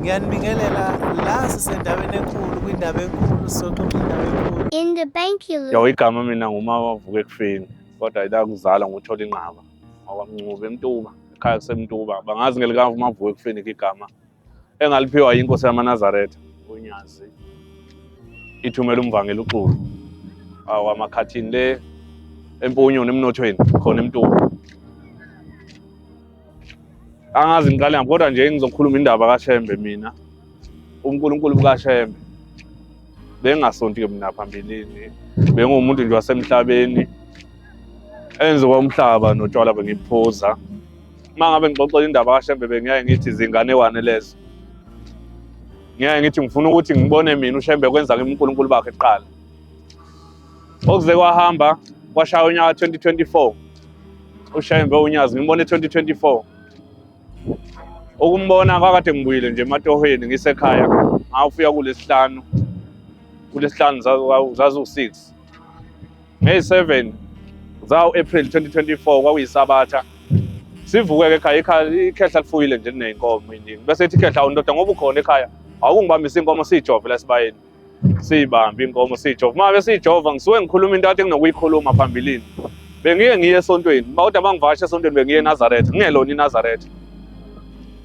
Ngiyanibingelela la sisendaweni enkulu kwindaba enkulu sizoxoxa indaba enkulu. In the bank you Yo, igama mina nguma wavuka ekufeni kodwa ila kuzala nguthola inqaba ngwakwamncube eMtuba, ekhaya kuseMtuba. Bangazi ngelikaMavuka ekufeni igama engaliphiwa yinkosi yamaNazaretha uNyazi, ithumela umvangeli uXulu awamakhathini le empunyoni emnothweni khona eMtuba. Angazi ngiqale ngaphi kodwa nje ngizokhuluma indaba kaShembe mina, uNkulunkulu bukaShembe. Bengingasonti-ke mina phambilini, bengumuntu nje wasemhlabeni enziwa umhlaba notshwala bengiphuza. Uma ngabe ngixoxela indaba kaShembe bengiyaye ngithi zinganekwane lezo, ngiyaye ngithi ngifuna ukuthi ngibone mina uShembe kwenza kimi uNkulunkulu bakhe kuqala. Okuze kwahamba kwashaya unyaka 2024, uShembe uNyazi ngimbone 2024. Ukumbona kwakade ngibuyile nje ematohweni ngisekhaya, ngawufika kulesihlanu, kulesihlanu zaziwu-6 ngeyi-7 zawu-April 2024, kwakuyisabatha. Sivuke-ke ekhaya, ikhaya ikhehla lifuyile nje liney'nkomo ey'ningi, bese ethi ikhehla, awu ndoda, ngoba ukhona ekhaya awukungibambisa inkomo siyijove la esibayeni. Siyibambe inkomo siyijova. Uma ngabe siyijova ngisuke ngikhuluma into kade nginokuyikhuluma phambilini. Bengike ngiye esontweni, kodwa uma ngivakasha esontweni bengiye eNazaretha, ngingelona iNazaretha.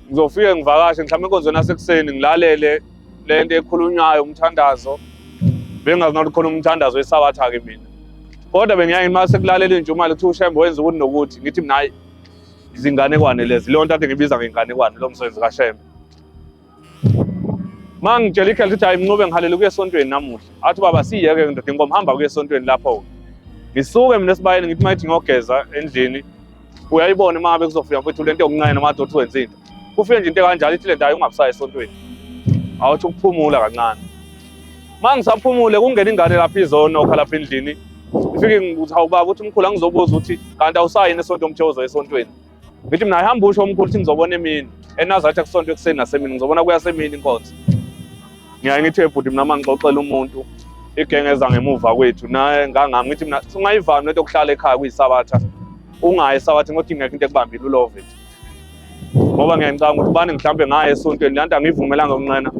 Ngizofike ngivakashe mhlawumbe enkonzweni yasekuseni ngilalele le nto ekhulunywayo, umthandazo. Bengingazi nokuthi khona umthandazo wesabatha-ke mina. Kodwa bengiyaye uma sekulalela intshumayelo kuthiwa uShembe wenza ukuthi nokuthi, ngithi mina hhayi, izinganekwane lezi, leyo nto kade ngibiza ngenganekwane lo msebenzi kaShembe. Ma ngitshela ikhehla ukuthi hayi Mncube ngihalela ukuya esontweni namuhla. Athi baba siyeke ndoda inkomo, hamba kuya esontweni lapho. Ngisuke mina esibayeni ngithi mayithi ngiyogeza endlini. Uyayibona uma ngabe kuzofika mfethu lento yokunqena noma athi wenza into. Kufike nje into ekanjalo ithi lento hayi ungabusayi esontweni. Awuthi ukuphumula kancane. Ma ngisaphumule kungena ingane lapha izonokha lapha endlini. Ifike ngithi hawu baba, uthi umkhulu angizobuza ukuthi kanti awusayi yini esonto umthe uzoya esontweni. Ngithi mina hamba usho omkhulu ukuthi ngizobona emini. ENazaretha kusonto ekuseni nasemini, ngizobona kuyasemini inkonzo. Ngiyaye ngithi ebhuti mina uma ngixoxela umuntu igenge eza ngemuva kwethu naye ngangami ngithi mina sungayivami lento yokuhlala ekhaya kuyisabatha. Ungayi esabatha ngokuthi ingekho into ekubambile ulove nje. Ngoba ngiyangicabanga ukuthi bani mhlambe ngaye esontweni le nto angiyivumelanga ukunqena.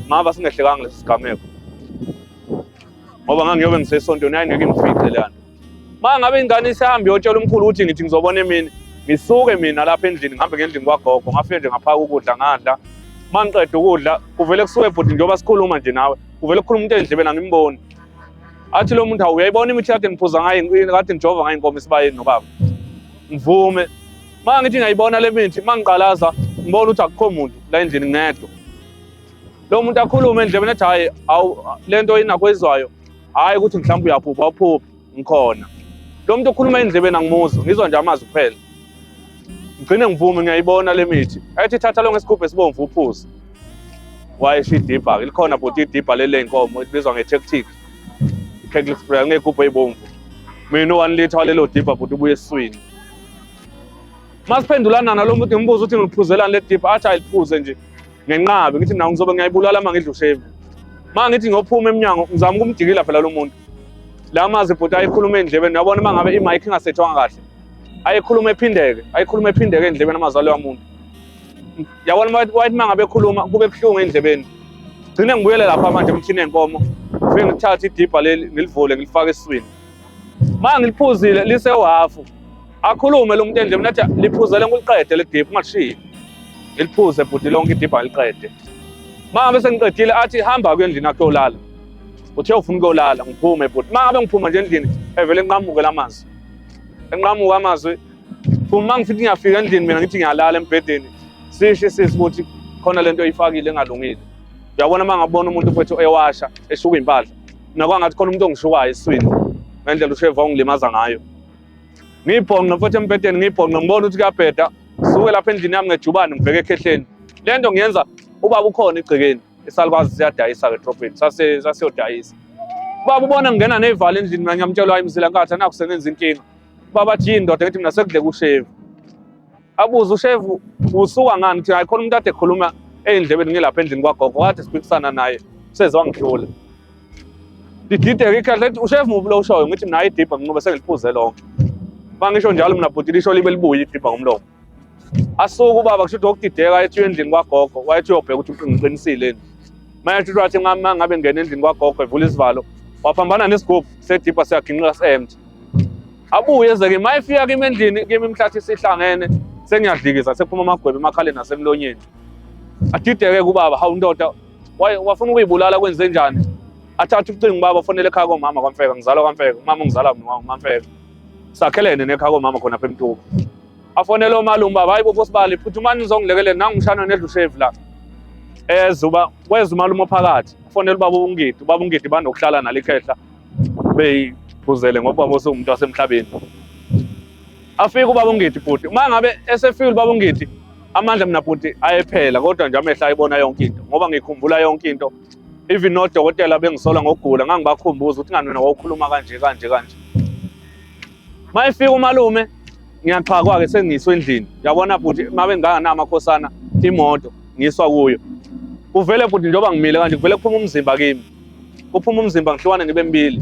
Ngaba singehlekanga lesi sigameko. Ngoba ngangiyobe ngisesontweni yayingeke ingifice le nto. Uma ngabe ingane isihamba iyotshela umkhulu ukuthi ngithi ngizobona emini, ngisuke mina lapha endlini ngihambe ngendlini kwagogo, ngafike nje ngaphaka ukudla ngadla. Uma ngiqeda ukudla kuvele kusuke bhuti njengoba sikhuluma nje nawe, kuvele kukhuluma umuntu endlebeni angimboni. Athi lo muntu hawu uyayibona imithi kade ngiphuza ngayo, kade ngijova ngayo inkomo esibayeni nobaba. Ngivume. Uma ngithi ngiyayibona le mithi, uma ngiqalaza ngibona ukuthi akukho muntu la endlini ngedwa. Lo muntu akhulume endlebeni ethi hhayi awu le nto inakho ezwayo, hhayi ukuthi mhlawumbe uyaphupha, awuphuphi, ngikhona. Lo muntu okhuluma endlebeni angimuzwa, ngizwa nje amazwi kuphela. Ngigcine ngivume ngiyayibona le mithi. Ethi thatha lo ngesigubhu esibomvu uphuze. Wayesho idibha-ke, likhona bhuti idibha leli ley'nkomo elibizwa nge-tactic. I-tactic spray ngey'gubhu ey'bomvu. Mina u-1 litre walelo dibha bhuti ubuye esiswini. Masiphendulana nalo muntu ngimbuza ukuthi ngiliphuzelani le dibha, athi ayiliphuze nje. Ngenqabe ngithi mina ngizobe ngiyayibulala uma ngidla ushevu. Uma ngithi ngiyophuma emnyango ngizama ukumdikila phela lo muntu. La mazwi bhuti ayekhuluma endlebeni, uyabona uma ngabe i-mic ingasethwanga kahle. Ayekhuluma ephindeke, ayekhuluma ephindeke endlebeni amazwi aloya muntu. Yabona wayethi uma ngabe ekhuluma kube buhlungu endlebeni. Gcine ngibuyele lapha manje emthini enkomo. Ngifike ngithathe idibha leli ngilivule ngilifake esiswini. Uma ngiliphuzile lisewuhafu. Akhulume lo muntu endlebeni athi liphuzele ngikuliqede le dibha ungalishiyi. Ngiliphuze bhuti lonke idibha ngiliqede. Uma ngabe sengiqedile athi hamba kuye endlini yakho uyolala. Uthe ufuna ukuyolala ngiphume bhuti. Uma ngabe ngiphuma nje endlini evele enqamuke lamazwi. Enqamuka amazwi. Phuma uma ngifika ngiyafika endlini mina ngithi ngiyalala embhedeni. Sisho isisi ukuthi khona lento oyifakile engalungile. Uyabona uma ngabona umuntu mfethu ewasha eshuka impahla. Mina kwangathi khona umuntu ongishukayo esiswini ngendlela usheva ongilimaza ngayo. Ngiyibhonqe mfethu embhedeni ngiyibhonqe ngibona ukuthi kuyabheda. Suke lapha endlini yami ngejubane ngibheke ekhehleni. Le nto ngiyenza ubaba ukhona egcekeni. Isalukwazi siyadayisa-ke edrobheni, sasiyodayisa. Ubaba ubona ngingena ney'valo endlini mina ngiyamtshela hayi Mzila Nkatha nakhu sengenza inkinga. Ubaba athi yini ndoda, ngithi mina sekudleka ushevu. Abuze ushevu usuka ngani, ngithi hayi khona umuntu ade ekhuluma ey'ndlebeni ngilapha endlini kwagogo, kade siphikisana naye seze wangihlula. Lidideke ikhehla lithi ushevu muphi lo ushoyo, ngithi mina hayi idibha nginqobe sengiliphuze lonke. Uma ngisho njalo mina bhuti lisho libe libuye idibha ngomlomo. Asuke ubaba kusho ukuthi wokudideka ethi endlini kwagogo, wayethi uyobheka ukuthi ngiqinisile yini. Manje uthi wathi uma ngabe ngena endlini kwagogo evula isivalo, waphambana nesigubhu sedibha siyaginqika si-empty. Abuye eze kimi, uma efika kimi endlini kimi imhlathi isihlangene, sengiyadlikiza sekuphuma amagwebu emakhaleni nasemlonyeni. Adideke kubaba, hawu ndoda, wafuna ukuyibulala kwenze njani? Athathe ucingo ubaba ufonele ekhaya komama kwaMfeka, ngizalwa kwaMfeka, umama ungizala mina uMamfeka. Sakhelene nekhaya komama khona apha eMtuku. Afonele omalume baba, hayi bo sibali, phuthumani nizongilekelela nangu umshana nedla ushevu la. Eza uba kweza umalume ophakathi, afonele ubaba uNgidi, ubaba uNgidi banokuhlala nalikhehla beyiphuzele ngoba ubaba usuwumuntu wasemhlabeni. Afike ubaba uNgidi bhuti, uma ngabe esefile ubaba uNgidi amandla mina bhuti ayephela kodwa nje amehlo ayibona yonke into ngoba ngikhumbula yonke into. Even nodokotela bengisola ngokugula ngangibakhumbuza ukuthi ngani wena wawukhuluma kanje kanje kanje. Uma efika umalume ngiyaxhakwa-ke sengiswa endlini. Yabona bhuti uma benginganganawo amakhosana imoto ngiswa kuyo. Kuvele bhuti njengoba ngimile kanje kuvele kuphuma umzimba kimi. Kuphuma umzimba ngihlukane ngibe mbili.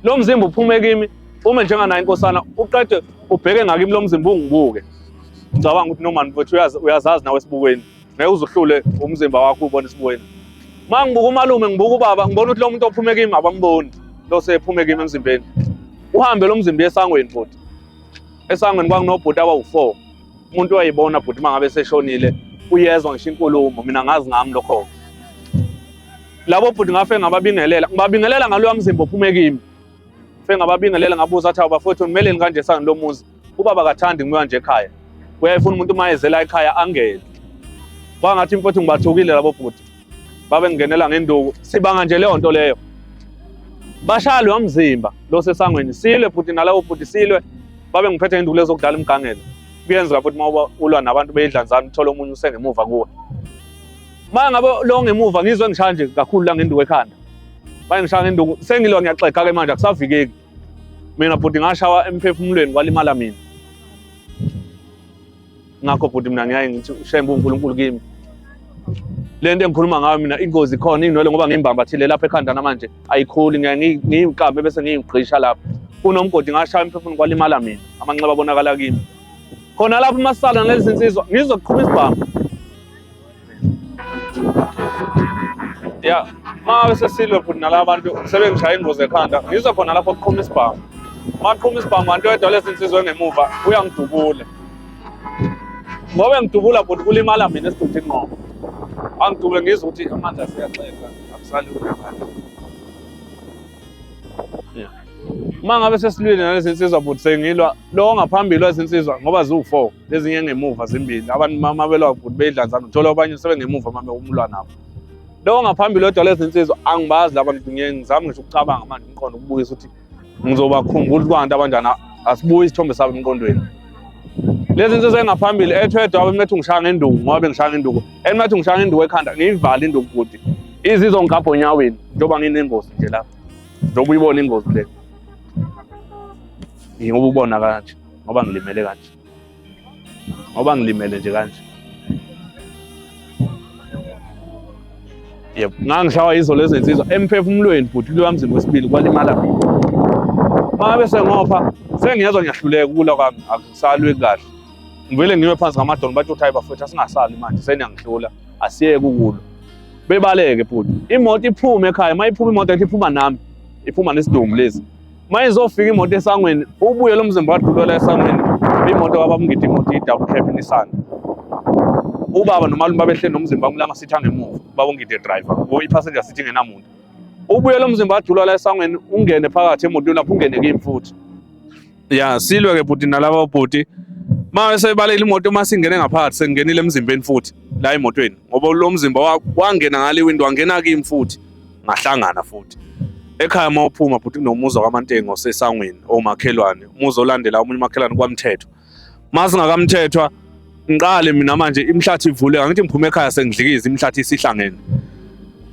Lo mzimba uphume kimi ume njenganayo inkosana uqede ubheke ngakimi lo mzimba ungibuke. Ngicabanga ukuthi noma mfowethu uyazazi nawe esibukweni. Ngeke uze uhlule umzimba wakho ubone esibukweni. Uma ngibuka umalume ngibuka ubaba ngibona ukuthi lo muntu ophume kimi abamboni lo sephume kimi emzimbeni. Uhambe lo mzimba esangweni bhuti. Esangweni kwakunobhuti abawu-4. Umuntu uyayibona bhuti uma ngabe seshonile uyezwa ngisho inkulumo mina ngazi ngami lokho. Labo bhuti ngafe ngababingelela ngibabingelela ngaloya mzimba ophume kimi. Fe ngababingelela ngabuza athi bafowethu nimeleni kanje esangweni lomuzi. Ubaba kathandi ngibuya nje ekhaya. Uyayifuna umuntu uma ezela ekhaya angene. Kwangathi mfowethu ngibathukile labo bhuti. Babengingenela ngenduku. Sibanga nje leyo nto leyo. Bashaya loya mzimba lo sesangweni silwe bhuti nalabo bhuti silwe babe ngiphethe ngenduku lezo kudlala imigangelo. Kuyenzeka futhi uma ulwa nabantu beyidlanzana uthole omunye usengemuva kuwe. Uma ngabe lo ngemuva ngizwe ngishaya nje kakhulu la ngenduku ekhanda. Bayengishaya ngenduku sengilwa ngiyaxega-ke manje akusavikeki. Mina bhuti ngashawa emphefumulweni kwalimala mina. Ngakho bhuti mina ngiyaye ngithi ushembe uNkulunkulu kimi. Le nto engikhuluma ngayo mina ingozi khona inwele ngoba ngimbambathile lapha ekhanda namanje ayikhuli ngiyaye ngiyiqambe bese ngiyigqisha lapha. Kunomgodi ngashaya emphefumulweni kwalimala mina amanxeba abonakala kimi. Khona lapho uma sisala nalezi zinsizwa ngizoqhuma isibhamu. Ya, uma sesilwe futhi nalaba bantu sebengishaya ingozi ekhanda, ngizwe khona lapho kuqhuma isibhamu. Uma kuqhuma isibhamu kanti oyedwa lezi nsizwa engemuva uyangidubula. Ngoba engidubula bhuti kulimala mina esiduthi ngqo. Angidubule ngizwe ukuthi amandla aseyaxega, akusalungi manje. Uma ngabe sesilwile nalezi nsizwa bhuti sengilwa lo ongaphambili wezinsizwa ngoba ziwu-4 ezinye ngemuva zimbili abantu uma belwa bhuti beyidlanzana uthola abanye sebengemuva uma umlwa nabo. Lo ongaphambili wedwa lezi nsizwa angibazi laba bantu ngiye ngizame ngisho ukucabanga manje umqondo ukubukisa ukuthi ngizobakhumbula ukuthi abanjani asibuye isithombe sabo emqondweni. Lezi nsizwa engaphambili ethwedwa abe ungishaya ngenduku ngoba bengishaya ngenduku enimathi ungishaya ngenduku ekhanda ngiyivale induku bhuti izizongigabha onyaweni njengoba nginengozi nje lapha njengoba uyibona ingozi le ngoba ubona kanje ngoba ngilimele kanje ngoba ngilimele nje kanje yebo ngangishawa yizo lezo zinsizwa emphefumulweni bhuti kuloya mzimba wesibili kwalimala mina uma ngabe sengopha sengiyezwa ngiyahluleka ukulwa kwami akusalwi kahle ngivele ngiwe phansi ngamadolo bathi uthi hayi bafowethu asingasali manje seniyangihlula asiyeke ukulwa bebaleke bhuti imoto iphume ekhaya uma iphuma imoto ethi iphuma nami iphuma nesidumbu lezi uma izofika imoto esangweni ubuye lo mzimba wadlulela esangweni imoto kababungidi imoto i-double cab Nissan ubaba nomalume babehleli nomzimba wami lama sithi angemuva ubaba ungide driver i-passenger sithi ingenamuntu ubuye lo mzimba wadlula la esangweni ungene phakathi emotweni lapho ungene kimi futhi ya silwe ke bhuti nalabo bhuti uma sebalekile imoto uma singene ngaphakathi sengingenile emzimbeni futhi la emotweni ngoba lo mzimba wangena ngale window wangena kimi futhi ngahlangana futhi ekhaya uma uphuma bhuti kunomuzi wakwaMantengo osesangweni omakhelwane umuzi olandela omunye umakhelwane kwaMthethwa uma singakamthethwa ngiqale mina manje imihlathi ivuleka ngithi ngiphume ekhaya sengidlikiza imihlathi isihlangene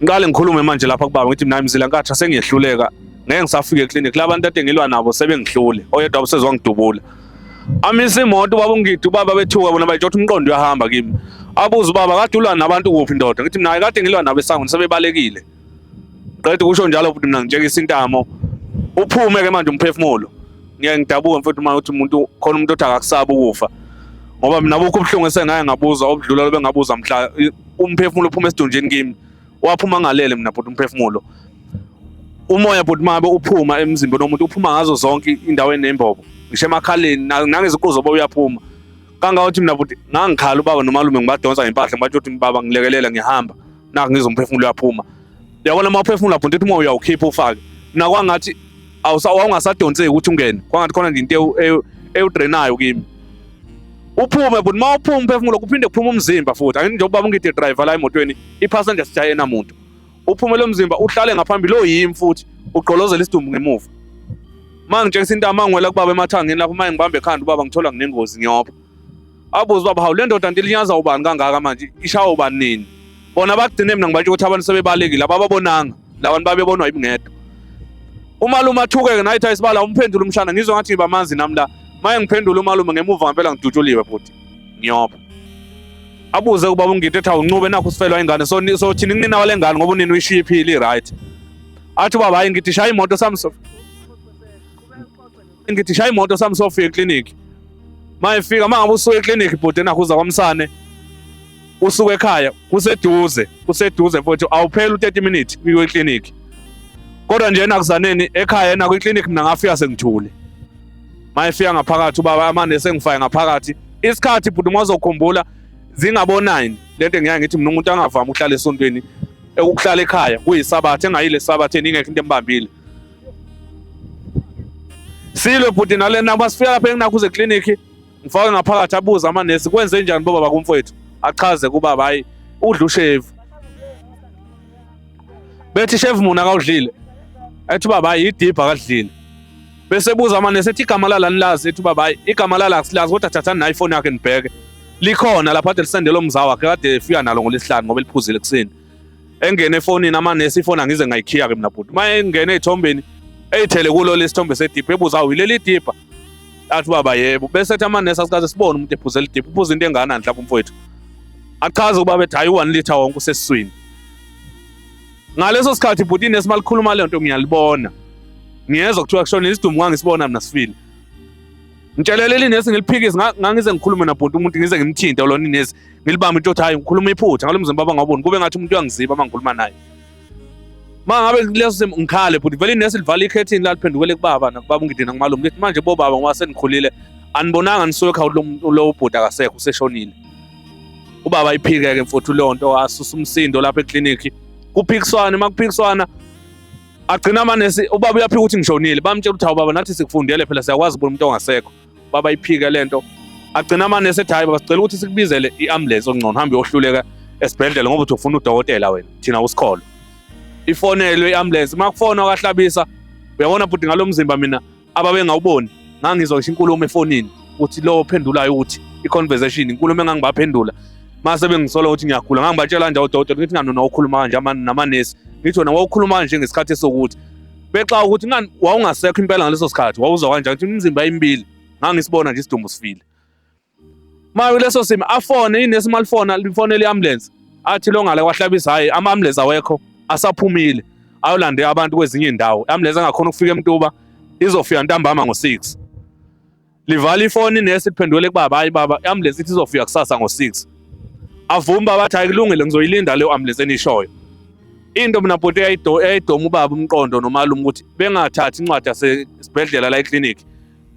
ngiqale ngikhulume manje lapha kubaba ngithi mina mzila nkatha sengiyehluleka ngeke ngisafika eklinikhi labantu ade ngilwa nabo sebengihlule oyedwa usezwangidubula amise imoto ubaba ungidi ubaba bethuka bona bayitsho ukuthi umqondo uyahamba kimi abuze ubaba kade ulwa nabantu kuphi ndoda ngithi mina kade ngilwa nabo esangweni sebebalekile qeda ukusho njalo futhi mina ngitshekisa intamo uphume ke manje umphefumulo ngiye ngidabuke mfethu uma uthi umuntu khona umuntu othi akakusaba ukufa. Ngoba mina bukho ubuhlungu esengake ngabuzwa obudlula lobe ngabuza mhla umphefumulo uphuma esidunjini kimi. Waphuma ngalele mina bhuti umphefumulo. Umoya bhuti mabe uphuma emzimbeni womuntu uphuma ngazo zonke indawo enembobo. Ngisho emakhaleni nangeziqu zoba uyaphuma. Kangangokuthi mina bhuti ngangikhala ubaba nomalume ngibadonsa ngempahla ngibatsho ukuthi baba ngilekelela ngihamba. Naku ngizwa umphefumulo uyaphuma. Uyabona uma uphefumula bhuti uthi umoya uyawukhipha ufake. Mina kwangathi wawungasadonseki ukuthi ungene. Kwangathi khona nje into ewudrenayo kimi. Uphume bhuti uma uphuma umphefumulo kuphinde kuphume umzimba futhi. Angithi njengoba ubaba driver la emotweni i-passenger sijaye enamuntu. Uphume lo mzimba uhlale ngaphambili oyimi futhi ugqolozela isidumbu ngemuva. Uma ngitshengisa into amangwela kubaba emathangeni lapho uma ngibambe ekhanda ubaba ngithola nginengozi ngiyopha. Abuze ubaba hawu le ndoda nto ilinyaza ubani kangaka manje ishawa ubani nini? Bona bagcine mina ngibatsho ukuthi abantu sebebalekile abababonanga labantu babebonwa yimi ngedwa. Umalume athuke-ke naye ethi ayisibala umphendula umshana ngizwa ngathi ngibamanzi nami la. Maye ngiphendula umalume ngemuva ngempela ngidutshuliwe bhuti. Ngiyopha. Abuze ubaba uNgidi ethi awuncube nakho usifelwa ingane so so thina kunina wale ngane ngoba unina uyishiye iphile i-right. Athi ubaba hayi ngithi shaya imoto sami so ngithi shaya imoto sami sofika eklinikhi. Mayefika mangabe usuka eklinikhi bhuti nakho uza kwamsane usuke ekhaya kuseduze kuseduze mfowethu awupheli u-30 minutes uye eklinikhi. Kodwa nje nakuzaneni ekhaya nakho iklinikhi mina ngafika sengithule. Mayefika ngaphakathi ubaba amane sengifake ngaphakathi isikhathi bhuti uma uzokhumbula zingabo 9 lento engiyaye ngithi mina umuntu angavami ukuhlala esontweni ukuhlala ekhaya kuyisabatha engayile esabatheni ingekho into embambile. Silwe bhuti nalena masifika lapha enginakho uze clinic ngifake ngaphakathi abuze amanesi kwenze njani bobaba kumfowethu achaze kubaba hayi udla ushevu bethi shevu muna akawudlile ethi ubaba hayi idibha akadlile bese buza amanesi ethi igama lala nilazi ethi ubaba hayi igama lala asilazi kodwa thathani nayo ifoni yakhe nibheke likhona lapha kade lisendele umza wakhe kade efika nalo ngolwesihlanu ngoba eliphuzile ekuseni engene efonini amanesi ifoni angize ngayikhiya-ke mina bhuti uma engene ey'thombeni eyithele kulo lesithombe sedibha ebuza awu yileli dibha athi ubaba yebo bese ethi amanesi asikaze sibone umuntu ephuza elidibha uphuza into enganani mhlawumbe umfowethu achaze ubaba ethi hayi u-one litre wonke usesiswini ngaleso sikhathi bhuti inesi malikhuluma le nto ngiyalibona ngiyezwa kuthiwa kushona isidumbu ngangisibona mina sifile ngitshelele inesi ngiliphikise ngangize ngikhulume nabhuti umuntu ngize ngimthinte lona inesi ngilibambe into othi hayi ngikhuluma iphutha ngalo mzimba bangawuboni kube ngathi umuntu uyangiziba uma ngikhuluma naye uma ngabe kuleso simo ngikhale bhuti vele inesi livala ikhethini laliphendukele kubaba nakubaba ungidina kumalume ngithi manje bobaba ngoba senikhulile anibonanga nisuke ekhaya lo bhuti akasekho useshonile ubaba iphike-ke mfuthu leyo nto asusa umsindo lapha eklinikhi kuphikiswana uma kuphikiswana agcina amanesi ubaba uyaphika ukuthi ngishonile bamtshela ukuthi hawu baba nathi sikufundele phela siyakwazi ukubona umuntu ongasekho baba iphike lento agcina amanesi ethi hayi baba sicela ukuthi sikubizele i-ambulance okungcono hambe uyohluleka esibhedlela ngoba uthi ufuna udokotela wena thina usikholo ifonelwe i-ambulance uma kufonwa kahlabisa uyabona bhuti ngalo mzimba mina ababengawuboni ngangizwa ngisho inkulumo efonini ukuthi lo ophendulayo ukuthi i-conversation inkulumo engangibaphendula mase bengisola ukuthi ngiyagula ngangibatshela nje odokotela ngithi ngani wawukhuluma kanje namanesi ngithi wena wawukhuluma kanje ngesikhathi esokuthi bexa ukuthi ngani wawungasekho impela ngaleso sikhathi wawuzwa kanjani ukuthi imizimba emibili ngangisibona nje isidumbu sifile uma kuleso simo afone inesi malifona lifonele i-ambulance athi lo ngale kwahlabisa hhayi ama-ambulance awekho asaphumile ayolande abantu kwezinye iy'ndawo i-ambulance engakhona ukufika emtuba izofika ntambama ngo-6 livala ifoni inesi liphendukele kubaba hayi baba i-ambulance ithi izofika kusasa ngo-6 avume baba athi hayi kulungile ngizoyilinda leyo ambulance enishoyo into mina bhuti eyayidoma ubaba umqondo nomalume ukuthi bengathathi incwadi yasesibhedlela la eklinikhi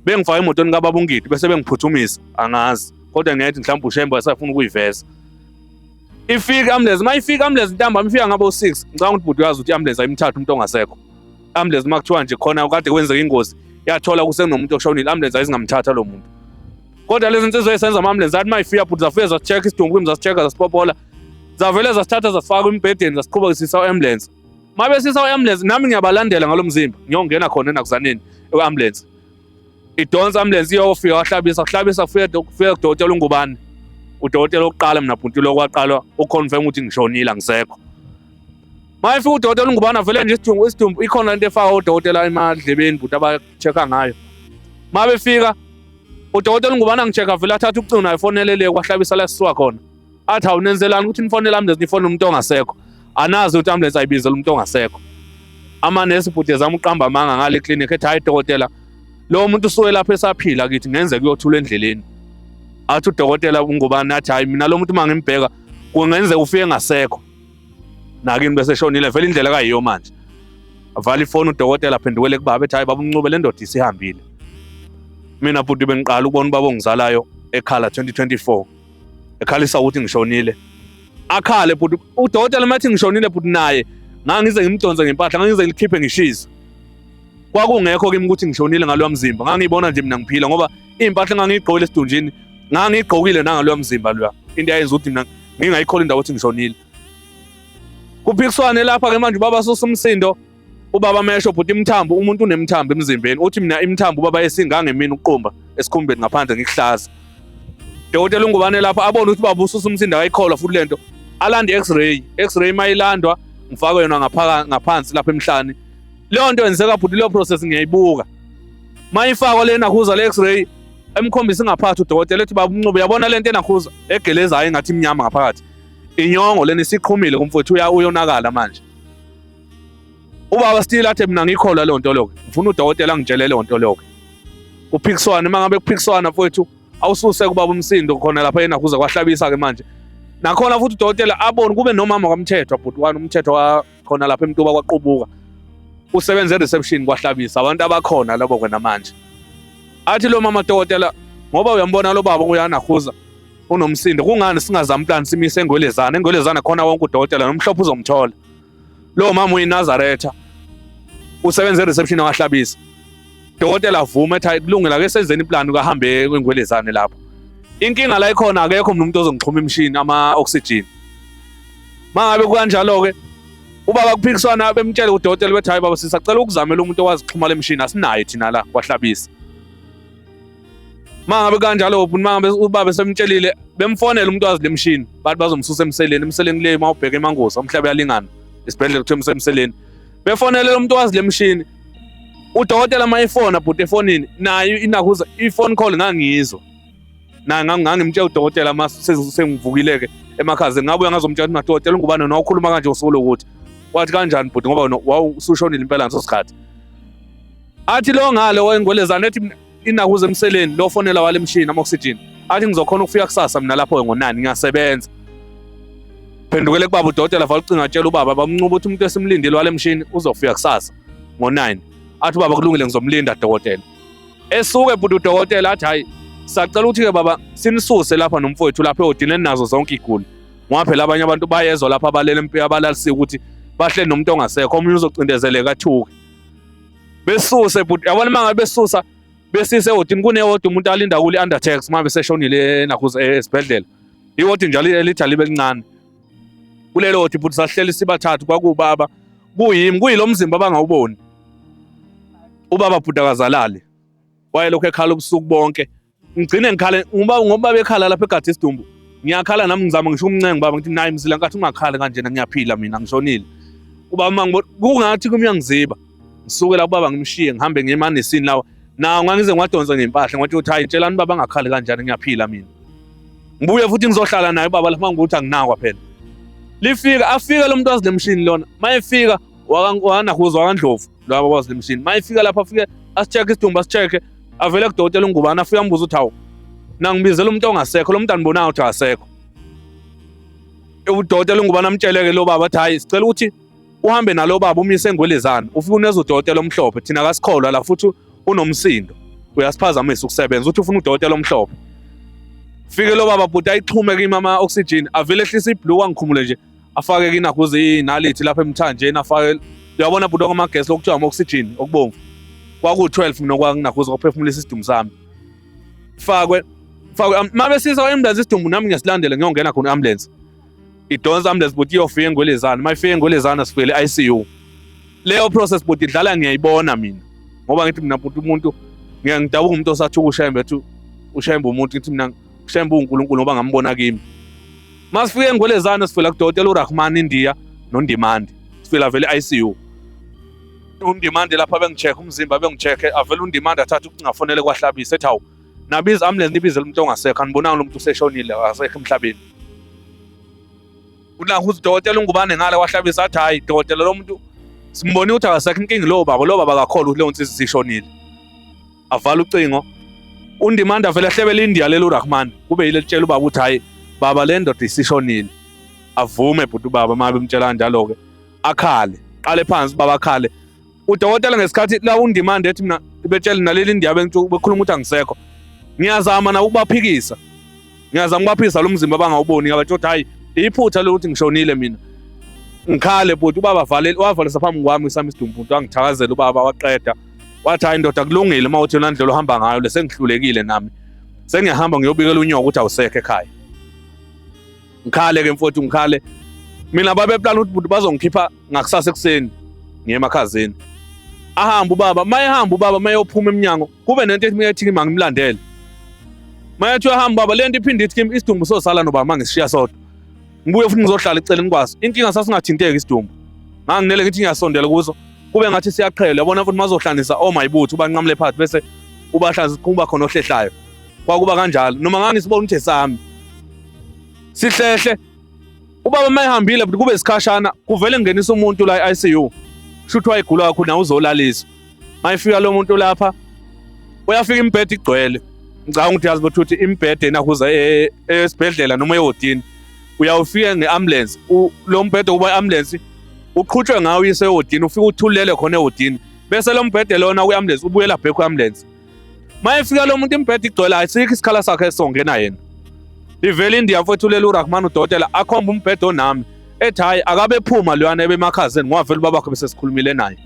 bengifake emotweni kababa uNgidi bese bengiphuthumisa angazi kodwa ngiyathi mhlawumbe uShembe wasafuna ukuyiveza ifika i-ambulance uma ifika i-ambulance ntambama ifika ngabo 6 ngicabanga ukuthi bhuti uyazi ukuthi i-ambulance ayimthatha umuntu ongasekho ambulance uma kuthiwa nje khona kade kwenzeka ingozi yathola kusenomuntu oshonile ambulance ayizingamthatha lo muntu kodwa lezi nsizwa esenza ama-ambulance athi uma ifika bhuti zafike zasi-check isidumbu kimi zasi-check-a zasipopola zavele zasithatha zasifaka embhedeni zasiqhubekisisa u-ambulance uma besisa u-ambulance nami ngiyabalandela ngalo mzimba ngiyongena khona enakuzaneni e-ambulance idonsa ambulance iyofika wahlabisa kuhlabisa kufika kufika kudokotela ungubani udokotela wokuqala mina bhuti lokho waqalwa uconfirm ukuthi ngishonile angisekho Mayefika udokotela ungubani avele nje isidumbu isidumbu ikhona into efaka odokotela emadlebeni bhuti aba-check-a ngayo. Mabefika udokotela ungubani angi-check-a vele athathe ucingo naye fonele le kwahlabisa la sisuka khona. Athi hawu nenzelani ukuthi nifonele ambulance nifonele umuntu ongasekho. Anazi ukuthi ambulance ayibizela umuntu ongasekho. Amanesi bhuti ezama uqamba amanga ngale clinic ethi hayi dokotela lo muntu usuke lapha esaphila kithi ngenzeka uyothula endleleni. Athi udokotela uNgubane athi hayi mina lo muntu uma ngimbheka kungenzeka ufike ngasekho nakini bese shonile vele indlela kayiyo manje. Avala ifoni udokotela aphendukele kubaba ethi hayi baba uMncube le ndoda isihambile. Mina bhuti bengiqala ukubona ubaba ongizalayo ekhala 2024 ekhalisa ukuthi ngishonile. Akhale bhuti udokotela mathi ngishonile bhuti naye ngangize ngimdonse ngempahla ngangize ngilikhiphe ngishisa. Kwakungekho kimi ukuthi ngishonile ngaloya mzimba ngangibona nje mina ngiphila ngoba iy'mpahla engangiyigqokile esidunjini ngangiyigqokile nangaloya mzimba loya into eyayenza ukuthi mina ngingayikhola indawo ukuthi ngishonile. Kuphikiswane lapha-ke manje ubaba susa umsindo ubaba mesho bhuti imithambo umuntu unemithambo emzimbeni uthi mina imithambo ubaba esingangemini ukuqumba esikhumbeni ngaphandle ngikuhlaza. Dokotela uNgubane lapha abone ukuthi ubaba ususa umsindo akayikholwa futhi lento alande i-x-ray x-ray mayilandwa ngifakwe yona ngaphansi lapha emhlane. Leyo nto yenzeka bhuti leyo process ngiyayibuka. Mayifakwa le nakhuza le x-ray emkhombisa ingaphathi udokotela ethi baba uMncube uyabona lento enakhuza egelezayo engathi imnyama ngaphakathi. Inyongo lena isiqhumile kumfowethu uyonakala manje. Ubaba still athi mina ngikholwa leyo nto lokho. Ngifuna udokotela angitshele leyo nto lokho. Kuphikiswana uma ngabe kuphikiswana mfowethu awususe kubaba umsindo khona lapha yena kuze kwahlabisa ke manje. Nakhona futhi udokotela abone kube nomama kwaMthethwa bhuti wani uMthethwa wa khona lapha eMtuba kwaqubuka. Usebenza e-reception kwahlabisa abantu abakhona labo kwena manje. Athi lo mama dokotela ngoba uyambona lo baba uyanahuza unomsindo kungani singazami plan simise engwelezana engwelezana khona wonke udokotela nomhlophe uzomthola. Lo mama uyiNazaretha usebenza e-reception wahlabisa. Dokotela avuma ethi hayi kulungile ake senzeni iplan kahambe kwengwelezane lapho. Inkinga la ikhona akekho umuntu ozongixhuma imishini ama-oxygen. Mangabe kukanjalo-ke ubaba kuphikiswana bemtshele udokotela bethi hayi baba sisacela ukuzamela umuntu owazi ukuxhuma le mishini asinaye thina la kwahlabisa. Mangabe kanjalo mangabe ubaba esemtshelile bemfonela umuntu wazi le mishini bathi bazomsusa emseleni emseleni kule uma ubheka emangozi umhlaba uyalingana isibhedlela kuthiwa emseleni befonele lo muntu wazi le mishini udokotela uma efona bhuti efonini nayo inakhuza i-phone call ngangiyizwa naye ngangimtshela udokotela uma sengivukile-ke emakhazeni ngabuya ngazomtshela ukuthi madokotela ungubani wena wawukhuluma kanje usuku lokuthi wathi kanjani bhuti ngoba wawusushonile impela ngaleso sikhathi athi lo ngale wayengwelezana ethi inakuza emseleni lo fonela wale mshini ama-oxygen athi ngizokhona ukufika kusasa mina lapho ngonani ngiyasebenza phendukele kubaba udokotela vala ucingo atshela ubaba bamncuba ukuthi umuntu esimlindile wale mshini uzofika kusasa ngo-9 athi ubaba kulungile ngizomlinda dokotela esuke bhuti udokotela athi hayi sacela ukuthi-ke baba sinisuse lapha nomfowethu lapha ehodini eninazo zonke iguli ngoba phela abanye abantu bayezwa lapha abalele empilo abalalisiwe ukuthi bahleli nomuntu ongasekho omunye uzocindezeleka athuke besuse bhuti yabona uma ngabe besusa besise ehodini kunewodi umuntu alinda kule undertax uma beseshonile nakhuze esibhedlela iwodi njalo elithi alibe lincane kulelo wodi bhuti sahleli sibathathu kwakuwubaba kuyimi kuyilo mzimba abangawuboni ubaba bhuti akazalali wayelokhu ekhala ubusuku bonke ngigcine ngikhale ngoba ngoba bekhala lapha egadi isidumbu ngiyakhala nami ngizama ngisho umncengo baba ngithi nayi mzila nkathi ungakhali kanjena ngiyaphila mina ngishonile ubaba mangibona kungathi kumyangiziba ngisuke la ubaba ngimshiye ngihambe ngiye emanesini lawa nawo ngangize ngiwadonsa ngempahla ngathi uthi hayi tshelani baba angakhali kanjani ngiyaphila mina ngibuye futhi ngizohlala naye ubaba lapha ngikuthi anginakwa phela lifika afika lo muntu wazi lemshini lona mayefika wakanahuzwa wakandlovu laba wazi lemshini mayefika lapha afike asicheck isidumbu asicheck avele kudokotela uNgubane afike ambuza ukuthi hawu nangibizela umuntu ongasekho lo muntu anibonanga ukuthi akasekho udokotela uNgubane amtsheleke lo baba athi hayi sicela ukuthi uhambe nalo baba umise engwelezana ufike uneza udokotela omhlophe thina kasikholwa la futhi unomsindo uyasiphazamisa ukusebenza uthi ufuna udokotela omhlophe fike lo baba bhuti ayixhume kimi ama-oxygen avele ehlisa ibhluku angikhumule nje afake kinakhuze inalithi lapha emthanjeni afake uyabona bhuti okwamagesi lokuthiwa ama-oxygen okubomvu kwaku-12 mina okwakunakhuze kwaphefumulisa isidumbu sami fakwe fakwe uma besisa kwa-ambulance isidumbu nami ngiyasilandela ngiyongena khona i-ambulance idonsa ambulance bhuti iyofika engwelezana uma ifika engwelezana sifikele i-ICU leyo process bhuti idlala ngiyayibona mina ngoba ngithi mina bhuti umuntu ngiyangidabuka umuntu osathuka ushembe ethi ushembe umuntu ngithi mina ushembe uNkulunkulu ngoba ngambona kimi masifike engwelezana sifika kudokotela uRahman India noNdimande sifika vele i-ICU uNdimande lapha bengicheck umzimba bengicheck avele uNdimande athatha ukungafonele kwahlabisa ethi hawu nabiza ambulance nibizele umuntu ongasekho anibonanga lo muntu useshonile akasekho emhlabeni unakho udokotela ungubane ngale wahlabisa athi hayi dokotela lo muntu simbone ukuthi akasekho inkinga lowo baba lo baba akakholwa ukuthi leyo nsizwa isishonile avala ucingo Undimanda vele ahlebele India lelo Rahman kube yile litshela ubaba ukuthi hayi baba le ndoda isishonile. Avume bhuti ubaba uma bemtshela kanjalo ke akhale. Qale phansi baba akhale. Udokotela ngesikhathi la undimanda ethi mina betshela naleli India bekhuluma ukuthi angisekho. Ngiyazama na ukubaphikisa. Ngiyazama ukubaphikisa lo mzimba bangawuboni ngabatshela ukuthi hayi iphutha lokuthi ngishonile mina. Ngikhale bhuti ubaba valele wavalisa phambi kwami isami isidumbu bhuti wangithakazela ubaba waqeda. Wathi hayi ndoda kulungile uma uthi yona ndlela ohamba ngayo le sengihlulekile nami. Sengiyahamba ngiyobikela unyoko ukuthi awusekho ekhaya. Ngikhale ke mfowethu ngikhale. Mina babeplana ukuthi bhuti bazongikhipha ngakusasa ekuseni ngiye emakhazeni. Ahambe ubaba, mayehamba ubaba mayophuma emnyango kube nento ethi ethi kimi angimlandele. Mayethi uyahamba ubaba lento iphinde ithi kimi isidumbu sosala nobaba mangisishiya sodwa. Ngibuye futhi ngizohlala eceleni kwaso. Inkinga sasingathinteki isidumbu. Nganginele ngithi ngiyasondela kuso kube ngathi siyaqhela yabona futhi mazohlanisa omayibuthu ubanqamule phakathi bese ubahlanza kuba khona ohlehlayo. Kwakuba kanjalo noma ngangisibona ukuthi esami. Sihlehle ubaba mayehambile but kube isikhashana kuvele ngenisa umuntu la e-ICU. Shuthi wayegula kakhulu nawe uzolaliswa. Mayifika lo muntu lapha uyafika imibhede igcwele. Ngicabanga ukuthi yazi ukuthi imibhede enakuza esibhedlela noma ehhodini uyawufika nge-ambulance lo mbhede kuba i-ambulance uqhutshwe ngawo uyise ehhodini ufike uthulele khona ehhodini bese lo mbhede lona kwi-ambulance ubuyela back kwi-ambulance. Mayefika lo muntu imibhede igcwele ayisikho isikhala sakhe esizongena yena. Ivele India mfowethu leli uRahman udokotela akhomba umbhede onami ethi hayi akabe phuma loyana ebemakhazeni ngoba vele ubabakhe bese sikhulumile naye.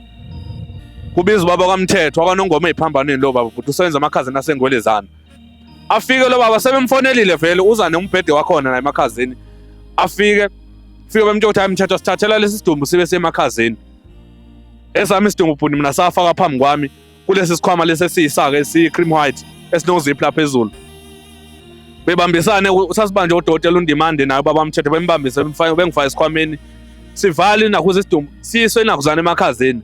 Kubiza ubaba kwaMthetho akwanongoma ey'phambanweni lo baba futhi usebenza emakhazeni asengwelezana. Afike lo baba sebemfonelile vele uza nombhede wakhona la emakhazeni. Afike fike bemtshela ukuthi hayi Mthetho sithathela lesi sidumbu sibe semakhazeni. Esami isidumbu bhuti mina safaka phambi kwami kulesi sikhwama lesi esiyisaka esiyi-cream white esinoziphu lapha phezulu. Bebambisane sasibanje udokotela uNdimande naye ubaba Mthetho bembambise bengifake esikhwameni sivale nakhuza isidumbu siyiswe nakuzana emakhazeni.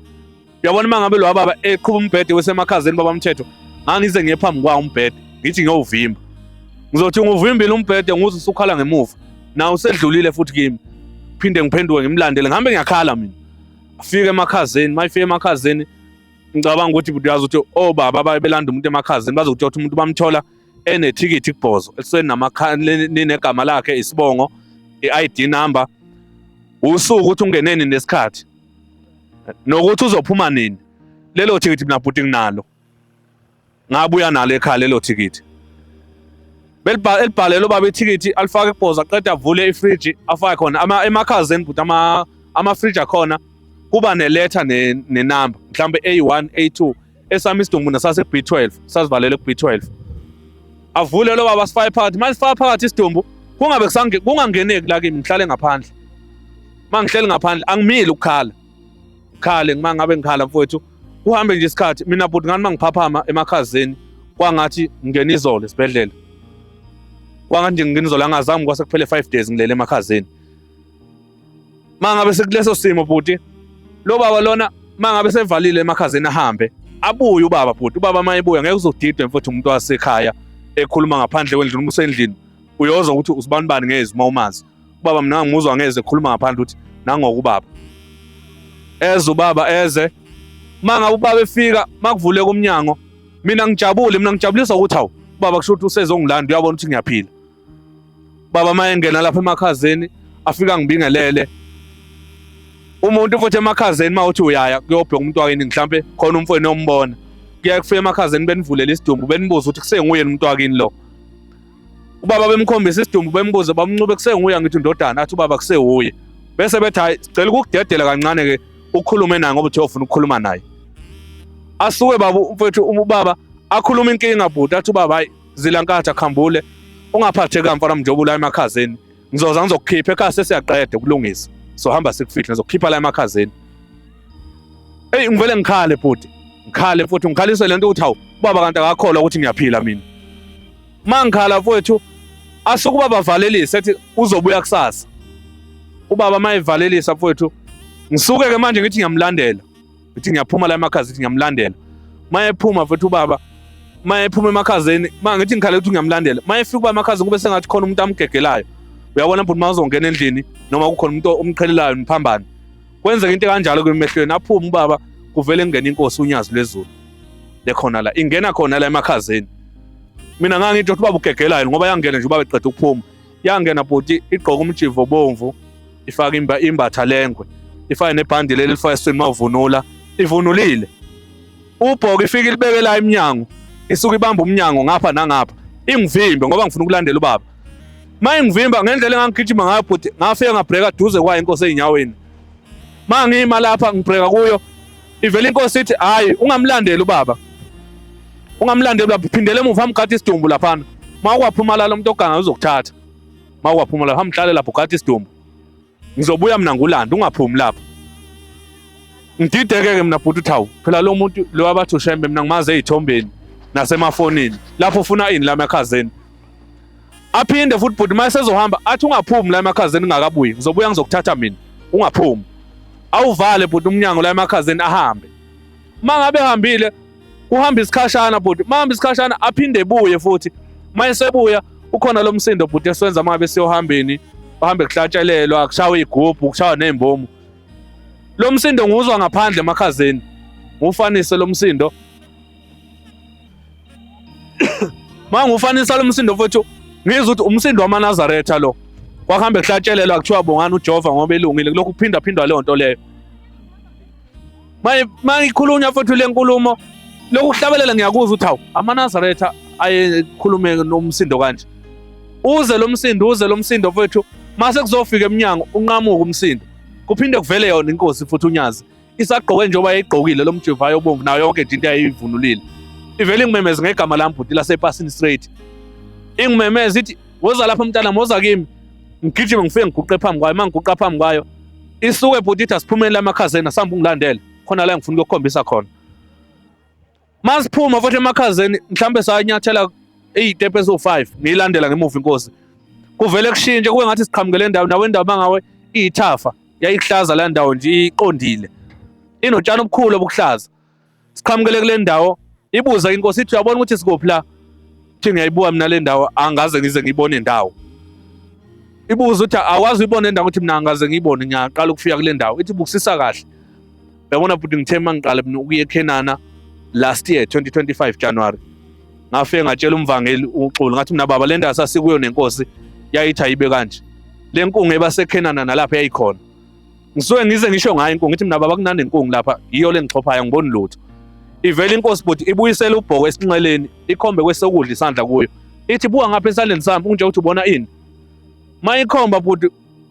Uyabona uma ngabe lo baba eqhuba umbhede wesemakhazeni baba Mthetho ngangize ngiye phambi kwawo umbhede ngithi ngiyowuvimba. Ngizothi ngiwuvimbile umbhede nguzwe usukhala ngemuva nawo usedlulile futhi kimi. Phinde ngiphenduke ngimlandele ngihambe ngiyakhala mina. Afike emakhazeni mayifike emakhazeni ngicabanga ukuthi uyazi ukuthi obaba abaye belanda umuntu emakhazeni bazokutshela ukuthi umuntu bamthola enethikithi kubhozo elisenegama lakhe isibongo i-ID number usuku ukuthi ungeneni nesikhathi nokuthi uzophuma nini lelo thikithi mina bhuti nginalo ngabuya nalo ekhaya lelo thikithi elibhalelo baba ithikithi alifake kubhozo aqeda avule ifriji afake khona emakhazeni bhuti ama-fridge akhona kuba neletha nenamba mhlawumbe A1 A2 esami isidumbu nasase B12 sasivalele ku B12 avule lo baba sifake phakathi manje sifaka phakathi isidumbu kungabe kusange kungangeneki la kimi ngihlale ngaphandle mangihleli ngaphandle angimile ukukhala ngikhale ngima ngabe ngikhala mfowethu kuhambe nje isikhathi mina bhuti ngani mangiphaphama emakhazeni kwangathi ngingena izolo esibhedlela kwangathi nje ngingena izolo angazange kwase kuphele 5 days ngilele emakhazeni mangabe sekuleso simo bhuti lo baba lona mangabe sevalile emakhazeni ahambe abuye ubaba bhuti ubaba mayebuya ngeke uzodidwe mfowethu umuntu wasekhaya ekhuluma ngaphandle kwendlu noma usendlini uyozwa ukuthi usibani bani ngezwi uma umazi ubaba mina ngimuzwa ngeze ekhuluma ngaphandle ukuthi nangoku ubaba eze ubaba eze mangabe ubaba efika makuvuleka umnyango mina ngijabule mina ngijabulisa ukuthi hawu ubaba kusho ukuthi usezongilanda uyabona ukuthi ngiyaphila baba mayengena lapha emakhazeni afika ngibingelele umuntu futhi emakhazeni uma uthi uyaya kuyobheka umuntu wakini mhlampe khona umfowenu ombona kuyaye kufike emakhazeni benivulele isidumbu benibuze ukuthi kusenguye umuntu wakini lo ubaba bemkhombisa isidumbu bembuze bamncube kusenguye ngithi indodana athi ubaba kusewuye bese bethi hayi sicela ukukudedela kancane ke ukhulume naye ngoba uthe ufuna ukukhuluma naye asuke baba umfowethu ubaba akhuluma inkinga bhuti athi ubaba hayi Zilankatha Khambule ungaphatheka mfana mnjobo la emakhazeni ngizoza ngizokukhipha ekhaya sesiyaqeda ukulungisa sohamba sikufihle ngizokukhipha la emakhazeni eyi ngivele ngikhale bhuti ngikhale futhi ngikhaliswe lento ukuthi hawu ubaba kanti akakholwa ukuthi ngiyaphila mina uma ngikhala mfowethu asuke ubaba avalelise ethi uzobuya kusasa ubaba uma evalelisa mfowethu ngisuke-ke manje ngithi ngiyamlandela ngithi ngiyaphuma la emakhazeni ngithi ngiyamlandela uma ephuma mfethu ubaba uma ephuma emakhazeni uma ngithi ngikhalela ukuthi ngiyamlandela uma efika uba emakhazeni kube sengathi khona umuntu amgegelayo uyabona bhuti uma uzongena endlini noma kukhona umuntu omqhelelayo niphambane kwenzeka into kanjalo kwemehlweni aphume ubaba kuvele kungena inkosi unyazi lwezulu lekhona la ingena khona la emakhazeni Mina ngangithi ukuthi ubaba ugegela yini ngoba yangena nje ubaba eqeda ukuphuma. Yangena bhuti igqoka umjivo obomvu, ifaka imbatha lengwe, ifake nebhandi leli lifake esiswini mawuvunula, ivunulile. Ubhoka ifike ilibeke la emnyango, isuke ibamba umnyango ngapha nangapha, ingivimbe ngoba ngifuna ukulandela ubaba. Uma ingivimba ngendlela engangigijima ngayo bhuti, ngafika ngabhreka duze kwayo inkosi ey'nyaweni. Uma ngima lapha ngibhreka kuyo, ivele inkosi ithi hhayi ungamlandeli ubaba, ungamlandeli ubaba, phindele emuva hamgada isidumbu laphana. Uma ukwaphuma lalo muntu oganga uzokuthatha. Uma ukwaphuma lapha hamhlale lapho ugada isidumbu. Ngizobuya mina ngulanda ungaphumi lapha. Ngidideke-ke mina bhuti uthi hawu phela lo muntu lo abathi ushembe mina ngimazi ey'thombeni nasemafonini lapho ufuna ini la emakhazeni. Aphinde futhi bhuti uma esezohamba athi ungaphumi la emakhazeni ngingakabuyi ngizobuya ngizokuthatha mina ungaphumi. Awuvale bhuti umnyango la emakhazeni ahambe. Uma ngabe ehambile kuhamba isikhashana bhuti, uma hamba isikhashana aphinde ebuye futhi. Uma esebuya ukhona lo msindo bhuti esiwenza uma ngabe siyohambeni uhambe kuhlatshelelwa kushawa iy'gubhu kushawa ney'mbomu. Lo msindo ngiwuzwa ngaphandle emakhazeni, ngiwufanise lo msindo. Uma ngiwufanisa lo msindo mfowethu ngizwa ukuthi umsindo wamaNazaretha lo. Kwakuhambe kuhlatshelelwa kuthiwa bongani uJehova ngoba elungile, kulokhu kuphindaphindwa leyo nto leyo. Uma ngikhulunywa futhi le nkulumo lokhu kuhlabelela ngiyakuzwa ukuthi hawu amaNazaretha ayekhulume nomsindo kanje. Uze lo msindo, uze lo msindo mfowethu, mase kuzofika emnyango unqamuka umsindo. Kuphinde kuvele yona inkosi futhi uNyazi. Isagqoke njengoba yayigqokile lo mjivayo obomvu nayo yonke nje into yayivunulile. Ivele ingimemeze ngegama lami bhuti lasepasini straight. Ingimemeze ithi woza lapha mntana woza kimi. Ngigijime ngifike ngiguqe phambi kwayo, uma ngiguqa phambi kwayo isuke bhuti ithi asiphumeni la emakhazeni asambe ungilandele khona la ngifuna ukuyokhombisa khona. Masiphuma futhi emakhazeni mhlambe sanyathela iy'tepu eziwu-5 ngiyilandela ngemuva inkosi. Kuvele kushintshe kube ngathi siqhamukele endawo nawe indawo mangawe iyithafa yayihlaza la ndawo nje iqondile inotshani obukhulu obukuhlaza. Siqhamukele kule ndawo ibuza inkosi ithi uyabona ukuthi sikuphi la? Thi ngiyayibuka mina le ndawo angaze ngize ngiyibone indawo. Ibuza ukuthi awazi uyibone indawo ukuthi mina angaze ngiyibone ngiyaqala ukufika kule ndawo. Ithi bukisisa kahle. Uyabona bhuti ngithe uma ngiqala mina ukuya eKhenana last year 2025 January. Ngafike ngatshela umvangeli uXulu ngathi mina baba le ndawo sasikuyo nenkosi yayithi ayibe kanje. Le nkungu ebaseKhenana nalapha yayikhona. Ngisuke ngize ngisho ngayo inkungu ngithi mina baba kunanenkungu lapha yiyo le ngixhophayo ngiboni lutho. Ivele inkosi bhuti ibuyisele ubhoko esinxeleni ikhombe kwesokudla isandla kuyo. Ithi buka ngapha esandleni sami unje uthi ubona ini. Mayikhomba bhuti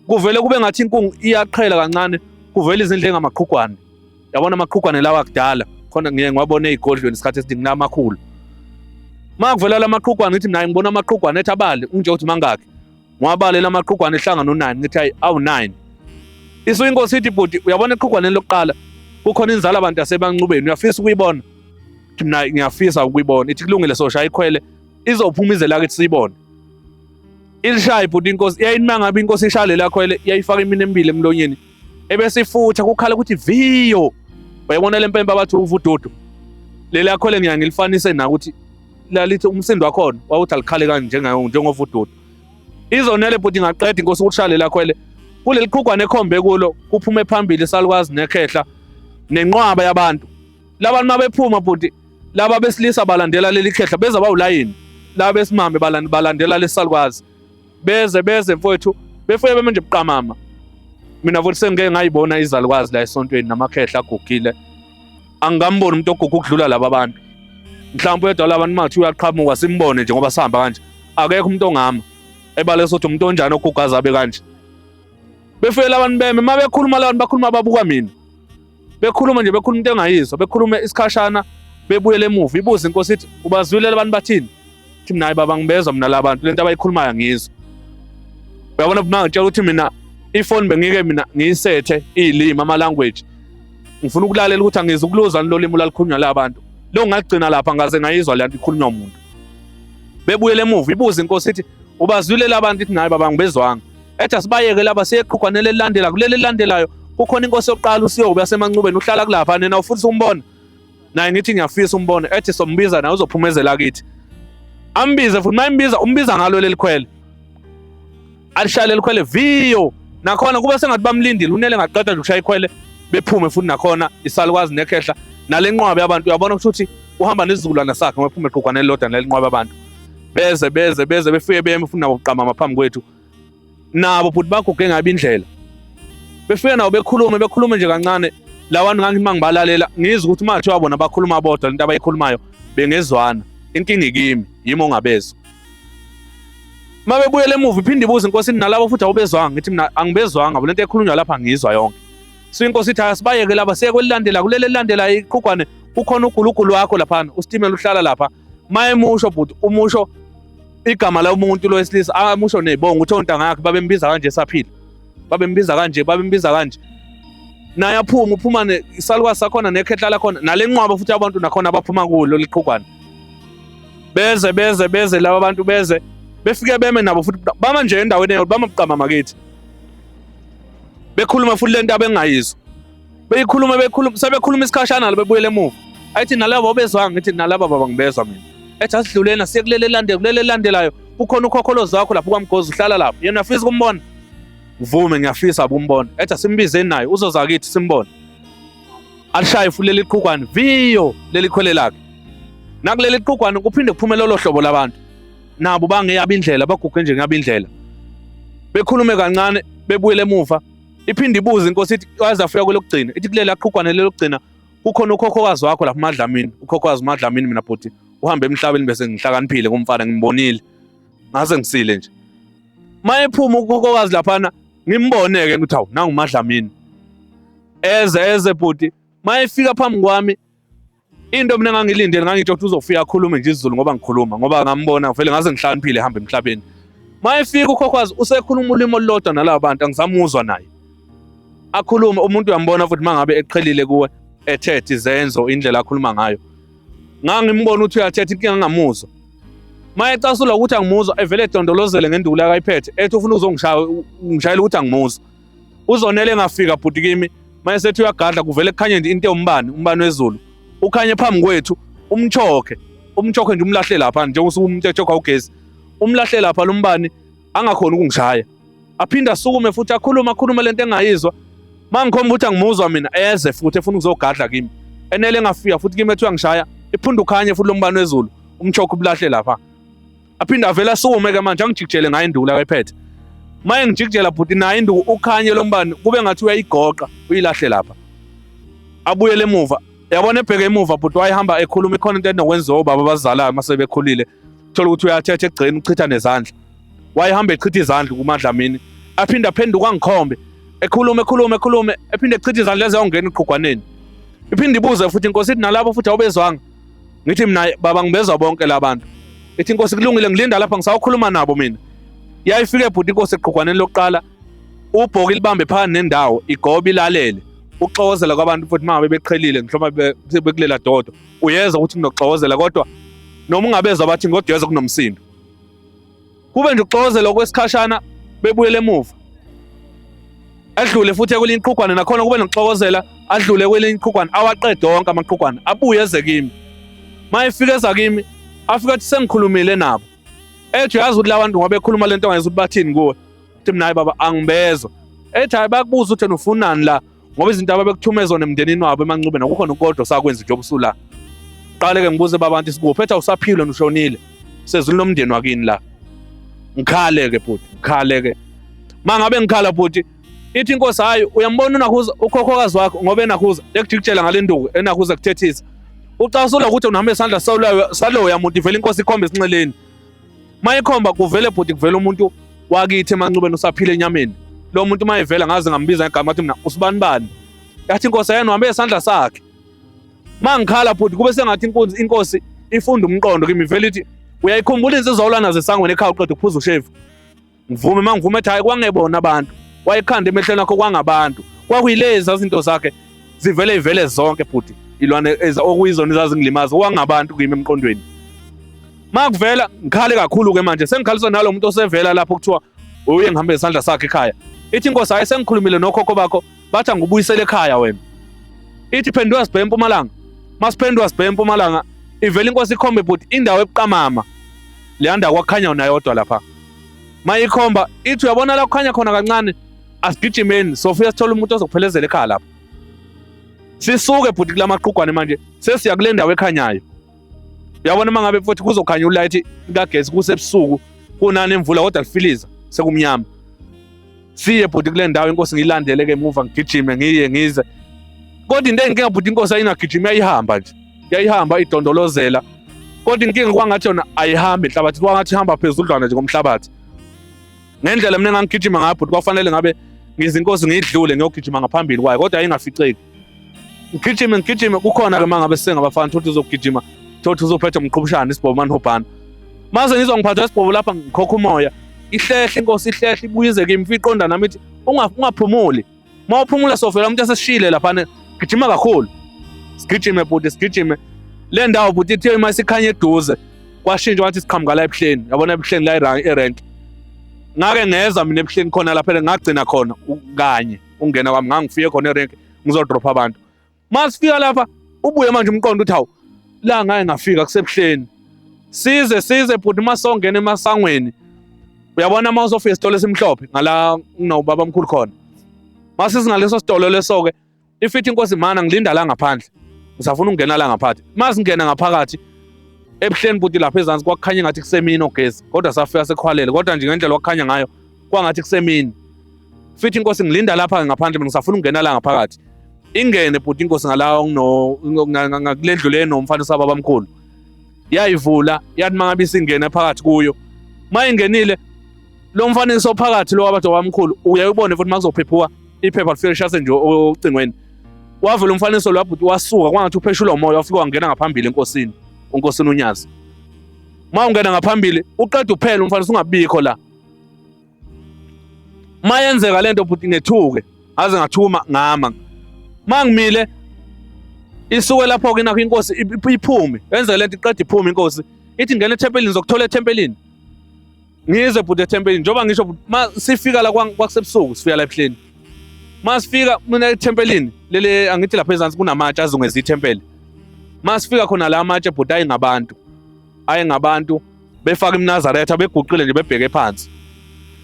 kuvele kube ngathi inkungu iyaqhela kancane kuvele izindlu engamaqhugwane. Yabona amaqhugwane lawa kudala khona ngiye ngiwabone ey'godlweni isikhathi esiningi namakhulu. Uma kuvela la maqhugwane ngithi naye ngibona amaqhugwane ethi abale unje uthi mangakhi. Ngiwabalela amaqhugwane ehlangana u-9 ngithi hayi awu-9. Isuke inkosi ithi bhuti uyabona eqhugwaneni lokuqala kukhona inzala abantu yasebancubeni uyafisa ukuyibona? Ngithi mina ngiyafisa ukuyibona. Ithi kulungile soshaya ikhwele izophuma ize lakithi siyibone. Ilishaye bhuti inkosi yayithi uma ngabe inkosi ishaya leli khwele yayifaka imini emibili emlonyeni ebese ifutha kukhala ukuthi viyo. Uyabona le mpempe abathi uvududu. Leli khwele ngiya ngilifanise na ukuthi lalithi umsindo wakhona wawuthi alikhale kanje njengayo njengovududu. Izonele bhuti ingaqeda inkosi ukushaya leli khwele kuleli qhugwane ekhombe kulo kuphume phambili isalukazi nekhehla nenqwaba yabantu. Labantu mabephuma bhuti laba besilisa balandela leli khehla beza bawulayini laba besimame balandela lesalukazi beze beze mfowethu befike beme nje buqamama. Mina futhi sengike ngayibona izalukazi la esontweni namakhehla agugile. Angikamboni umuntu oguga ukudlula laba bantu. Mhlawumbe uyedwa labantu mathi uyaqhamuka simbone nje ngoba sihamba kanje. Akekho umuntu ongama ebale sothi umuntu onjani oguga azabe kanje. Befike labantu beme uma bekhuluma labantu bakhuluma babuka mina. Bekhuluma nje bekhuluma into engayizwa, bekhulume isikhashana bebuyele emuva. Ibuze inkosi ithi ubazwile labantu bathini? Ithi mina hayi baba ngibezwa mina labantu lento abayikhulumayo angiyizwa. Uyabona uma ngitshela ukuthi mina ifoni bengike mina ngiyisethe iy'limi ama-language. Ngifuna ukulalela ukuthi angizwa ukuluzwa lolu limi olwalukhulunywa la bantu. Lo ngagcina lapha ngaze ngayizwa le nto ikhulunywa umuntu. Bebuyele emuva ibuze inkosi ithi ubazwile labantu ithi nayi baba ngibezwanga. Ethi asibayeke laba siye eqhugwaneni elilandela kuleli elilandelayo kukhona inkosi yokuqala uSiyobe yasemancubeni uhlala kulapha nina ufuna umbona. Naye ngithi ngiyafisa umbone ethi sombiza naye uzophumezela kithi. Ambize futhi mayimbiza umbiza ngalo leli khwele. Alishaya leli khwele viyo. Nakhona kube sengathi bamlindile unele ngaqeda nje ukushaya ikhwele bephume futhi nakhona isalukwazi nekhehla nale nqwaba yabantu uyabona ukuthi uhamba nesizukulwane sakhe ngoba ephume eqhugwaneni lodwa nale nqwaba yabantu. Beze beze beze befike beme futhi nabo buqamama phambi kwethu. Nabo futhi baguge ngabe indlela. Befike nabo bekhulume bekhulume nje kancane. Labantu ngangithi mangibalalela ngizwe ukuthi uma kuthiwa bona bakhuluma bodwa lento abayikhulumayo bengezwana. Inkinga ikimi, yimi ongabezwa. Uma bebuyela emuva iphinde ibuze inkosi nalabo futhi awubezwanga, ngithi mina angibezwanga lento ekhulunywa lapha ngiyizwa yonke. So inkosi ithi asibayeke laba siye kwelilandela, kuleli elilandela iqhugwane kukhona ugulugulu wakho laphana, usitimela uhlala lapha. Mayemusho bhuti umusho igama lomuntu lo wesilisa, amusho nezibongo ukuthi ontanga yakhe babembiza kanje saphila, babembiza kanje, babembiza kanje. Naye aphuma uphuma isalukazi sakhona nekhehla lakhona nale nqwaba futhi abantu nakhona abaphuma kulo liqhugwane. Beze beze beze laba bantu beze befike beme nabo futhi bama nje endaweni eyodwa, bama buqamama kithi. Bekhuluma futhi lento abengayizwa. Beyikhuluma bekhuluma sebekhuluma isikhashana bebuyele emuva. Ayithi nalabo obezwanga, ngithi nalaba baba ngibezwa mina. Ethi asidluleni siye kuleli elandela, kuleli elandelayo kukhona ukhokholozi wakho lapho kwaMgozi uhlala lapho. Yena uyafisa ukumbona? Ngivume ngiyafisa ukumbona. Ethi asimbizeni naye uzoza kithi simbone. Alishaye futhi leli qhugwane viyo leli khwele lakhe. Nakuleli qhugwane kuphinde kuphume lolo hlobo labantu. Nabo bangeyaba indlela, baguge nje ngeyaba indlela. Bekhulume kancane bebuyele emuva. Iphinde ibuze inkosi ithi waze afika kwelokugcina. Ithi kuleli aqhugwane lelokugcina kukhona ukhokhokazi wakho lapha uMadlamini. Ukhokhokazi uMadlamini mina bhuti uhambe emhlabeni bese ngihlakaniphile kumfana ngimbonile. Ngaze ngisile nje. Mayephuma ukhokhokazi laphana ngimbone ke ngithi hawu nangu uMadlamini. Eze eze bhuti mayefika phambi kwami into mina ngangilindele ngangithi ukuthi uzofika akhulume nje isiZulu ngoba ngikhuluma ngoba ngambona vele ngaze ngihlakaniphile ehamba emhlabeni. Mayefika ukhokhokazi usekhuluma ulimi olulodwa nalaba bantu angisamuzwa naye. Akhulume umuntu uyambona futhi mangabe eqhelile kuwe ethethe izenzo indlela akhuluma ngayo. Ngangimbona ukuthi uyathetha inkinga ngamuzwa. Mayecasula ukuthi angimuzwa evele edondolozele ngenduku akayiphethe ethi ufuna uzongishaya ungishayela ukuthi angimuzwa. Uzonele engafika bhuti kimi mayesethi uyagadla kuvele kukhanye nje into ewumbani, umbani wezulu. Ukhanye phambi kwethu umchokhe, umchokhe nje umlahle lapha njengoba umuntu echokha ugesi. Umlahle lapha lo mbani angakhona ukungishaya. Aphinde asukume futhi akhulume akhulume lento engayizwa. Mangikhomba ukuthi angimuzwa mina eze futhi efuna ukuzogadla kimi. Enele engafika futhi kimi ethi uyangishaya, iphinde ukhanye futhi lo mbani wezulu, umchokhe ubulahle lapha. Aphinde avele asukume ke manje angijikijele ngayo induku la ayiphethe. Maye ngijikijela bhuti nayo induku ukhanye lo mbani kube ngathi uyayigoqa uyilahle lapha. Abuyele emuva. Yabona ebheke emuva bhuti wayehamba ekhuluma ikhona into enokwenziwa obaba abazalayo mase bekhulile. Thola ukuthi uyathetha ekugcina uchitha nezandla. Wayehamba echitha izandla kuMadlamini. Aphinde aphenduka angikhombe. Ekhulume ekhulume ekhulume ephinde echitha izandla eziyongena eqhugwaneni. Iphinde ibuze futhi inkosi ithi nalabo futhi awubezwanga. Ngithi mina baba ngibezwa bonke labantu. Ithi inkosi kulungile ngilinda lapha ngisawukhuluma nabo mina. Yayifike bhuti inkosi eqhugwaneni lokuqala ubhoki libambe phakathi nendawo igobe ilalele. Ukuxokozela kwabantu futhi mangabe beqhelile ngisho bekulela dodo uyezwa ukuthi kunokuxokozela kodwa noma ungabezwa bathi kodwa uyezwa kunomsindo. Kube nje ukuxokozela okwesikhashana bebuyele emuva. Adlule futhi kwelinye iqhugwane nakhona kube nokuxokozela adlule kwelinye iqhugwane awaqede wonke amaqhugwane abuye eze kimi. Mayefika eza kimi afika athi sengikhulumile nabo. Ethi uyazi ukuthi labantu ngoba bekhuluma lento ongayizwa ukuthi bathini kuwe. Uthi mina hayi baba angibezwa. Ethi hayi bakubuza ukuthi ufunani la ngoba izinto ababekuthume zona emndenini wabo emancubeni akukho nokodwa osakwenza njengoba usula. Qale ke ngibuze babantu isikuphi ethi awusaphilwe ushonile. Sezulu lomndeni wakini la. Ngikhale ke bhuti, ngikhale ke. Mangabe ngikhala bhuti ithi inkosi hayi uyambona uNakhuza ukhokhokazi wakho ngoba eNakhuza ekujikijela ngale nduku eNakhuza kuthethisa. Ucasula ukuthi unihamba isandla saloya muntu ivele inkosi ikhombe esinxeleni. Mayikhomba kuvele bhuti kuvela umuntu wakithi emancubeni usaphila enyameni. Lo muntu mayevela ngaze ngambiza ngegama athi mina usibani bani. Yathi inkosi yena uhambe isandla sakhe. Mangikhala bhuti kube sengathi inkunzi inkosi ifunda umqondo kimi vele ithi uyayikhumbula insizwa olwa zesangweni ekhaya uqeda ukuphuza ushevu. Ngivume mangivume ethi hayi kwangebona abantu. Wayekhanda emehlweni akho kwangabantu. Kwakuyilezi izinto zakhe zivele ivele zonke bhuti. Ilwane okuyizona ezazingilimaza kwangabantu kimi emqondweni. Makuvela ngikhale kakhulu ke manje sengikhaliswa nalo muntu osevela lapho kuthiwa uye ngihambe isandla sakhe ekhaya. Ithi inkosi hayi sengikhulumile nokhokho bakho bathi angubuyisele ekhaya wena. Ithi phenduka sibheke empumalanga. Masiphenduka sibheke empumalanga ivela inkosi ikhombe bhuti indawo ebuqamama. Leya ndawo kwakukhanya nayo yodwa lapha. Mayikhomba ithi uyabona la kukhanya khona kancane asigijimeni sofika sithola umuntu ozokuphelezela ekhaya lapha. Sisuke bhuti kulamaqhugwane manje sesiya kule ndawo ekhanyayo. Uyabona uma ngabe futhi kuzokhanya ulight kagesi kusebusuku kunani imvula kodwa lifiliza sekumnyama. Siye bhuti kule ndawo inkosi ngiyilandele ke emuva ngigijime ngiye ngize. Kodwa into enginkinga bhuti inkosi ayingagijimi yayihamba nje. Yayihamba idondolozela. Kodwa inkinga kwangathi yona ayihambi inhlabathi kwangathi ihamba phezudlwana nje komhlabathi. Ngendlela mina engangigijima ngayo bhuti kwafanele ngabe ngize inkosi ngiyidlule ngiyogijima ngaphambili kwayo kodwa ayingaficeki. Ngigijime ngigijime kukhona ke mangabe sengabafana thothi uzogijima thothi uzophethe umqhubushana isibhobo manihobhana. Mase ngizwa ngiphathwa isibhobo lapha ngikhokha umoya. Ihlehle inkosi ihlehle ibuyize kimi iqonda nami ithi ungaphumuli. Uma uphumula sofela umuntu eseshile laphana gijima kakhulu. Sigijime bhuti sigijime. Le ndawo bhuti ithiwe uma isikhanya eduze kwashintsha wathi siqhamuka la ebuhleni. Yabona ebuhleni la erenk. Ngake ngeza mina ebuhleni khona lapha ngagcina khona kanye ungena kwami ngangifike khona erenk ngizodropha abantu. Masifika lapha ubuye manje umqondo uthi hawu la ngake ngafika kusebuhleni. Size size bhuti masongena emasangweni. Uyabona uma uzofika esitolo esimhlophe ngala kunobaba omkhulu khona. Mase singaleso sitolo leso ke ifithi inkosi mana ngilinda la ngaphandle. Ngisafuna ukungena la ngaphathi. Masingena ngaphakathi ebuhleni bhuti lapha ezansi kwakukhanya ngathi kusemini ogesi kodwa safika sekuhwalele kodwa nje ngendlela kwakukhanya ngayo kwangathi kusemini. Fithi inkosi ngilinda lapha ngaphandle mina ngisafuna ukungena la ngaphakathi. Ingene bhuti inkosi ngala ngino ngakule ndlu le nomfana sababamkhulu. Yayivula yathi mangabe isingena phakathi kuyo. Mayingenile lo mfanekiso phakathi lo wabantu wamkhulu uyaye ubone futhi makuzophephuka iphepha lifike lishase nje ocingweni. Wavula umfanekiso lo bhuti wasuka kwangathi upheshulwa umoya wafika wangena ngaphambili enkosini, unkosini uNyazi. Uma ungena ngaphambili uqeda uphela umfanekiso ungabikho la. Mayenzeka lento bhuti ngethuke aze ngathuma ngama. Mangimile isuke lapho ke nakho inkosi iphume. Yenze lento iqeda iphume inkosi. Ithi ngena ethempelini zokuthola ethempelini. Ngize bhuti ethempelini njengoba ngisho ma sifika la kwakusebusuku sifika la ebuhleni. Ma sifika mina ethempelini lele angithi lapha ezansi kunamatshe azungeza ithempeli. Ma sifika khona la amatshe bhuti ayingabantu. Ayingabantu befaka imNazaretha beguqile nje bebheke phansi.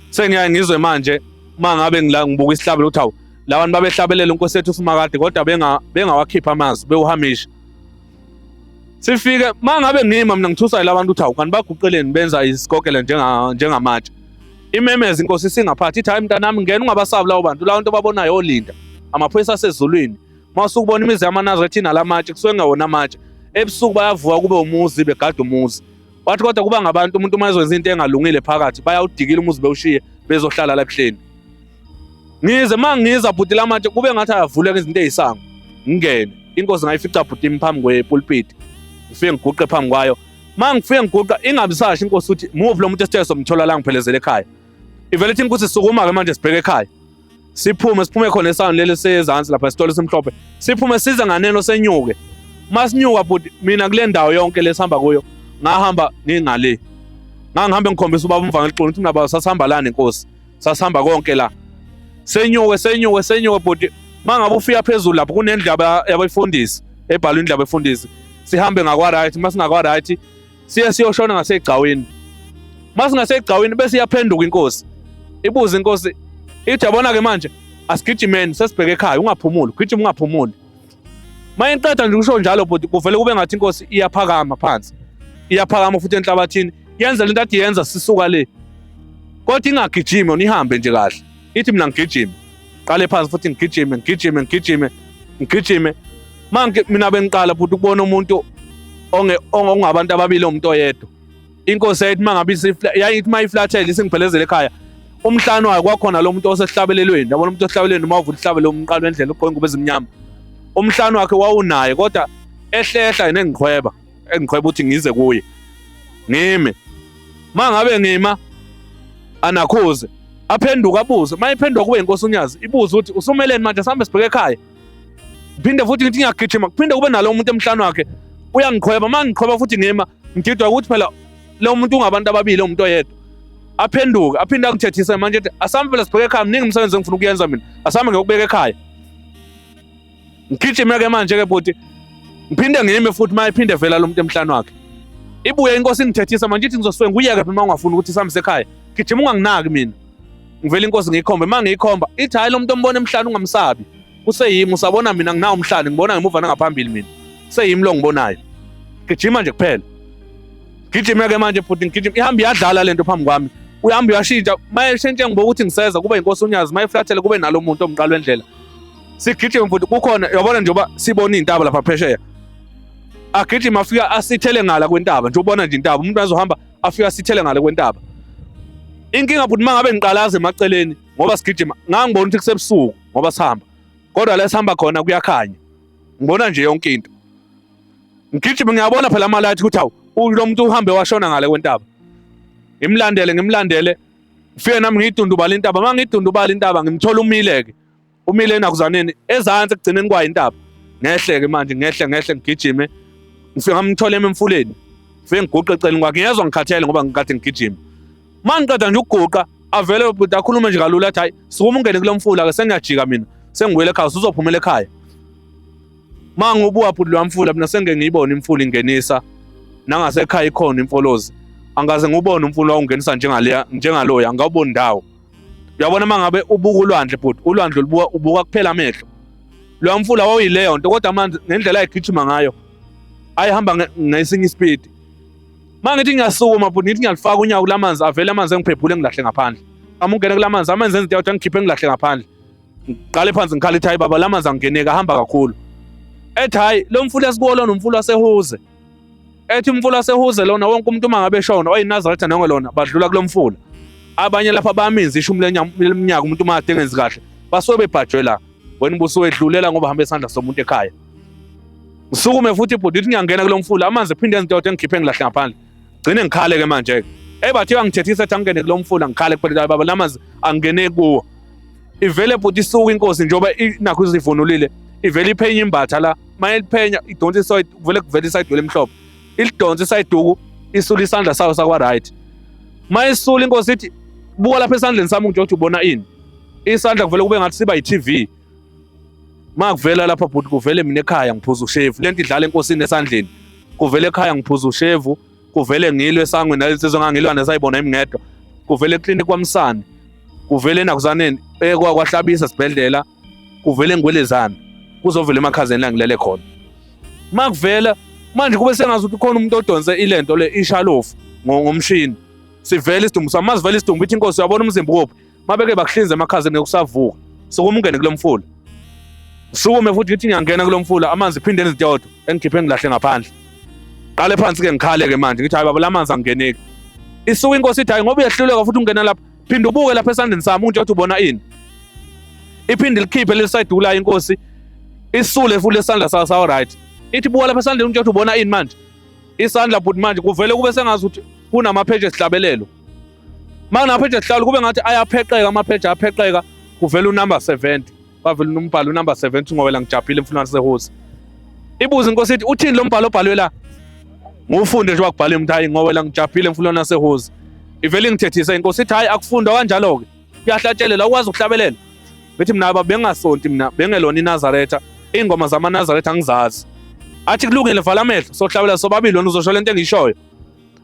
Sengiyaye ngizwe manje uma ngabe ngila ngibuka isihlabelo ukuthi hawu labantu babehlabelela inkosi yethu uSimakade kodwa bengawakhipha amazwi bewuhamisha. Sifike uma ngabe ngima mina ngithusa labantu ukuthi hawu kanti baguqeleni benza isikokele njengamatshe. Imemeza inkosi isingaphathi ithi hayi mntanami ngena ungabasabi labo bantu lawo nto babonayo olinda amaphoyisa asezulwini. Uma usukubona imizi yamaNazaretha inalamatshe kusuke kungewona amatshe. Ebusuku bayavuka kube umuzi begada umuzi. Wathi kodwa kuba ngabantu umuntu uma ezokwenza into engalungile phakathi bayawudikila umuzi bewushiye bezohlala la ebuhleni. Ngize uma ngiza bhuti lamatshe kube ngathi ayavuleka izinto ezisango. Ngingene. Inkosi ngayifica bhuti imi phambi kwepulpiti. Ngifike ngiguqe phambi kwayo. Uma ngifike ngiguqa ingabi sasho inkosi ukuthi move lo muntu esithe somthola la ngiphelezele ekhaya. Ivele ithi inkosi sukuma ke manje sibheke ekhaya. Siphume siphume khona esangweni leli sezansi lapha esitolo esimhlophe. Siphume size nganeno senyuke. Masinyuka bhuti mina kule ndawo yonke lesihamba kuyo ngahamba ngingale. Ngangihambe ngikhombisa ubaba umvangeli Xulu ukuthi mina baba sasihamba la nenkosi. Sasihamba konke la. Senyuke senyuke senyuke bhuti mangabe ufika phezulu lapho kunendlu yabefundisi ebhalwe indlu yabefundisi. Sihambe ngakwa right masingakwa right siye siyoshona ngasegcawini. Masingasegcawini bese iyaphenduka inkosi. Ibuze inkosi ithi yabona ke manje asigijimeni sesibheke ekhaya ungaphumuli gijima ungaphumuli. Mayiqeda nje usho njalo bhuti kuvele kube ngathi inkosi iyaphakama phansi. Iyaphakama futhi enhlabathini yenza lento athi yenza sisuka le. Kodwa ingagijimi yona ihambe nje kahle. Ithi mina ngigijime. Qale phansi futhi ngigijime ngigijime ngigijime ngigijime. Manje mina bengiqala bhuti ukubona umuntu onge ongabantu ababili umuntu oyedwa. Inkosi yayithi mangabe yayithi mayiflathele isingiphelezele ekhaya. Umhlane wayo kwakhona lo muntu osehlabelelweni. Yabona umuntu ohlabelelweni uma uvula ihlabelo umqalo wendlela ugqoke ingubo ezimnyama. Umhlane wakhe wawunaye kodwa ehlehla yena engiqhweba, engiqhweba ukuthi ngize kuye. Ngime. Mangabe ngima anakhuze aphenduka abuze mayiphenduka kube inkosi uNyazi ibuze ukuthi usumeleni manje sihambe sibheke ekhaya. Ngiphinde futhi ngithi ngiyagijima kuphinde kube nalo muntu emhlane wakhe uyangiqhweba uma ngiqhweba futhi ngima ngididwa ukuthi phela lo muntu ungabantu ababili umuntu oyedwa. Aphenduke aphinde angithethise manje ethi asambe phela sibheke ekhaya mningi umsebenzi engifuna ukuyenza mina asambe ngiyokubeka ekhaya. Ngigijime ke manje ke bhuti ngiphinde ngime futhi uma ephinde vela lo muntu emhlane wakhe. Ibuye inkosi ingithethisa manje ithi ngizosuke ngikuyeke phela uma ungafuni ukuthi sihambe ekhaya. Gijima unganginaki mina. Ngivela inkosi ngiyikhombe uma ngiyikhomba ithi hhayi lo muntu ombona emhlane ungamsabi. Kuseyimi usabona mina nginawo umhlane ngibona ngemuva nangaphambili mina. Seyimi lo ngibonayo. Gijima nje kuphela. Ngigijime-ke manje bhuti, ngigijime, ihambe iyadlala lento phambi kwami, uyahamba uyashintsha, mayeshintshe ngibuka ukuthi ngiseza kube inkosi uNyazi, mayeflathele kube nalo muntu omqalo wendlela. Sigijime bhuti, kukhona uyabona njengoba sibona iy'ntaba lapha phesheya, agijima afika asithele ngala kwentaba nje, ubona nje intaba, umuntu azohamba afika asithele ngale kwentaba. Inkinga bhuti, uma ngabe ngiqalaza emaceleni ngoba sigijima, ngangibona ukuthi kusebusuku ngoba sihamba, kodwa la sihamba khona kuyakhanya, ngibona nje yonke into. Ngigijima ngiyabona phela amalayithi ukuthi hawu, lo muntu uhambe washona ngale kwentaba. Ngimlandele, ngimlandele, ngifike nami ngiyidundubala intaba. Uma ngiyidundubala intaba ngimthola umile-ke, umile enakuzaneni ezansi ekugcineni kwayo intaba. Ngehle-ke manje, ngehle ngehle ngigijime, ngifike ngamthola emfuleni, ngifike ngiguqe eceleni kwakhe. Ngiyezwa ngikhathele ngoba ngikade ngigijima. Uma ngiqeda nje ukuguqa, avele bhuti akhulume nje kalula athi hayi, sukuma ungene kulo mfula-ke, sengiyajika mina, sengibuyele ekhaya, usuzophumela ekhaya. Uma ngibuka bhuti loya mfula mina sengike ngiyibone imfula ingenisa nangasekhaya ikhona imfolozi, angikaze ngiwubone umfula wawungenisa njengaleya njengaloya, angikawuboni ndawo. Uyabona uma ngabe ubuka ulwandle bhuti, ulwandle ulibuka ubuka kuphela amehlo. Loya mfula wawuyileyo nto, kodwa amanzi ngendlela ayegijima ngayo ayehamba ngesinye isipidi. Uma ngithi ngiyasukuma bhuti, ngithi ngiyalifaka unyawo kulamanzi, avele amanzi engiphephule ngilahle ngaphandle. Uma ungena kulamanzi, amanzi enza into yokuthi angikhiphe ngilahle ngaphandle. Ngiqale phansi ngikhala ithi hayi baba, lamanzi angeneki, ahamba kakhulu. Ethi hayi, lo mfula esikuwo lona umfula waseHuze. Ethi umfula waseHuze lona wonke umuntu uma ngabe eshona oyiNazaretha nongelona badlula kulo mfula. Abanye lapha baminza ishumi leminyaka umuntu uma kade engenzi kahle basuke bebhajwe la, wena ubusuwedlulela ngoba hamba esandla somuntu ekhaya. Ngisukume futhi bhuti, ithi ngiyangena kulo mfula, amanzi ephinde enze into engikhiphe ngilahle ngaphandle. Gcine ngikhale ke manje-ke. Eyi bathi uyangithethisa ethi angingene kulo mfula, ngikhale kuphela baba, lamanzi angene kuwo. Ivele bhuti isuka inkosi njengoba inakho izivunulile, ivele iphenye imbatha la, uma iliphenya idonsa isayidi, kuvele kuvele isayidi elimhlophe, ilidonsa isayiduku, isula isandla sayo sakwa-right. Uma isula inkosi ithi buka lapha esandleni sami nje ukuthi ubona ini, isandla kuvele kube ngathi siba yi-TV. Uma kuvela lapha bhuti, kuvele mina ekhaya ngiphuza ushevu, lento idlala enkosini esandleni, kuvele ekhaya ngiphuza ushevu, kuvele ngilwe esangweni nalezi nsizwa engangilwa nesayibona yimi ngedwa, kuvele eklinikhi kwaMsane, kuvele enakuzaneni kwaHlabisa esibhedlela, kuvele ngwelezana, kuzovela emakhazeni la ngilele khona. Uma kuvela manje kube sengazi ukuthi khona umuntu odonse ilento le ishalofu ngomshini, sivele isidumbu sami. Uma sivele isidumbu ithi inkosi uyabona umzimba ukuphi, mabeke bakuhlinze emakhazeni ngeke usavuka, sukuma ungene kulo mfula. Ngisukume futhi ngithi ngiyangena kulo mfula, amanzi phinde enze into eyodwa engikhiphe ngilahle ngaphandle. Qale phansi-ke ngikhale-ke manje ngithi hayi baba, lamanzi angeneki. Isuka inkosi ithi hayi, ngoba uyehluleka futhi ungena lapha, phinde ubuke lapha esandleni sami unje ukuthi ubona ini. Iphinde likhiphe leli side ulayo inkosi, isule futhi lesandla sayo sawo right. Ithi buka lapha esandleni unje ukuthi ubona ini manje. Isandla bhuti manje kuvele kube sengazi ukuthi kunamapheji esihlabelelo. Uma kunamapheji esihlabelelo kube ngathi ayapheqeka, amapheji ayapheqeka, kuvele unumber 70. Bavele umbhalo unumber 70 ngowela ngijabhile emfuleni waseHosi. Ibuza inkosi ithi uthini lo mbhalo obhalwe la? Ngiwufunde nje wakubhala umuntu hayi ngowela ngijabhile emfuleni waseHosi. Ivele ingithethisa inkosi ithi hayi akufundwa kanjalo-ke. Kuyahlatshelela ukwazi ukuhlabelela. Ngithi mina baba bengingasonti mina, bengelona iNazaretha. Iy'ngoma zamaNazaretha angizazi. Athi kulungile vala amehlo sohlabela sobabili wena uzosho lento engiyishoyo.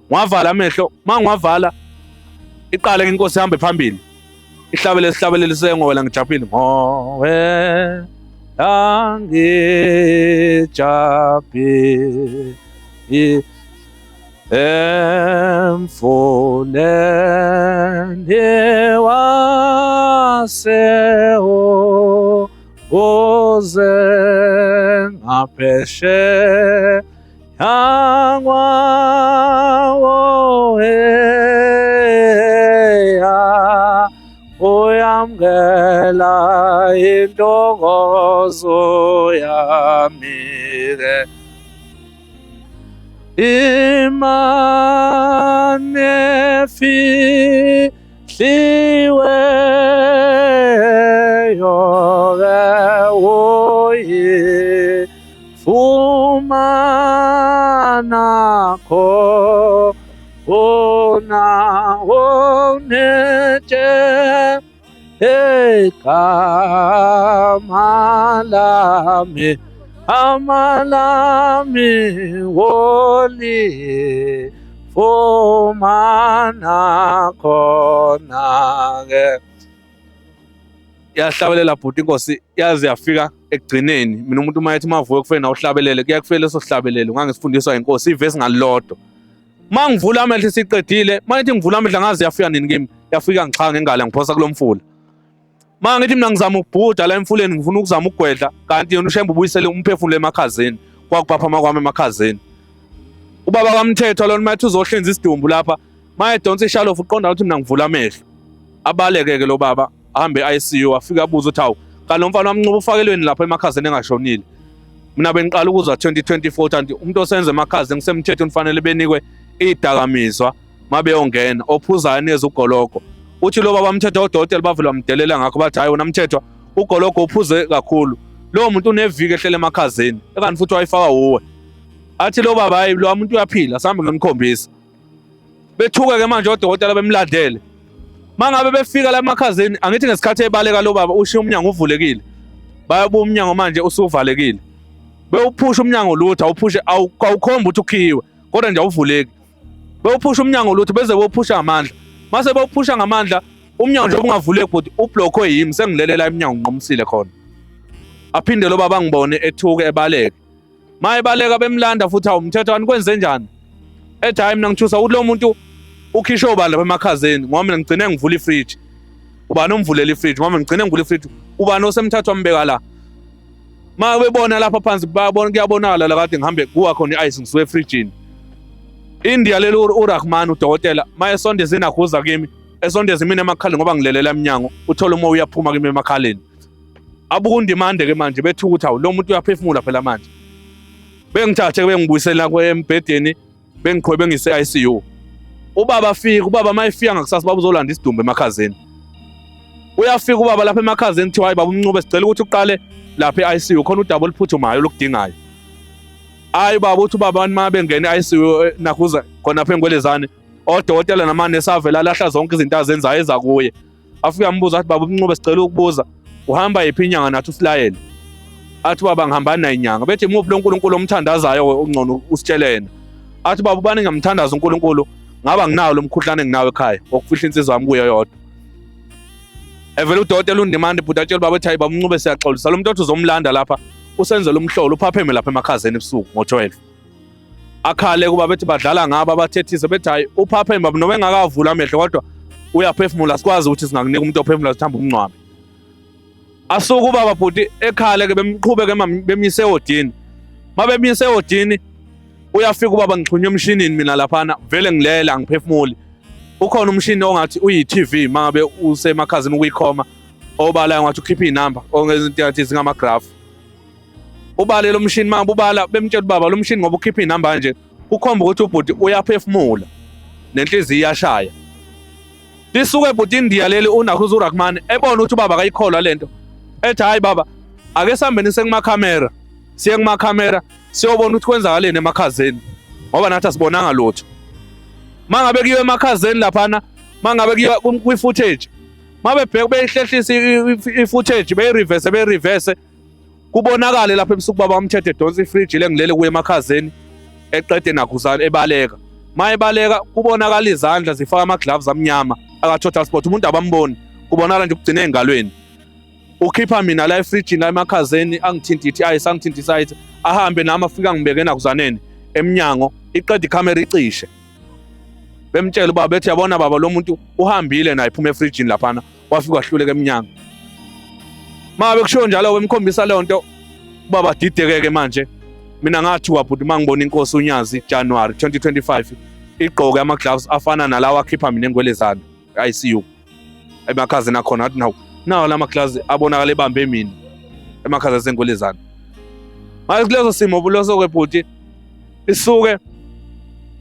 Ngiwavala amehlo, uma ngiwavala iqale inkosi ihambe phambili. Ihlabele isihlabelelo sengowela ngijabhile ngowe angijabhile emfuleni waseho uze ngaphesheya kwawoheya uyamkela intokozo yami-ke imane fihliweyo ke uyifumana khona onetshe igama lami amalami woli fumana khona ke. Yahlabelela bhuti inkosi yaze yafika ekugcineni. Mina umuntu uma ethi mavuke kufike nawe uhlabelele, kuyaye kufike leso sihlabelelo ngangisifundiswa inkosi ivesi ngalilodwa. Uma ngivula amehlo isiqedile, uma ngithi ngivula amehlo angazi yafika nini kimi, yafika ngixhaka ngengalo ngiphosa kulo mfula. Uma ngithi mina ngizama ukubhuda la emfuleni ngifuna ukuzama ukugwedla, kanti yena uShembe ubuyisele umphefumulo emakhazeni, kwakuphaphama kwami emakhazeni. Ubaba kaMthethwa lona uma ethi uzohlinza isidumbu lapha, uma edonsa ishalofu uqonda ukuthi mina ngivula amehlo. Abaleke-ke lo baba ahambe e-ICU afike abuze ukuthi hawu kanti lo mfana wamncuba ufakelweni lapha emakhazeni engashonile. Mina bengiqala ukuzwa 2024 kanti umuntu osenza emakhazeni kusemthethweni kufanele benikwe idakamizwa mabeyongena ophuzayo anikeze ugologo. Uthi lo baba Mthethwa odokotela bavele bamdelela ngakho bathi hayi wena Mthethwa ugologo uphuze kakhulu. Lowo muntu uneviki ehlele emakhazeni ekanti futhi wayifaka wuwe. Athi lo baba hayi lo muntu uyaphila sihambe ngimkhombisa. Bethuke ke manje odokotela bemlandele. Mangabe befika la emakhazeni angithi ngesikhathi ebaleka lo baba ushiya umnyango uvulekile. Bayabuya umnyango manje usuvalekile. Bewuphusha umnyango lutho awuphushe awukhomba ukuthi ukhiyiwe kodwa nje awuvuleki. Bewuphusha umnyango lutho beze bewuphusha ngamandla. Mase bewuphusha ngamandla umnyango nje ungavuleki bhuti ublockwe yimi sengilelela emnyango ngiqomsile khona. Aphinde lo baba ngibone ethuke ebaleke. Mayebaleka bemlanda futhi awumthetho kanti kwenze njani? Ethi hayi mina ngithusa ukuthi lo muntu ukhishwe ubani lapha emakhazeni ngoba mina ngigcine ngivula ifridge. Ubani omvulela ifridge ngoba ngigcine ngivula ifridge. Ubani osemthatha wambeka la? Ma bebona lapha phansi bayabona kuyabonakala la kade ngihambe kuwa khona i-ice ngisuke efrijini. India leli uRahman udokotela mayesondeza inaguza kimi esondeza mina emakhaleni ngoba ngilelela emnyango uthola umoya uyaphuma kimi emakhaleni. Abuka undimande ke manje bethuka ukuthi hawu lo muntu uyaphefumula phela manje. Bengithathe bengibuyisela embhedeni bengiqhwebe ngise ICU. Ubaba afika, ubaba mayefika ngakusasa baba uzolanda isidumbu emakhazeni. Uyafika ubaba lapha emakhazeni kuthiwa hayi baba uMncube sicela ukuthi uqale lapha e-ICU khona udaba oluphuthumayo olukudingayo. Hayi baba uthi ubaba uma bengena e-ICU nakhuza khona apha eNgwelezane odokotela namanesi avela alahla zonke izinto azenzayo eza kuye. Afike ambuza athi baba uMncube sicela ukubuza uhamba yiphi inyanga nathi usilayele. Athi baba ngihamba nayo inyanga. Bethi imuphi lo nkulunkulu omthandazayo ongcono usitshele yena. Athi baba ubani ngamthandaza uNkulunkulu ngaba nginawo lo mkhuhlane enginawo ekhaya wokufihla insizwa yami kuyo yodwa. Evele udokotela undimande bhuti atshela ubaba ethi hayi baba uMncube siyaxolisa lo muntu othi uzomlanda lapha usenzela umhlolo uphapheme lapha emakhazeni ebusuku ngo-12. Akhale kuba bethi badlala ngabo abathethise bethi hayi uphapheme baba noma engakavula amehlo kodwa uyaphefumula sikwazi ukuthi singakunika umuntu ophefumula sithamba umngcwabe. Asuke ubaba bhuti ekhale ke bemqhube ke bemyise ehodini. Mabemyise ehodini uyafika ubaba ngixhunywe emshinini mina laphana vele ngilele angiphefumuli. Ukhona umshini ongathi uyi-TV mangabe usemakhazini ukuyikhoma obalayo ngathi ukhipha iy'namba ongezinto ngathi zingama-graph. Ubale lo mshini mangabe ubala bemtshela ubaba lo mshini ngoba ukhipha iy'namba nje kukhomba ukuthi ubhuti uyaphefumula nenhliziyo iyashaya. Lisuke bhuti India leli uNakhuza uRahman ebona ukuthi ubaba akayikholwa lento. Ethi hayi baba ake sihambeni sekumakhamera siye kumakhamera siyobona ukuthi kwenzakaleni emakhazeni ngoba nathi asibonanga lutho. Mangabe kuyiwe emakhazeni laphana mangabe kuyiwa kwi-footage mabebheka beyihlehlisa i-footage beyireverse beyireverse kubonakale lapha ebusuku baba uMthetho edonsa ifriji lengilele kuye emakhazeni eqede nakhuzana ebaleka. Mayebaleka kubonakala izandla zifaka ama-gloves amnyama aka-Total Sport umuntu abamboni kubonakala nje ukugcina ey'ngalweni. Ukhipha mina la efrijini la emakhazeni angithintithe i-ice angithintise i-ice ahambe nami afike angibeke nakuzaneni emnyango iqeda ikhamera icishe. Bemtshela ubaba bethi yabona baba lo muntu uhambile naye phuma efrijini laphana wafika wahluleka emnyango. Mangabe kushiwo njalo bemkhombisa leyo nto ubaba adideke-ke manje. Mina ngathuka bhuti uma ngibona inkosi uNyazi January 2025 igqoke ama-gloves afana nalawa akhipha mina engwelezane ICU emakhazeni akhona athi nawo nawo la ma-gloves abonakala ebambe mina emakhazeni asengwelezane. Manje kuleso simo leso-ke bhuti isuke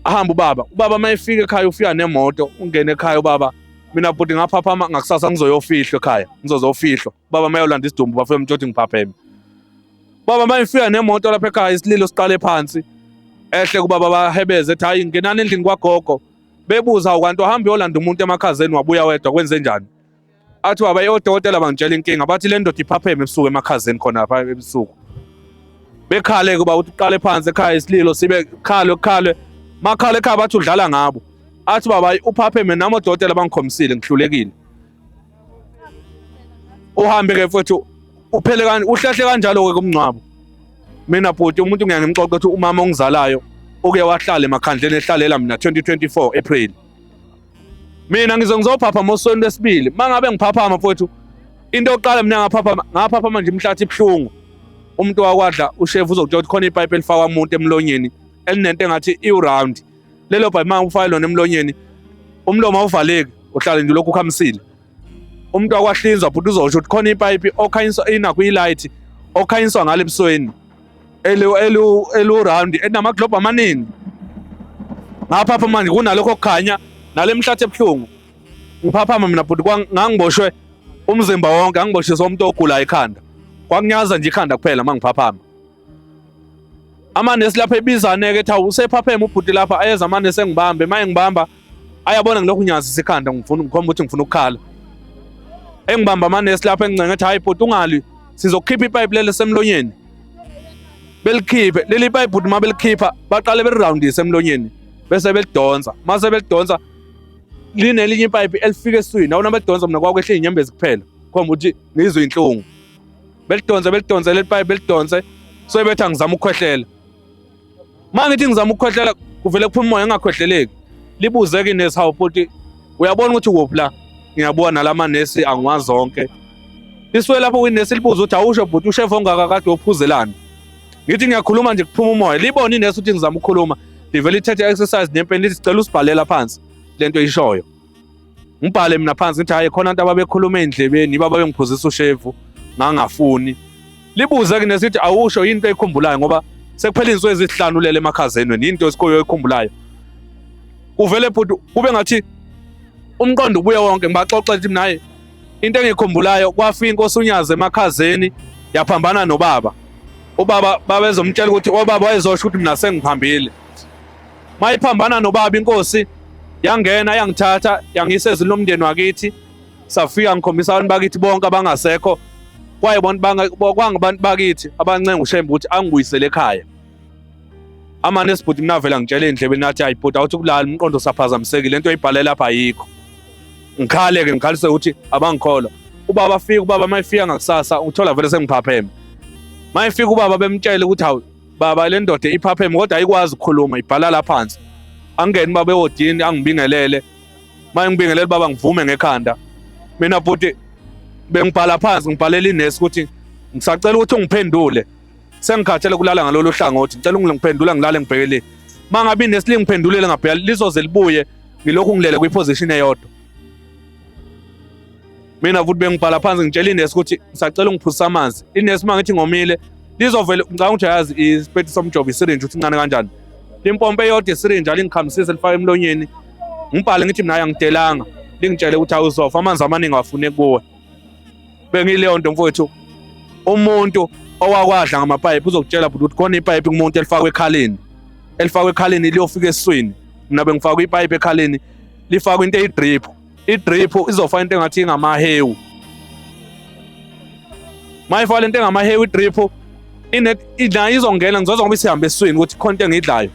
ahambe ubaba. Ubaba uma efika ekhaya ufika nemoto ungene ekhaya ubaba. Mina bhuti ngaphaphama ngakusasa ngizoyofihlwa ekhaya ngizozofihlwa. Baba mayolanda isidumbu bafike mtshoti ngiphapheme. Baba mayifika nemoto lapha ekhaya isililo siqale phansi. Ehle kubaba bahebeze ethi hayi ngenani endlini kwagogo. Bebuza kanti uhamba uyolanda umuntu emakhazeni wabuya wedwa kwenze njani? Athi baba odokotela bangitshela inkinga bathi le ndoda iphapheme ebusuku emakhazeni khona lapha ebusuku. Bekhale kuba uthi uqale phansi ekhaya isililo sibe khalwe khalwe. Makhale ekhaya bathi udlala ngabo. Athi baba uphapheme nami odokotela bangikhombisile ngihlulekile. Uhambe ke mfowethu uphele kanje uhlehle kanjalo ke kumngcwabo. Mina bhuti umuntu ngiya ngimxoxe ukuthi umama ongizalayo Uke wahlala emakhandleni ehlalela mina 2024 April. Mina ngize ngizophaphama osweni lwesibili. Mangabe ngiphaphama mfowethu, into yokuqala mina ngaphaphama, ngaphaphama nje imhlathi ibuhlungu. Umuntu wakwadla ushevu uzokutshela ukuthi khona ipipe elifakwa umuntu emlonyeni elinento engathi iwu-round. Lelo pipe uma ufake lona emlonyeni, umlomo awuvaleki, uhlale nje lokhu ukhamisile. Umuntu wakwahlinzwa bhuti uzosho ukuthi khona ipipe okhanyiswa inakho i-light okhanyiswa ngale ebusweni elu-round elinamaglobhu amaningi. Ngapha manje kunalokho okukhanya nale mhlathi ebuhlungu. Ngiphaphama mina bhuti, ngangiboshwe umzimba wonke, angiboshiswa umuntu ogulayo ekhanda. Kwakunyaza nje ikhanda kuphela uma ngiphaphama. Amanesi lapha ebizane-ke ethi hawu usephapheme ubhuti lapha, ayeza amanesi engibambe. Uma engibamba ayabona ngilokhu nyazisa ikhanda, ngifuna ngikhomba ukuthi ngifuna ukukhala. Engibamba amanesi lapha engincenga ethi hayi bhuti ungalwi, sizokhipha ipayipi leli semlonyeni. Belikhiphe leli payipi bhuti, uma belikhipha baqale belirawundise emlonyeni bese belidonsa. Mase belidonsa linelinye ipayipi elifika esiswini, awuna belidonsa mina kwakwehla iy'nyembezi kuphela, khomba ukuthi ngizwe inhlungu. Belidonse belidonse leli payipi belidonse, so bethi angizama ukukhwehlela. Uma ngithi ngizama ukukhwehlela kuvele kuphume umoya engakhwehleleki. Libuze-ke inesi, hawu bhuti uyabona ukuthi kuphi la? Ngiyabuka nalama nesi angiwazi zonke. Lisuke lapho kwinesi libuze ukuthi awusho bhuti ushefu ongaka kade wophuzelani? Ngithi ngiyakhuluma nje kuphuma umoya. Libone inesi ukuthi ngizama ukukhuluma. Livele lithethe exercise nempeni lithi sicela usibhalela phansi lento eyishoyo. Ngibhale mina phansi ngithi hayi khona abantu ababekhuluma ey'ndlebeni yibo ababengiphuzisa ushevu ngangafuni. Libuze ke nesithi awusho yini into oyikhumbulayo ngoba sekuphela izinsuku ezihlanu ulele emakhazeni wena yini into oyikhumbulayo. Kuvele bhuti kube ngathi umqondo ubuye wonke, ngibaxoxela ukuthi mina hayi into engikhumbulayo kwafika inkosi uNyazi emakhazeni yaphambana nobaba. Ubaba babezomtshela ukuthi obaba wayezosho ukuthi mina sengihambile. Mayiphambana nobaba inkosi yangena yangithatha yangiyisa ezweni lomndeni wakithi, safika ngikhombisa abantu bakithi bonke abangasekho. Kwangabantu bakithi abancenga uShembe ukuthi angibuyisele ekhaya. Amane esibhuti mina vela ngitshele endlebeni nathi hayi bhuti awuthi kulala umqondo usaphazamisekile lento oyibhale lapha ayikho. Ngikhale-ke ngikhalise ukuthi abangikholwa. Ubaba afika, ubaba mayefika ngakusasa uthola vele sengiphapheme. Mayefika ubaba bemtshele ukuthi hawu baba le ndoda iphapheme kodwa ayikwazi ukukhuluma ibhala la phansi. Angene baba ewodini angibingelele. Maye ngibingelele baba ngivume ngekhanda. Mina bhuti bengibhala phansi ngibhalela inesi ukuthi ngisacela ukuthi ungiphendule. Sengikhathele kulala ngalolu hlangothi, ngicela ungiphendula ngilale ngibheke le. Mangabe inesi lingiphendulele ngabheka lizoze libuye ngilokhu ngilele kwiposition eyodwa. Mina futhi bengibhala phansi ngitshela inesi ukuthi ngisacela ungiphuzisa amanzi. Inesi uma ngithi ngomile lizovele, ngicabanga ukuthi ayazi isipeti somjovo isirinji ukuthi incane kanjani. Limpompe eyodwa isirinji alingikhamisise lifake emlonyeni. Ngibhale ngithi mina angidelanga. Lingitshele ukuthi awuzofa amanzi amaningi awafuneki kuwe. Bengileyo nto mfowethu. Umuntu owakwadla ngamapayipi uzokutshela bhuti ukuthi khona ipayipi kumuntu elifakwe ekhaleni. Elifakwe ekhaleni liyofika esiswini. Mina bengifakwe ipayipi ekhaleni lifakwe into eyidrip. Idrip izofaka into engathi ingamahewu. Mayifaka lento engamahewu idrip nayo izongena ngizozwa ngoba isihamba esiswini ukuthi khona into engiyidlayo.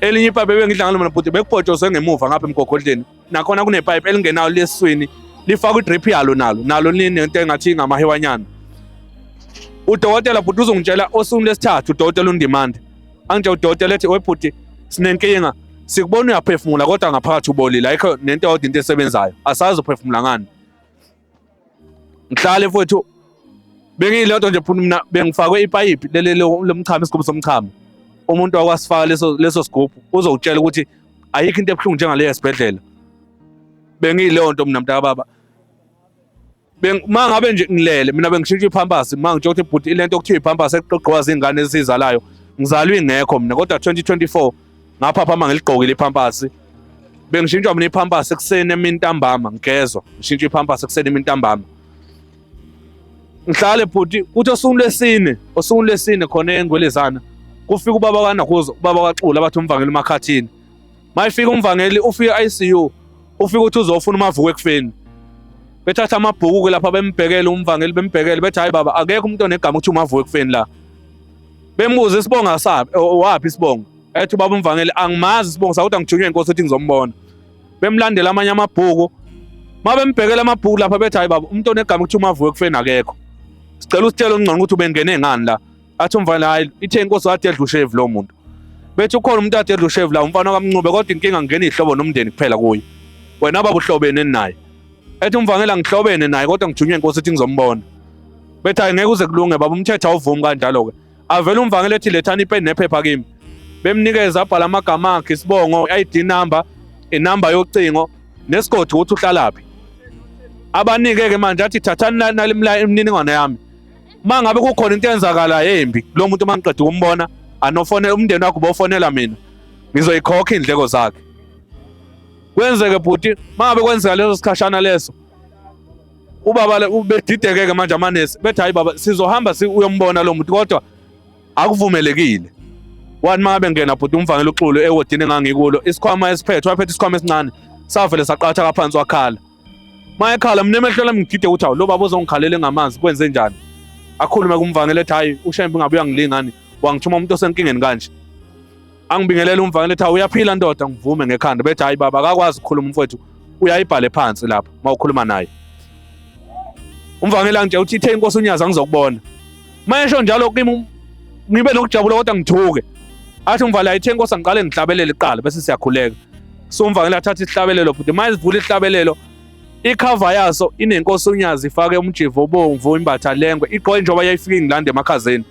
Elinye ipayipi ebengidla ngalo mina bhuti bekubhotshozwe ngemuva ngapha emgogodleni. Nakhona kunepayipi elingenayo lesiswini lifakwa idrip yalo nalo nalo linento engathi ingamahewanyana. Udokotela bhuti uzongitshela osukwini lwesithathu, udokotela uNdimande angitshela udokotela ethi webhuti sinenkinga, sikubona uyaphefumula kodwa ngaphakathi ubolile, ayikho nento eyodwa into esebenzayo, asazi uphefumula ngani. Ngihlale mfowethu bengiyilento nje phuna mina bengifakwe ipayipi leli lomchamo, isigubhu somchamo. Umuntu wakwasifaka leso leso sigubhu uzokutshela ukuthi ayikho into ebuhlungu njengaleyo esibhedlela. Bengiyileyo nto mina mntaka baba. Uma ngabe nje ngilele mina bengishintsha iphampasi, uma ngitsho ukuthi bhuti ilento okuthiwa iphampasi eqoqwa zingane esizalayo ngizalwe ingekho mina, kodwa 2024 ngaphaphama ngiligqokile iphampasi. Bengishintshwa mina iphampasi ekuseni emini ntambama, ngigezwa ngishintsha iphampasi ekuseni emini ntambama. Ngihlale bhuti kuthi osukwini lwesine, osukwini lwesine khona eNgwelezana kufika ubaba kaNakuzo, ubaba kaXulu abathi umvangeli uMakhathini. Mayifika umvangeli ufika ICU, ufika uthi uzofuna umavuko ekufeni. Bethatha amabhuku ke lapha bembhekele umvangeli, bembhekele bethi hayi baba akekho umuntu onegama ukuthi umavuko ekufeni la. Bembuza isibongo sabi, waphi isibongo? Ethi ubaba umvangeli angimazi isibongo sakho kodwa ngithunywe inkosi ukuthi ngizombona. Bemlandela amanye amabhuku. Mabembhekela amabhuku lapha bethi hayi baba umuntu onegama ukuthi umavuko ekufeni akekho. Sicela usitshele ongcono ukuthi ubengene ngani la. Athi umvangeli hayi ithe inkosi wathi edla ushevu lo muntu. Bethi ukhona umuntu ade edla ushevu la umfana kaMncube kodwa inkinga ngena ihlobo nomndeni kuphela kuye. Wena baba uhlobene naye. Ethi umvangela ngihlobene naye kodwa ngithunywe inkosi ethi ngizombona. Bethi hayi ngeke uze kulunge baba umthetho awuvumi kanjalo ke. Avele umvangeli ethi lethani ipeni nephepha kimi. Bemnikeza abhala amagama akhe isibongo, ID number, inamba yocingo nesigodi ukuthi uhlalaphi. Abanike ke manje athi thathani nali imininingwane yami. Uma ngabe kukhona into eyenzakalayo embi lo muntu uma ngiqeda ukumbona anofonela umndeni wakho bofonela mina ngizoyikhokha iy'ndleko zakhe. Kwenzeke bhuti, uma ngabe kwenzeka leso sikhashana leso ubaba ubedideke-ke manje amanesi bethi hayi baba sizohamba uyombona lo muntu kodwa akuvumelekile. Wathi uma ngabe ngena bhuti umvangela uXulu ewodini engangikulo isikhwama esiphethe waphethe isikhwama esincane savele saqathaka phansi wakhala. Mayekhala mina emehlo lami ngigide ukuthi awu lo baba uzongikhalela engamazi kwenze njani. Akhulume kumvangeli ethi hayi uShembe ngabe uyangilingani wangithuma umuntu osenkingeni kanje. Angibingelele umvangeli ethi hawu uyaphila ndoda ngivume ngekhanda bethi hayi baba akakwazi ukukhuluma umfowethu uyayibhale phansi lapha mawukhuluma naye. Umvangeli angitshela ukuthi ithe inkosi uNyazi angizokubona. Mayesho njalo kimi ngibe nokujabula kodwa ngithuke. Athi umvangeli ayithe inkosi angiqale ngihlabelele kuqala bese siyakhuleka. So umvangeli athatha isihlabelelo futhi mayesivula isihlabelelo ikhava yaso inenkosi uNyazi ifake umjivo obomvu imbatha lengwe igqoke njengoba yayifike ingilanda emakhazeni.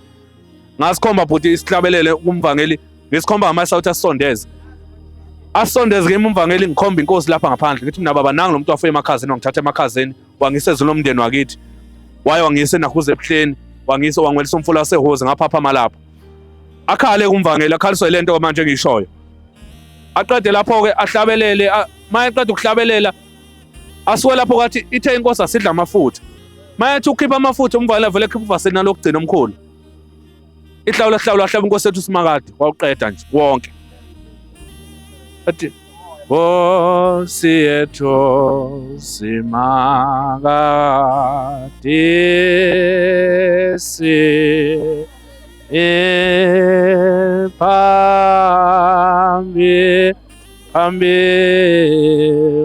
Ngasikhomba bhuti isihlabelele kumvangeli ngisikhomba ngamasa ukuthi asondeze. Asondeze kimi umvangeli ngikhomba inkosi lapha ngaphandle ngithi mina baba nangu lo muntu wafika emakhazeni wangithatha emakhazeni wangisa ezweni lomndeni wakithi waye wangisa enahuze ebuhleni wangisa wangwelisa umfula wasehozi ngaphaphama lapho akhale kumvangeli akhaliswe le nto manje engiyishoyo aqede lapho-ke ahlabelele uma eqeda ukuhlabelela asuke lapho kathi ithe inkosi asidla amafutha uma ethi ukhipha amafutha umvangeli avele ekhipha uvaselina lokugcina omkhulu ihlawula hlawula hlaba inkosi yethu uSimakade wawuqeda nje wonke athi Nkosi yethu Simakade si phambi phambi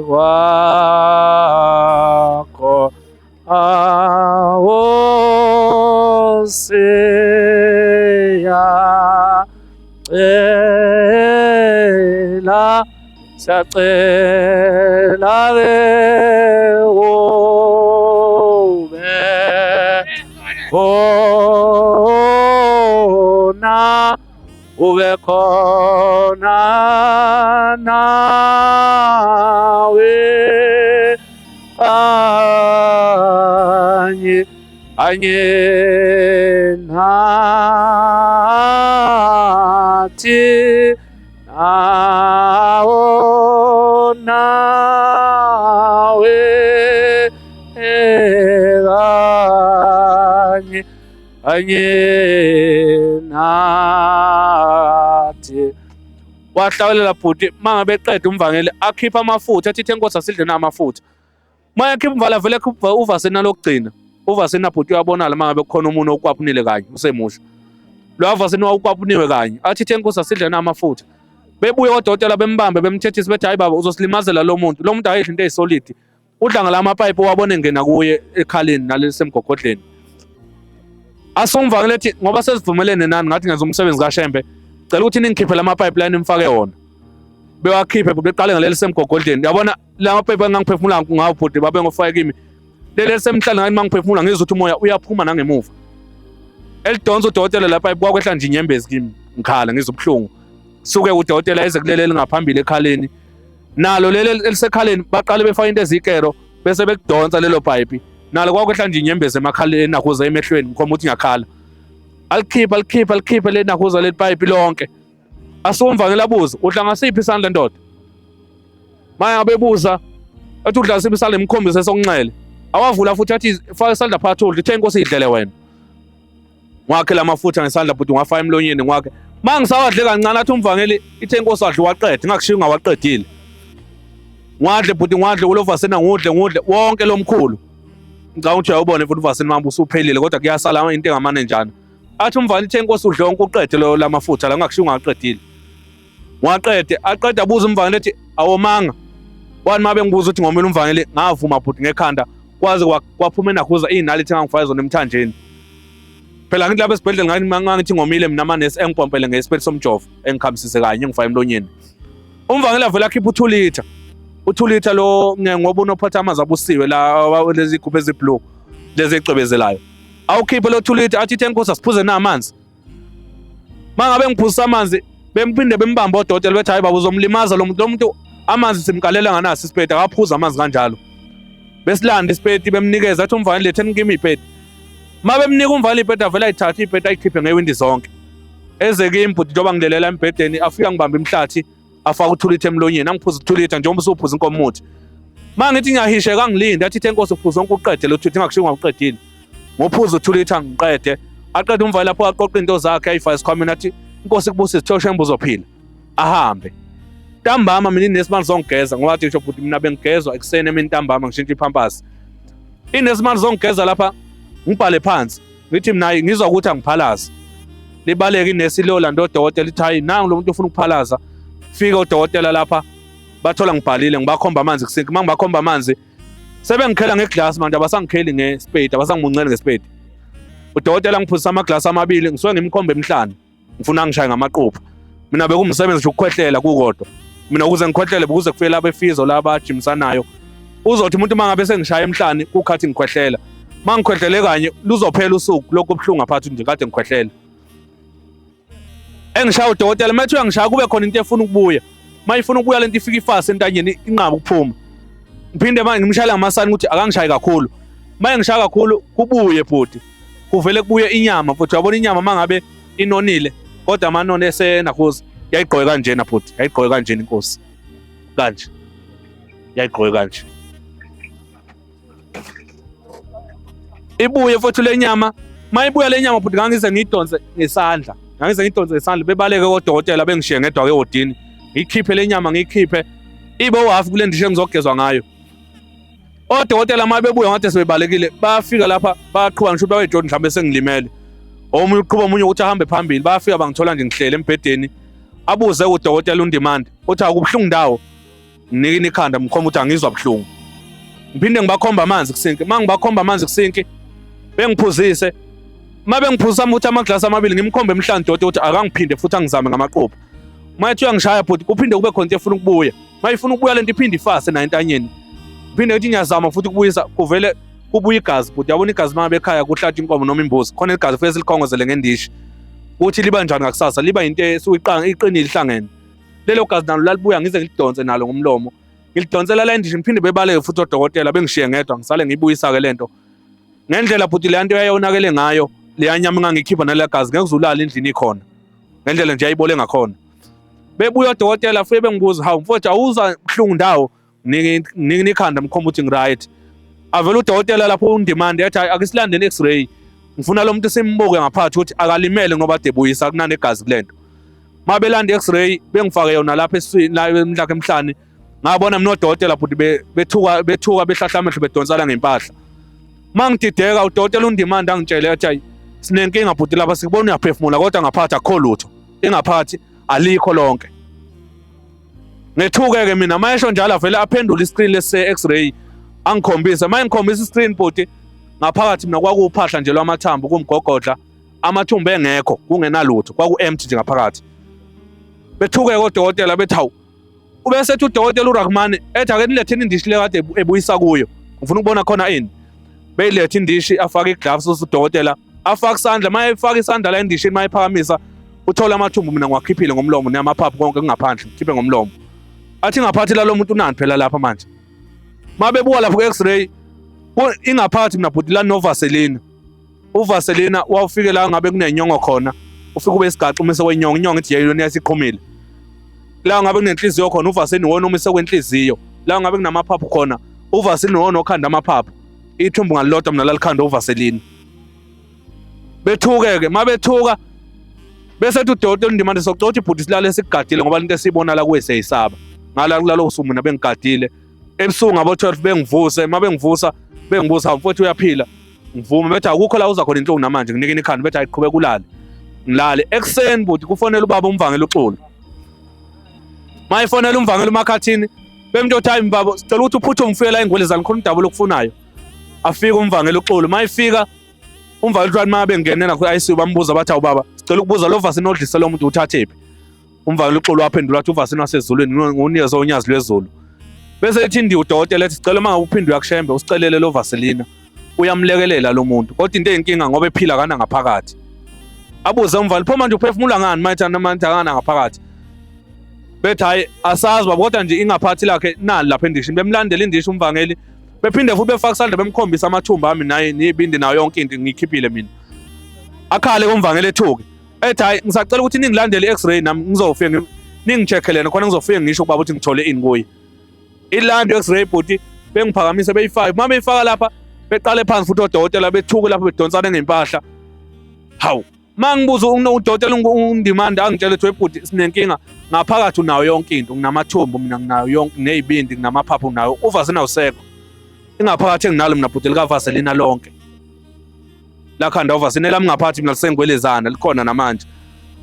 kwakho Awoseya cela siyacela ke ube khona ube khona nawe anye anye nathi nawo nawe kanye anye nathi wahlabelela bhuti mangabe eqeda umvangeli akhipha amafutha athi inkosi asidle namafutha uma ekhipha umvala vele ekhipha uvasena lokugcina uvasena bhuti uyabonala uma ngabe kukhona umuntu okwapunile kanye usemusha lo avasena wawukwapuniwe kanye athi inkosi asidle namafutha bebuye odokotela bembambe bemthethise bethi hayi baba uzosilimazela lo muntu lo muntu ayidli into eyisolidi udla ngala mapayipi owabona engena kuye ekhaleni nalelisemgogodleni asumvangele ethi ngoba sesivumelene nani ngathi ngenza umsebenzi kaShembe cela ukuthi ningikhiphele amapayipi la nimfake wona bewakhiphe beqale ngaleli semgogodleni yabona la mapayipi engangiphefumula ngawo bhuti babe ngofake kimi leli elisemhlane ngathi mangiphefumula ngizwa ukuthi umoya uyaphuma nangemuva elidonsa udokotela lapha kwakwehla nje inyembezi kimi ngikhala ngizwa ubuhlungu suke udokotela eze kuleli elingaphambili ekhaleni nalo leli elisekhaleni baqale befaka into ezikero bese bekudonsa lelo payipi nalo kwakwehla nje inyembezi emakhaleni nakhuza emehlweni ngikhomba ukuthi ngiyakhala alikhipha alikhipha alikhiphe le nakhuza leli payipi lonke asumvangela abuze udla ngasiphi isandla ndoda manje abebuza athi udla ngasiphi isandla imkhombise sokunxele awavula futhi athi faka isandla phakathi udla ithe inkosi idlele wena Ngwakhe lamafutha ngesandla bhuti ngwafaka emlonyeni ngwakhe. Mangisawadle kancane athi umvangeli ithe inkosi wadla waqeda ngakushiya ungawaqedile. Ngwadle bhuti ngwadle kulo vasena ngudle ngudle wonke lo mkhulu. Ngicabanga ukuthi uyawubona futhi uvaseni manje usuphelile kodwa kuyasala into engamane njana. Athi umvangeli ithe inkosi udle wonke uqede lo lamafutha la ngakushiya ungawaqedile. Ngwaqede aqede abuza umvangeli ethi awomanga. Wani mabe ngibuza ukuthi ngomile umvangeli ngavuma bhuti ngekhanda kwaze kwaphuma enakhuza iy'nalithi engangifake zona emthanjeni. Phela ngithi lapha esibhedlela ngangithi ngomile mina amanesi engipompele ngesipeti somjovo engikhamisise kanye ngifake emlonyeni. Umvangeli avele akhiphe u-2 litre. U-2 litre lo ngoba unophatha amanzi abusiwe la lezi gubhu eziblue lezi ecwebezelayo. Awukhiphe lo 2 litre athi thenkosi asiphuze na amanzi. Mangabe ngiphuzisa amanzi bemphinde bembambe odokotela bethi hayi baba uzomlimaza lo muntu lo muntu amanzi simkalela nganaso isipeti akaphuza amanzi kanjalo. Besilanda isipeti bemnikeza athi umvangeli letheni kimi ipeti. Uma bemnika umvangeli ipeti avele ayithathe ipeti ayikhiphe ngewindi zonke. Eze kimi bhuti njengoba ngilelela embhedeni afika ngibambe imhlathi afake uthulitha emlonyeni angiphuza uthulitha njengoba usuphuza inkomo umuthi. Uma ngithi ngiyahisheka angilinde athi ithenkosi uphuza wonke uqede lo thulitha ingakushiyi ungawuqedile. Ngophuza uthulitha ngiqede. Aqede umvangeli lapho aqoqa into zakhe ayifake esikhwameni athi inkosi ikubusise sithiwa shembe uzophila. Ahambe. Ntambama mina inesi malizongigeza ngoba athi ngisho bhuti mina bengigezwa ekuseni emini ntambama ngishintsha iphampasi. Inesi malizongigeza lapha ngibhale phansi ngithi mina ngizwa ukuthi angiphalazi. Libaleke inesi liyolanda odokotela ithi hayi nangu lo muntu ufuna ukuphalaza. Fika odokotela lapha bathola ngibhalile ngibakhomba amanzi kusinki uma ngibakhomba amanzi sebengikhela ngeglasi manje abasangikheli ngespade abasangimunceli ngespade. Udokotela ngiphuzisa amaglasi amabili ngisuke ngimkhomba emhlane. Ngifuna ngishaye ngamaqupha. Mina bekumsebenzi nje ukukhwehlela kukodwa. Mina ukuze ngikhwehlele ukuze kufike laba efizo laba ajimisanayo. Uzothi umuntu uma ngabe sengishaya emhlane kukhathi ngikhwehlela. Uma ngikhwehlele kanye luzophela usuku lokhu kubuhlungu ngaphathi nje kade ngikhwehlela. Engishaya udokotela uma ethi uyangishaya kube khona into efuna ukubuya. Uma ifuna ukubuya lento ifika ifase entanyeni inqaba ukuphuma. Ngiphinde manje ngimshayela ngamasani ukuthi akangishayi kakhulu. Uma engishaya kakhulu kubuye bhuti. Kuvele kubuye inyama futhi uyabona inyama uma ngabe inonile kodwa amanoni esenakhuza yayigqoke kanjena bhuti yayigqoke kanjena inkosi kanje yayigqoke kanje ibuye futhi le nyama mayibuya le nyama bhuti ngangize ngiyidonse ngesandla ngangize ngiyidonse ngesandla bebaleke kodokotela bengishiye ngedwa ke wodini ngiyikhiphe le nyama ngiyikhiphe ibe uhafu kule ndishe engizogezwa ngayo. Odokotela uma bebuya ngathi sebebalekile bayafika lapha bayaqhuba ngisho ukuthi bayejoni mhlawumbe sengilimele. Omunye uqhuba omunye ukuthi ahambe phambili bayafika bangithola nje ngihlele embhedeni abuze udokotela uNdimande uthi akubuhlungu ndawo nginikini ikhanda ngikhomba ukuthi angizwa buhlungu. Ngiphinde ngibakhomba amanzi kusinki uma ngibakhomba amanzi kusinki bengiphuzise uma bengiphuzisa ukuthi amaglasi amabili ngimkhombe emhlane doti ukuthi akangiphinde futhi angizame ngamaqupha. Uma ethi uyangishaya bhuti kuphinde kube khona into efuna ukubuya. Uma ifuna ukubuya lento iphinde ifase nayo entanyeni. Phinde ngithi ngiyazama futhi ukubuyisa kuvele kubuya igazi bhuti yabona igazi uma bekhaya kuhlatshwa inkomo noma imbuzi khona igazi futhi silikhongozele ngendishi. Kuthi liba njani ngakusasa liba into esuke iqinile ihlangene. Lelo gazi nalo lalibuya ngize ngilidonse nalo ngomlomo. Ngilidonsela la endishi ngiphinde bebaleke futhi odokotela bengishiye ngedwa ngisale ngiyibuyisa-ke lento. Ngendlela bhuti leya nto yayonakele ngayo leya nyama engangikhipha naleya gazi ngeke uzulale endlini ikhona. Ngendlela nje yayibole ngakhona. Bebuya odokotela fuye bengibuza hawu mfowethu awuzwa buhlungu ndawo nginike ikhanda mkhomba ukuthi ngiright. Avela udokotela lapho undimande ethi hayi ake silandeni x-ray. Ngifuna lo muntu simbuke ngaphakathi ukuthi akalimele ngoba ade buyisa kunanegazi kulento. Uma belanda i-x-ray bengifake yona lapha esiswini la emhlakhe emhlane ngabona mina odokotela bhuti bethuka bethuka behlahla amehlo bedonsana ngempahla. Uma ngidideka udokotela undimande angitshele athi hayi sinenkinga bhuti lapha sikubona uyaphefumula kodwa ngaphakathi akukho lutho. Ingaphakathi alikho lonke. Ngethuke-ke mina uma esho njalo avele aphendule iscreen lesi x-ray angikhombise. Uma engikhombisa iscreen bhuti ngaphakathi mina kwakuwuphahla nje lwamathambo kumgogodla amathumbu engekho kungenalutho kwaku-empty nje ngaphakathi. Bethuke-ke odokotela bethi hawu ubese ethi udokotela uRahman ethi ake niletheni indishi le kade ebuyisa kuyo ngifuna ukubona khona ini. Beyilethe indishi afake igloves udokotela afake isandla uma efaka isandla la endishini uma ephakamisa uthola amathumbu mina ngiwakhiphile ngomlomo namaphaphu konke kungaphandle ngikhiphe ngomlomo. Athi ngaphathi lalo muntu unani phela lapha manje. Uma bebuka lapho ku-x-ray ingaphathi mina bhuti la novaselina. Uvaselina wawufike la ngabe kunenyongo khona ufike ube isigaxa umise kwenyongo inyongo ithi yeyona yasiqhumile. La ngabe kunenhliziyo khona uvaselina wona umise kwenhliziyo. La ngabe kunamaphaphu khona uvaselina wona okhanda amaphaphu. Ithumbu ngalilodwa mina lalikhanda uvaselina. Bethuke-ke uma bethuka bese ethi udokotela uNdimande socela ukuthi ibhuti silale sikugadile ngoba lento esiyibona la kuwe siyayisaba. Ngala kulalo suku mina bengigadile. Ebusuku ngabo 12 bengivuse uma bengivusa bengibuza mfowethu uyaphila. Ngivume bethi akukho la uza khona inhlungu namanje nginike ikhanda bethi ayiqhubeka ulale. Ngilale ekuseni bhuti kufonela ubaba umvangeli uXulu. Mayifonela umvangeli uMakhathini bemntu othi hayi mbaba sicela ukuthi uphuthume ufike la eNgwelezane khona udaba olukufunayo. Afike umvangeli uXulu mayifika Umvakeli uma bengenela kwi-ICU bambuza bathi, awu baba, sicela ukubuza lo vasini odlise lo muntu uthathephi? Umvakeli uXulu waphendula wathi uvasini wasezulwini ngunikeze unyazi lwezulu. Bese ethi ndi udokotela ethi sicela uma ngabe uphinde uyakushembe usicelele lo vaselina. Uyamlekelela lo muntu. Kodwa into eyinkinga ngoba ephila kana ngaphakathi. Abuze umvali, pho manje uphefumula ngani manje manje akana ngaphakathi? Bethi hayi asazi baba, kodwa nje ingaphathi lakhe nali lapha endishini. Bemlandela indishi umvangeli, bephinde futhi befaka isandla bemkhombisa amathumba ami naye neyibindi nayo yonke into ngiyikhiphile mina. Akhale kumvangeli ethuke, ethi hayi ngisacela ukuthi ningilandele i-x-ray nami ngizofike ningi-check-ele khona ngizofike ngisho kubaba ukuthi ngithole ini kuye. Ilando i-x-ray bhuti, bengiphakamise beyifake, uma beyifaka lapha beqale phansi futhi odokotela bethuke lapho bedonsane ngempahla. Hawu, uma ngibuza udokotela uNdimande angitshela ukuthi webhuti sinenkinga ngaphakathi, unayo yonke into, nginamathumbu mina, nginayo yonke, ney'bindi, nginamaphaphu, nginayo uvasini awusekho. Ingaphakathi enginalo mina bhuti likavaselina lonke lakhanda uvasini elami ngaphathi mina lisengwelezana likhona namanje.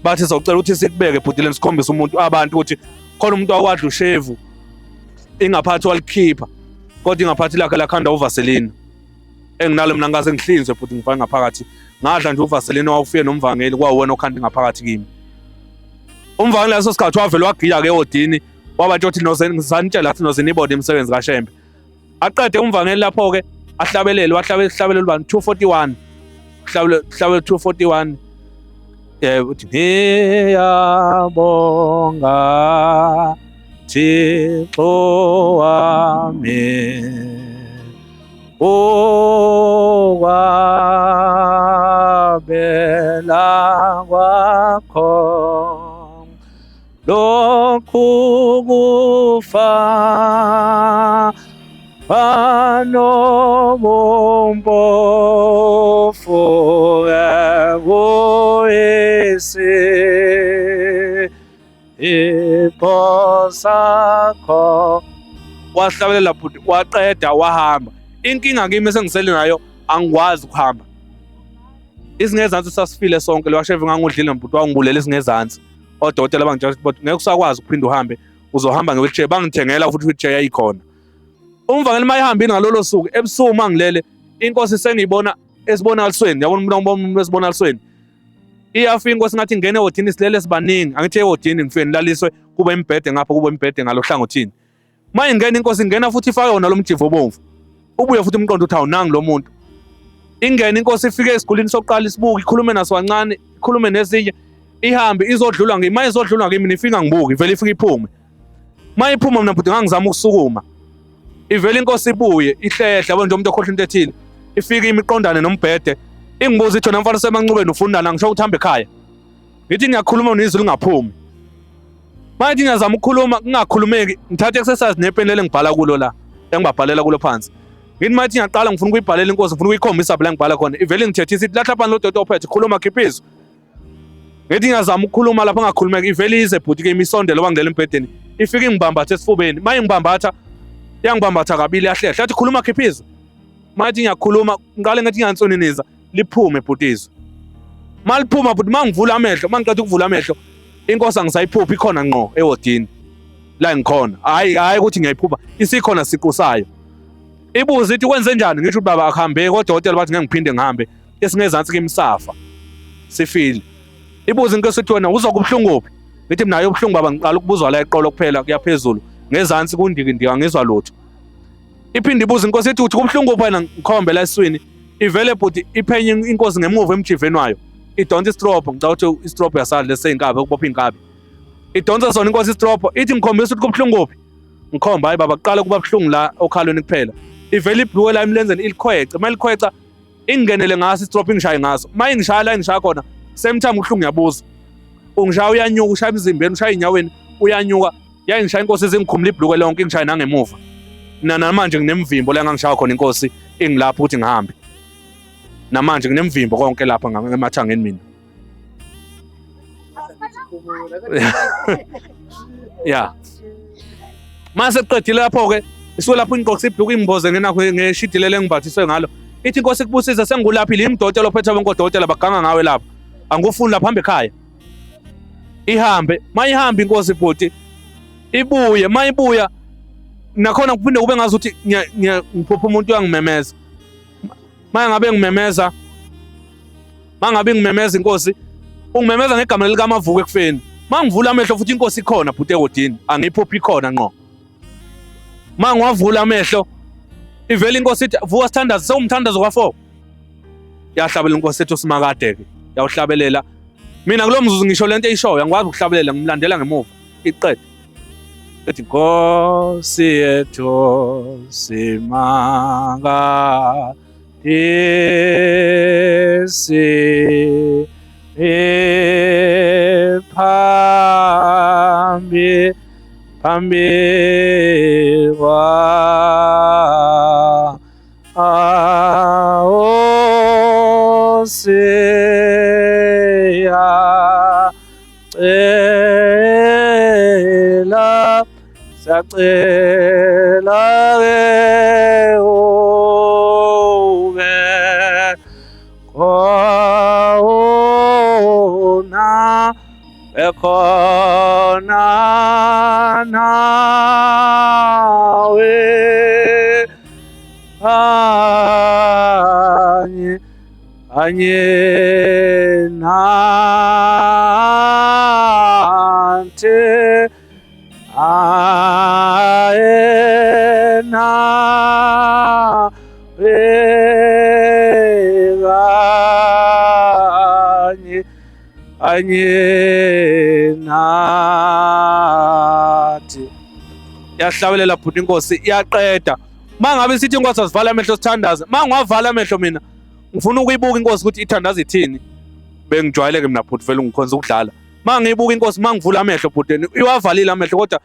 Bathi sawucela ukuthi sikubeke bhuti leni sikhombise umuntu abantu ukuthi khona umuntu akwadla ushevu ingaphathi walikhipha, kodwa ingaphathi lakhe lakhanda uvaselina enginalo mina. Ngikaze ngihlinzwe bhuti ngifake ngaphakathi, ngadla nje uvaselina owawufike nomvangeli, kwawuwena okhanda ngaphakathi kimi. Umvangeli leso sikhathi wavele wagiya-ke ewodini, wabatsho ukuthi noze ngisanitshela athi noze nibone imisebenzi kaShembe. Aqede umvangeli lapho-ke ahlabelele, wahlabela isihlabelelo bani 241, hlabele 241, uthi ngiyabonga Thixo wami ukwabela kwakho lokhu kufa anobumpofu ekuyisi ipho sakho. Wahlabelela bhuti waqeda wahamba. Inkinga kimi esengisele nayo, angikwazi ukuhamba. Isingezansi sasifile sonke, lo washeve ngangudlile bhuti wangibulela isingezansi. Odokotela bangitshela ukuthi ngeke usakwazi ukuphinda uhambe, uzohamba nge-wheelchair. Bangithengela futhi wheelchair yayikhona. Umvangeli mayihambile ngalolo suku ebusuku, mangilele inkosi sengiyibona esibonakalisweni, yabona umuntu esibonakalisweni iyafika inkosi ngathi ingene ewodini, silele sibaningi, angithi ewodini ngifike nilaliswe kube imibhede ngapha kube imibhede ngalo hlangothini. Uma ingena inkosi ingena futhi ifake wona lo mjivo obomvu, ubuye futhi umqondo uthi awunangi lo muntu. Ingene inkosi ifike esigulini sokuqala, isibuke, ikhulume naso kancane, ikhulume nezinye, ihambe izodlula ngimi. Uma izodlula ngimi nifika ngibuke, ivele ifike iphume. Uma iphuma mina bhuti ngangizama ukusukuma, ivele inkosi ibuye ihlehle, yabo nje umuntu okhohlwa into ethile, ifike imiqondane nombhede, ingibuza ithi, wena mfana usemancubeni ufundana? Ngisho ukuthi hamba ekhaya. Ngithi ngiyakhuluma nezwi lingaphumi. Manje ngiyazama ukukhuluma kungakhulumeki, ngithathe exercise nepeni leli ngibhala kulo la engibabhalela kulo phansi. Ngithi manje ngiyaqala ngifuna ukuyibhalela inkosi, ngifuna ukuyikhombisa la ngibhala khona, ivele ngithethisa ithi lahla phansi lo doti ophethe, khuluma, khipha izwi. Ngithi ngiyazama ukukhuluma lapho ngakhulumeka, ivele ize bhuti ke imisondelo wangela embhedeni, ifike ingibambathe esifubeni. Uma ingibambatha yangibambatha kabili, yahlehla, yathi khuluma, khipha izwi. Manje ngiyakhuluma, ngiqale ngathi ngiyansoniniza, liphume bhuti izwi. Maliphuma bhuti, mangivula amehlo, mangiqeda ukuvula amehlo inkosi angisayiphuphi, ikhona ngqo ewodini la ngikhona. Hayi hayi ukuthi ngiyayiphupha, isikhona siqu sayo. Ibuza ithi kwenze njani? Ngisho ukuthi baba akuhambeki, odokotela bathi ngeke ngiphinde ngihambe, esingezansi kimi safa sifile. Ibuza inkosi ithi wena uzwa kubuhlungu kuphi? Ngithi mina ubuhlungu baba ngiqala ukubuzwa la eqolo kuphela, kuyaphezulu ngezansi kundikindika, ngizwa lutho. Iphinde ibuza inkosi ithi uthi kubuhlungu kuphi wena? Ngikhombe la esiswini. Ivele bhuti iphenye inkosi ngemuva emjiveni wayo, idonsa istropho, ngicabanga ukuthi istropho yasala leseyinkabi ukubopha inkabi, idonsa sona inkosi istropho, ithi ngikhombisa ukuthi kubuhlungu kuphi. Ngikhomba, hayi baba kuqala kuba buhlungu la okhalweni kuphela. Ivele ibhluwe la emlenzeni ilikhwece, uma ilikhweca ingingenele ngaso istropho, ingishaye ngaso. Uma ingishaya la ingishaya khona, same time ubuhlungu ngiyabuza, ungishaya uyanyuka, ushaya emzimbeni, ushaya ey'nyaweni uyanyuka. Yayingishaya inkosi izingikhumula ibhulukwe lonke, ingishaye nangemuva. Mina namanje nginemvimbo la engangishaya khona inkosi ingilapho ukuthi ngihambe, namanje nginemvimbo konke lapha emathangeni mina. Ya, mase kuqedile lapho-ke, isuke lapho ingqokisa ibhluku ingimboze ngenakho ngeshidi leli engimbathiswe ngalo, ithi inkosi ikubusise, sengikulaphile, imdokotela ophethe bonke odokotela baganga ngawe lapha, angikufuni lapha, hamba ekhaya. Ihambe, mayihambe inkosi bhuti, ibuye, mayibuya nakhona kuphinde kube ngazuthi ngiphupha umuntu uyangimemeza. Manje ngabe ngimemeza Mangabe ngimemeza inkosi, ungimemeza ngegama likaMavuko ekufeni. Mangivula amehlo futhi inkosi ikhona bhuti ehodini, angiphuphi ikhona ngqo. Mangiwavula amehlo ivela inkosi ithi vuka sithandaze, sewumthandazo kwa-4. Yahlabela inkosi ethi usimakade ke, yawuhlabelela. Mina kulo mzuzu ngisho lento eyishoyo, angikwazi ukuhlabelela, ngimlandela ngemuva. Iqede. Ethi Nkosi yethu simanga isi phambi phambi kwa Siya cela siyacela ke ube khona ekhona nawe kanye kanye nathi aye nawe kanye kanye nathi. Yahlabelela bhuti inkosi iyaqeda. Mangabe sithi inkosi asivala amehlo sithandaze, mangiwavala amehlo mina ngifuna ukuyibuka inkosi ukuthi ithandaza ithini. Bengijwayele ke mina bhuti vele ngikhonza ukudlala. Mangiyibuka inkosi mangivula amehlo bhuti iwavalile amehlo kodwa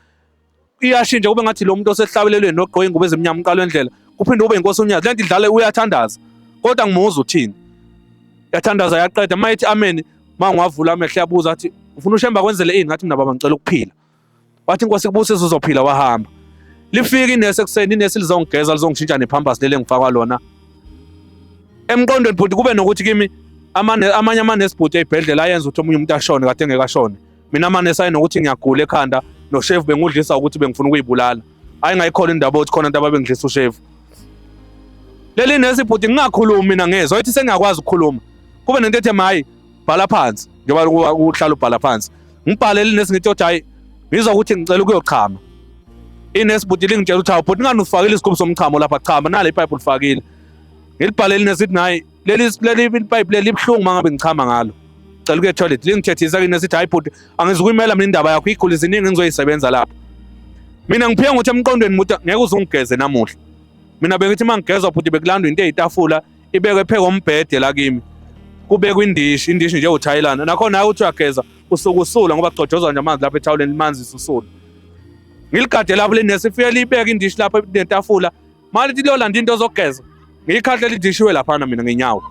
iyashintsha kube ngathi lo muntu osehlabelelweni nogqoke ingubo ezimnyama umqalo wendlela kuphinde kube inkosi uNyazi lento idlala uyathandaza kodwa ngimuzwa uthini. Yathandaza yaqeda mayithi amen mangiwavula amehlo yabuza athi ufuna uShembe akwenzele ini, ngathi mina baba ngicela ukuphila. Wathi inkosi kubusise uzophila wahamba. Lifika inesi ekuseni, inesi lizongigeza lizongishintsha nepampers leli engifakwa lona. Emqondweni bhuti kube nokuthi kimi amanye amanesi bhuti ey'bhedlela ayenza ukuthi omunye umuntu ashone kade engeke ashone. Mina amanesi ayenokuthi ngiyagula ekhanda noshevu bengudlisa ukuthi bengifuna ukuyibulala. Ayingayikhola indaba yokuthi khona into ababengidlisa ushevu. Leli nesi bhuti ngingakhulumi mina ngezwa ethi sengiyakwazi ukukhuluma. Kube nento ethi mayi bhala phansi njengoba uhlala ubhala phansi. Ngibhalele inesi ngithi othi hayi ngizwa ukuthi ngicela ukuyochama. Inesi bhuti lingitshela ukuthi hawu bhuti ngani ufakile isigubhu somchamo lapha chama nale ipipe ulifakile. Ngilibhalele inesi ithi nayi leli leli ipipe leli libuhlungu mangabe ngichama ngalo. Cela ukuya toilet lingithethisa inesi ithi hayi bhuti angizukuyimela mina indaba yakho iguli ziningi engizoyisebenza lapha. Mina ngiphiwe ngokuthi emqondweni muthi ngeke uzungigeze namuhla. Mina bengithi mangigezwa bhuti bekulandwa into eyitafula ibekwe phe kombhede la kimi. Kubekwe indishi, indishi nje uthayelana. Nakhona hayi uthi uyageza usuke usula ngoba kugcojozwa nje amanzi lapha ethawuleni limanzi isusula. Ngiligade lapho lenesi ifike liyibeke indishi lapha netafula. Manje lithi liyolanda into zokugeza. Ngiyikhahle lidishiwe laphana mina ngenyawo.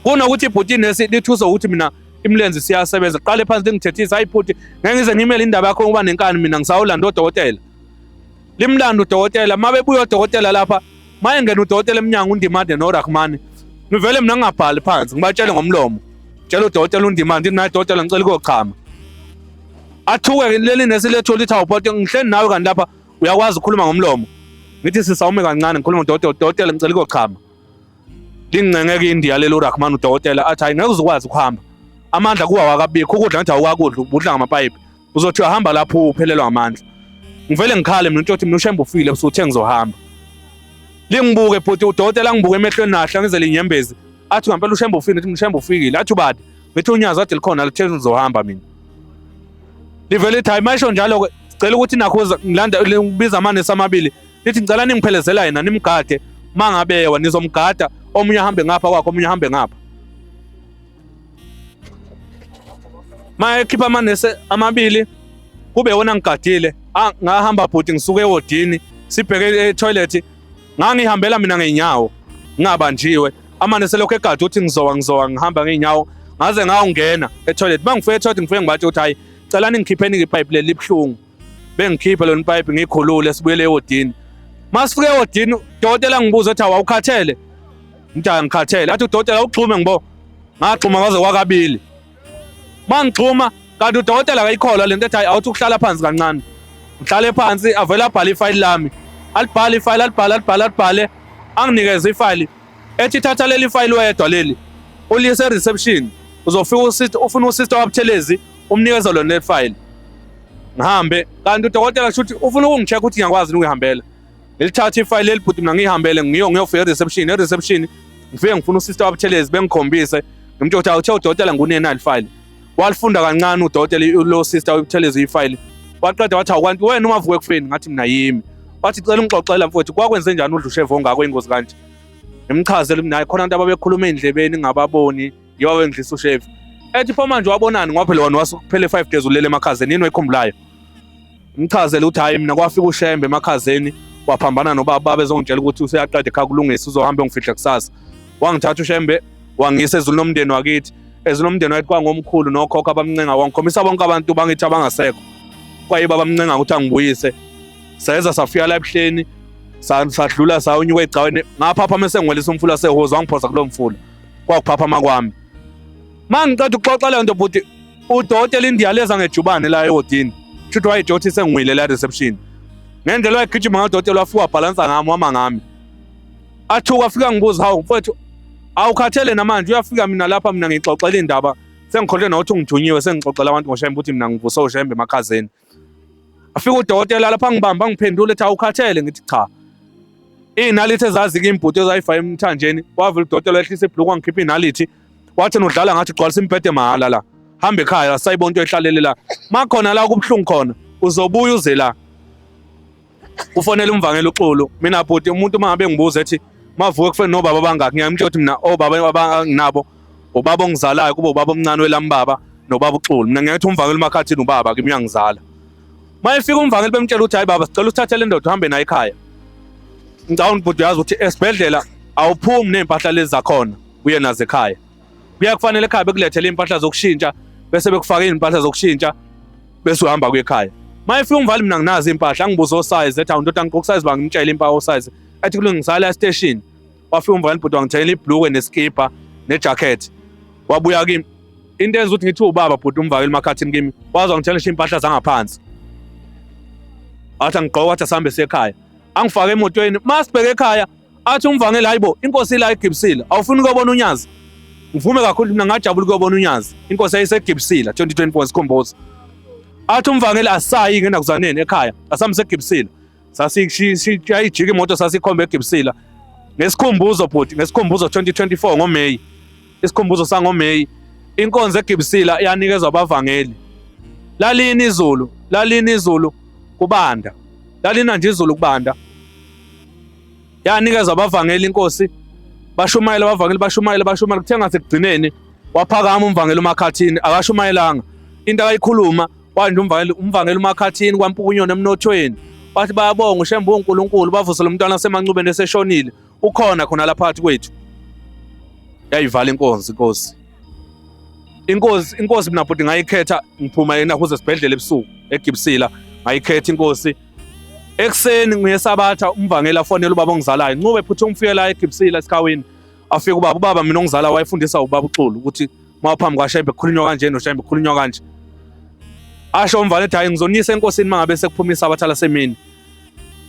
Kunokuthi ibhuti inesi lithuse ukuthi mina imilenze siyasebenza. Qale phansi lingithethisa hayi bhuti ngeke ngize ngimele indaba yakho ukuba nenkani mina ngisawulanda odokotela. Limlanda udokotela mabebuya odokotela lapha mayengena udokotela emnyango uNdimande noRahmani ngivele mina ngingabhali phansi ngibatshele ngomlomo. Tshela udokotela uNdimande naye dokotela ngicela ukuyochama. Athuke leli nesi lethu lithi awubhote ngihleli nawe kanti lapha uyakwazi ukukhuluma ngomlomo. Ngithi sisawume kancane ngikhuluma nodokotela udokotela ngicela ukuyochama. Lingincengeke iNdiya lelo uRahman udokotela athi hayi ngeke uzukwazi ukuhamba. Amandla kuwa wakabikho ukudla ngathi awukakudla ubudla ngamapayipi. Uzothi uyahamba lapho uphelelwa amandla. Ngivele ngikhale mina uthi mina uShembe ufile usuthe ngizohamba. Lingibuke bhuti udokotela angibuke emehlweni nahle angizele inyembezi. Athi ngempela uShembe ufile ngithi uShembe ufikile. Athi ubani? Ngithi uNyazi athi likhona lithe ngizohamba mina. Livele lithi hayi mayisho njalo ke sicela ukuthi nakho ngilanda ngibiza amanesi amabili lithi ngicela ningiphelezela yena nimgade mangabewa nizomgada omunye ahambe ngapha kwakho omunye ahambe ngapha. Mayekhipha amanesi amabili kube wona ngigadile ngahamba bhuti ngisuke ewodini sibheke e-toilet ngangihambela mina ngeenyawo ngingabanjiwe amanesi elokhu egade ukuthi ngizowa ngizowa ngihamba ngeenyawo ngaze ngawungena e-toilet uma ngifika e-toilet ngifike ngibatshe ukuthi hhayi cela ningikhipheni ipayipi leli libuhlungu bengikhiphe lona ipayipi ngikhulule sibuyele ewodini masifike ewodini udokotela ngibuza ethi awukhathele ngithi angikhathele athi udokotela ugxume ngibo ngagxuma kwaze kwakabili mangigxuma kanti udokotela akayikholwa lento ethi hayi awuthi ukuhlala phansi kancane ngihlale phansi avele abhale ifayili lami alibhale ifayili alibhale alibhale alibhale anginikeze ifayili ethi thatha leli fayili wedwa leli Uliyise reception, uzofika usister, ufuna usister waButhelezi, umnikeza lona le file. Ngihambe kanti udokotela kusho ukuthi ufuna ukungi-check ukuthi ngiyakwazi ukuyihambela. Ngilithathe ifayile leli bhuti, mina ngiyihambele, ngiyofika e-reception. E-reception ngifike ngifuna usister waButhelezi, bengikhombise, ngimtshela ukuthi awuthe udokotela ngunena le file. Walifunda kancane udokotela lo sister waButhelezi ifayile, waqeda wathi, "Awukwanti wena umavuka ekufeni?" Ngathi mina, "Yimi." Wathi, "Cela ungixoxela mfowethu, kwakwenze njani udla ushevu ongako, ingozi kanje?" Ngimchazele mina, hayi khona abantu ababekhuluma ey'ndlebeni ngingababoni, yibo bengidlisa ushevu. Ethi, "Pho manje wabonani?" Ngoba phela wona wasukuphele 5 days ulele emakhazeni, yini oyikhumbulayo? Ngimchazele ukuthi hhayi, mina kwafika uShembe emakhazeni, waphambana nobaba, baba ezongitshela ukuthi useyaqeda ekhaya kulungisa, uzohamba engifihla kusasa. Wangithatha uShembe wangisa ezulwini lomndeni wakithi. Ezulwini lomndeni wakithi kwangomkhulu nokhokho abamncenga, wangikhombisa bonke abantu bangithi abangasekho, kwayibo abamncenga ukuthi angibuyise. Seza safika la ebuhleni, sadlula sayonyuka egcaweni, ngaphapha mese ngiwelisa umfula sehoza, wangiphosa kulo mfula, kwakuphaphama kwami. Ma ngiqeda ukuxoxa leyo nto bhuti, udokotela indiya leza ngejubane la ewodini, shuthi wayetsho ukuthi sengiwile la reception. Ngendlela wayegijima ngadokotela, wafika wabhalansa ngami, wama ngami, athuka, afika ngibuza, "Hawu mfowethu, awukhathele namanje?" Uyafika mina lapha, mina ngixoxela indaba, sengikhohlwe nokuthi ngithunyiwe, sengixoxela abantu ngoShembe ukuthi mina ngivuse uShembe emakhazeni. Afika udokotela lapha, ngibamba, ngiphendula, ethi, "Awukhathele?" Ngithi, "Cha." Iy'nalithi ezazi-ke imbhuti ezayifaka emthanjeni, wavula udokotela, wehlisa ibhuluku, wangikhipha iy'nalithi, wathi, "Nodlala ngathi, gcwalisa imbhede mahhala la, hamba ekhaya, sayibona into ehlalele la, makhona la kubuhlungu khona uzobuya uze la." Ufonela umvangeli uXulu. Mina bhuti, umuntu uma ngabe ngibuza ethi, "Mavuke kufeni nobaba bangaki?" ngiyamtshela ukuthi mina obaba abanginabo ubaba ongizalayo, kuba ubaba omncane welami baba nobaba uXulu. Mina ngiyathi umvangeli uMakhathini ubaba kimi, uyangizala. Uma efika umvangeli, bemtshela ukuthi, "Hayi baba, sicela usithathele indoda uhambe nayo ekhaya." Ngicabanga bhuti, uyazi ukuthi esibhedlela awuphumi ney'mpahla lezi zakhona uye nazo ekhaya. Kuya kufanele ekhaya bekulethele iy'mpahla zokushintsha, bese bekufaka iy'mpahla zokushintsha, bese uhamba kuye ekhaya. Uma efika umvali, mina nginazo iy'mpahla, angibuza o-size, ethi, "Awu ndoda, ngigqoka size?" Bangimtshela impahla o-size, ethi, "Kulungisala estation." Wafika umvali bhuti, wangithengela ibhulukwe neskipa ne-jacket, wabuya kimi. Into enza ukuthi ngithi ubaba bhuti umvakeli Makhathini kimi, waze wangithengela ngisho iy'mpahla zangaphansi, athi angigqoke, wathi asihambe siye ekhaya, angifake emotweni. Masibheke ekhaya, athi umvangeli, "Hayibo, inkosi ila eGibisile, awufuni ukuyobona uNyazi?" Ngivume kakhulu mina, ngajabula ukuyobona uNyazi. Inkosi yayiseGibisila 2024, sikhumbuzo. Athi umvangeli, "Asayi ngenakuzaneni ekhaya, asambe seGibisila." Sasiyijika imoto, sasikhomba eGibisila ngesikhumbuzo bhuti, ngesikhumbuzo 2024 ngoMeyi, isikhumbuzo sangoMeyi. Inkonzo eGibisila yanikezwa abavangeli. Lalini izulu, lalini izulu kubanda, lalina nje izulu kubanda. Yanikezwa abavangeli inkosi, bashumayela abavangeli, bashumayela, bashumayela. Kuthe ngasekugcineni waphakama umvangeli uMakhathini, akashumayelanga. Into akayikhuluma kwanje umvangeli uMakhathini kwaMpukunyoni emnothweni, wathi bayabonga uShembe uNkulunkulu, bavusela umntwana semancubeni eseshonile, ukhona khona lapha phakathi kwethu. Yayivala inkonzo inkosi, inkosi, inkosi. Mina bhuti ngayikhetha ngiphuma yena kuze esibhedlela ebusuku eGibisila, ngayikhetha inkosi ekuseni ngesabatha. Umvangeli afonela ubaba ongizalayo, "Ncube, phutha ungifike la eGibisila esikhawini." Afike ubaba. Ubaba mina ongizala wayefundisa ubaba uXulu ukuthi uma phambi kwaShembe kukhulunywa kanje, noShembe kukhulunywa kanje. Asho umvangeli ethi, "Hayi, ngizonisa enkosini uma ngabe sekuphuma isabatha lasemini."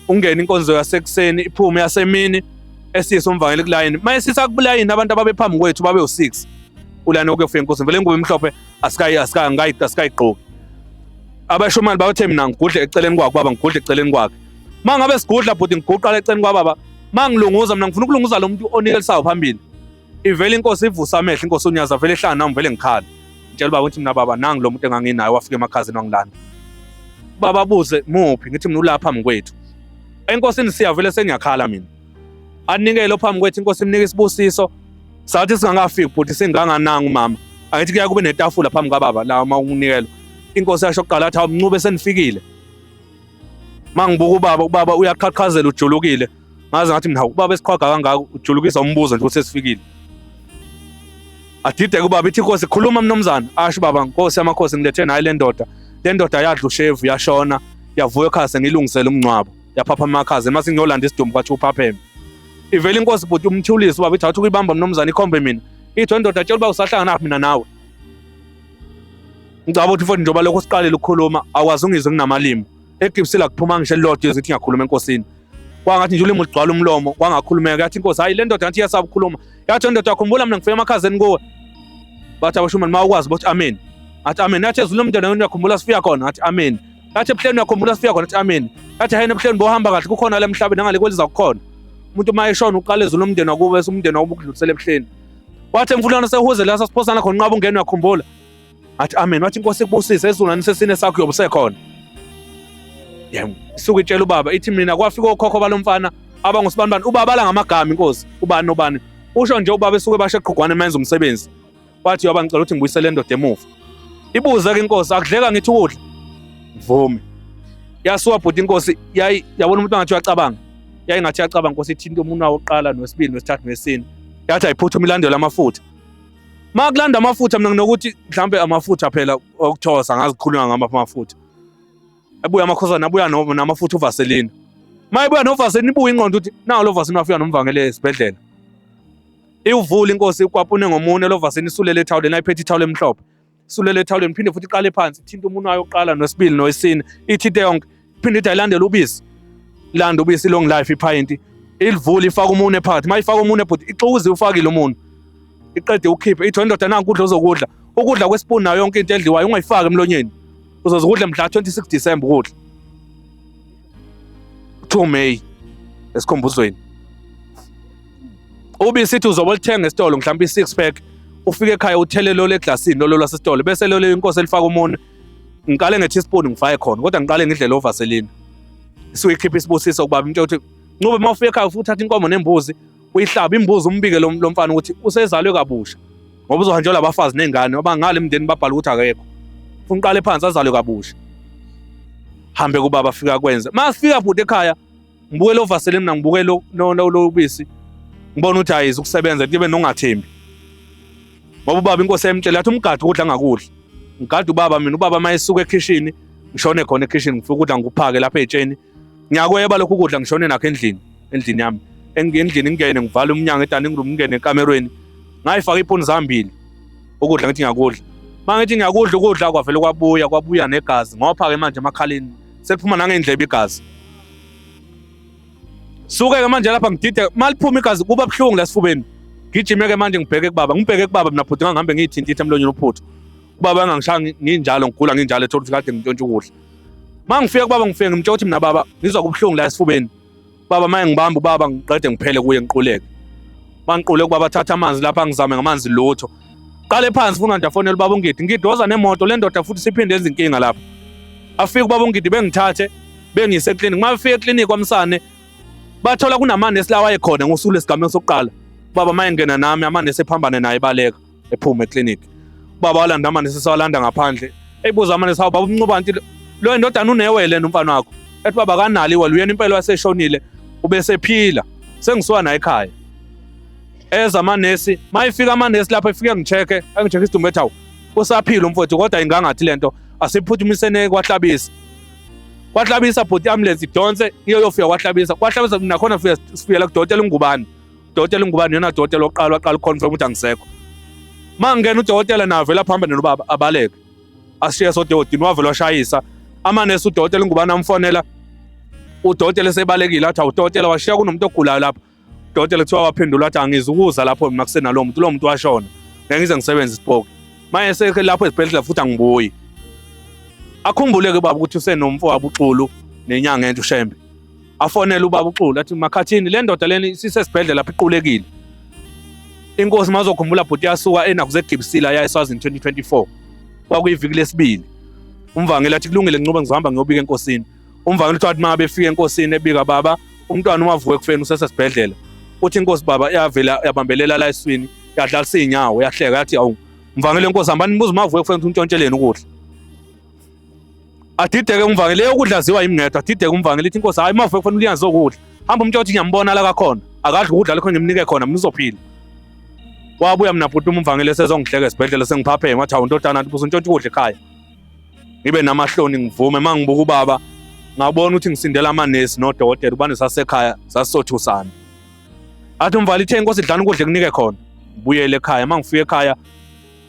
Ungene inkonzo yasekuseni, iphume yasemini, esiyise umvangeli kulayini. Uma esisa kulayini, abantu ababephambi kwethu babe u-6 ulayini wokuyofika enkosini. Vele ingubo emhlophe asikayigqoki. Abashumali bathe mina ngigudle eceleni kwakhe baba, ngigudle eceleni kwakhe. Uma ngabe sigudla bhuti, ngiguqa eceleni kwababa, uma ngilunguza mina ngifuna ukulunguza lo muntu onikelisayo phambili. Ivele inkosi ivusa amehlo, inkosi uNyazi vele ehlangana nami, vele ngikhala, ngitshela ubaba ukuthi mina baba, nangu lo muntu enganginayo, wafika emakhazeni wangilanda. Baba buze, "Muphi?" Ngithi mina, "Ulapha phambi kwethu." Enkosini siya vele sengiyakhala mina. Anikele phambi kwethu, inkosi imnika isibusiso. Sathi singakafiki bhuti, singangananga umama, angithi kuya kube netafula phambi kwababa la uma unikelwa. Inkosi yasho kuqala, athi, "Hawu Mncube, senifikile." Mangibuka ubaba, ubaba uyaqhaqhazela, ujulukile. Ngaze ngathi mina, ubaba esiqhwaga kangaka ujulukisa umbuzo nje ukuthi sesifikile. Adideke ubaba, ithi inkosi, "Khuluma mnumzane." Asho ubaba, "Nkosi yamakhosi, ngilethe naye le ndoda. Le ndoda yadla ushevu, yashona, yavuka ekhaya, sengilungisele umngcwabo, yaphapha amakhaza, mase ngiyolanda isidumbu kwathi uphapheme." Ivele inkosi bhuti umthulisi ubaba, ithi, "Awuthi ukuyibamba mnumzane." Ikhombe mina, ithi, "Wendoda, tshela uba usahlangana mina nawe." Ngicabanga ukuthi mfowethu, njengoba lokho siqalile ukukhuluma, awukwazi ungizwe nginamalimi. EGibisila kuphuma ngisho elilodwa izwi ukuthi ngiyakhuluma enkosini. Kwangathi nje ulimi lugcwala umlomo, kwangakhulumeka. Yathi inkosi, hayi le ndoda ngathi iyasaba ukukhuluma. Yathi indoda, yakhumbula mina ngifike emakhazeni kuwe. Bathi abashumani, uma ukwazi bothi amen. Athi amen. Yathi ezulwini umndeni uyakhumbula sifika khona. Athi amen. Yathi ebuhleni uyakhumbula sifika khona. Athi amen. Yathi hayini ebuhleni bohamba kahle kukhona la emhlabeni nangale kweliza kukhona. Umuntu uma eshona uqala ezulwini umndeni wakubo bese umndeni wakubo ukudlulisela ebuhleni. Wathi emfuleni sehuze la sasiphosana khona unqaba ungena uyakhumbula. Athi amen. Wathi inkosi ikubusise ezulwini sesine sakho uyobe usekhona. Yebo. Isuke itshela ubaba ithi mina kwafika okhokho balomfana abangosibanibani ubabala ngamagama inkosi ubani nobani. Usho nje ubaba esuke bashe eqhugwane menza umsebenzi. Wathi yoba ngicela ukuthi ngibuyisele indoda emuva. Ibuze ke inkosi akudleka ngithi ukudla. Mvume. Yasuka bhuti inkosi yayi yabona umuntu angathi uyacabanga. Yayingathi uyacabanga inkosi ithinta umuntu wokuqala nowesibili nowesithathu nowesine. Yathi ayiphuthume ilandele amafutha. Makulanda amafutha mina nginokuthi mhlambe amafutha phela okuthosa ngazi kukhulunywa ngama amafutha. Abuya amakhosana abuya namafutha uVaseline. Mayibuya noVaseline ibuya ingqondo ukuthi nawo lo Vaseline wafika nomvangele esibhedlela. Iwuvula inkosi ikwapune ngomunwe lo Vaseline isulele ethawuleni ayiphethe ithawula emhlophe. Isulele ethawuleni phinde futhi iqale phansi ithinta umunwe wayo oqala nowesibili nowesine ithinte yonke. Phinde ithi ayilandele ubisi. Landa ubisi long life iphayinti. Ilivule ifaka umunwe phakathi. Mayifaka umunwe bhuti ixukuze ufakile umunwe. Iqede ukhiphe ithi indoda nanku ukudla ozokudla. Ukudla kwesipuni nayo yonke into edliwayo ungayifaki emlonyeni. Uzozikudla mhla 26 December ukudla. 2 May esikhumbuzweni. Ubisi ithi uzobe olithenga esitolo mhlawumbe i-six pack ufike ekhaya uthele lolo eglasini lolo lwasesitolo bese lolo inkosi elifaka umunwe ngiqale nge-teaspoon ngifake khona kodwa ngiqale ngidle lo vaseline isuke ikhipha isibusiso kubaba into yokuthi Ncube uma ufika ekhaya ufike uthatha inkomo nembuzi uyihlabe imbuzi umbike lo mfana ukuthi usezalwe kabusha ngoba uzohanjelwa abafazi ney'ngane ngoba ngale emndeni babhala ukuthi akekho funa uqale phansi azalwe kabusha hambe kubaba afika kwenze uma sifika bhuti ekhaya ngibuke lo vaseline mina ngibuke lo lo ubisi ngibona ukuthi ayizi ukusebenza ngibe nongathembi ngoba ubaba inkosi yayimtshela yathi umgadi ukudla angakudli ngigada ubaba mina ubaba uma esuka ekhishini ngishone khona ekhishini ngifike ukudla ngikuphake lapha ey'tsheni ngiyakweba lokhu ukudla ngishone nakho endlini endlini yami endlini ngingene ngivale umnyango edining room ngingene ekamerweni ngayifaka ipuni zambili ukudla ngithi ngiyakudla uma ngithi ngiyakudla ukudla kwavele kwabuya kwabuya negazi ngopha-ke manje emakhaleni seliphuma nangendlebe igazi suke-ke manje lapha ngidide uma liphuma igazi kuba buhlungu la sifubeni gijime-ke manje ngibheke kubaba ngibheke kubaba mina bhuti ngangihambe ngiyithintitha emlonyeni uphuthu ubaba angangishaya nginjalo ngigula nginjalo ethola ukuthi kade ngintshontsha ukudla uma ngifika kubaba ngifike ngimtshela ukuthi mina baba ngizwa kubuhlungu la esifubeni baba maye ngibamba ubaba ngiqede ngiphele kuye ngiquleke mangiqule kubaba thatha amanzi lapha ngizame ngamanzi lutho qale phansi funa nje afonele ubaba ungidi ngidi woza nemoto le ndoda futhi siphinde yenza inkinga lapha afike ubaba ungidi bengithathe bengise eclinic uma befika eclinic kwamsane bathola kunamanesi lawa ayekhona ngosuku lesigameko sokuqala baba mayengena nami amanesi ephambane naye ebaleka ephuma eclinic ubaba walanda amanesi sawalanda ngaphandle eyibuza amanesi hawu baba umncubanti lo ndodana unewele nomfana wakho ethi baba kanalo iwele uyena impela waseshonile ubesephila sengisuka naye ekhaya eza amanesi mayifika amanesi lapho efike ngicheck-e angicheck isidumbu ethi hawu usaphila umfowethu kodwa ingangathi lento asiphuthumisene kwahlabisa kwahlabisa bhuti i-ambulance idonse iyofika kwahlabisa kwahlabisa nakhona fika sifikela kudokotela ungubani udokotela ungubani yena dokotela oqala waqala uconfirm ukuthi angisekho mangena udokotela naye vele aphambe nobaba abaleke asishiye sodewodini wavele washayisa amanesi udokotela ungubani amfonela udokotela esebalekile athi awudokotela washiya kunomuntu ogulayo lapho udokotela kuthiwa waphendula wathi angizukuza lapho mina kusenalowo muntu lowo muntu washona ngeke ngize ngisebenze isipoki manje sekhe lapho esibhedlela futhi angibuyi akhumbule-ke baba ukuthi usenomfowabo uxulu nenyanga entsha ushembe afonele ubaba uxulu athi makhathini le ndoda leni isisesibhedlela lapho iqulekile inkosi mazokhumbula bhuti yasuka enakuze egibisila ya eswazini 2024 kwakuyiviki lesibili umvangeli athi kulungile ngincube ngizohamba ngiyobika enkosini umvangeli uthi wathi uma befika enkosini ebika baba umntwana uma avuka ekufeni usesesibhedlela uthi inkosi baba yavela yabambelela la eswini yadlalisa iy'nyawo yahleka yathi awu mvangeli enkosi hambani nibuze uma avuka ekufeni ukuthi untshontsheleni ukudla adideke umvangeli leyo kudla ziwa yimi ngedwa adideke umvangeli ithi inkosi hayi uma avuka ekufeni uliyazi okudla hamba umtshela ukuthi ngiyambona la kakhona akadli ukudla lokho ngimnike khona mina uzophila wabuya mina bhuti umvangeli esezongihleka esibhedlela sengiphapheme wathi hawu ndodana usuntshontsha ukudla ekhaya ngibe namahloni ngivume uma ngibuka ubaba ngabona ukuthi ngisindela amanesi nodokotela ubani sasekhaya sasisothusana athi umvali ithe inkosi dlana ukudla kunike khona ngibuyele ekhaya uma ngifika ekhaya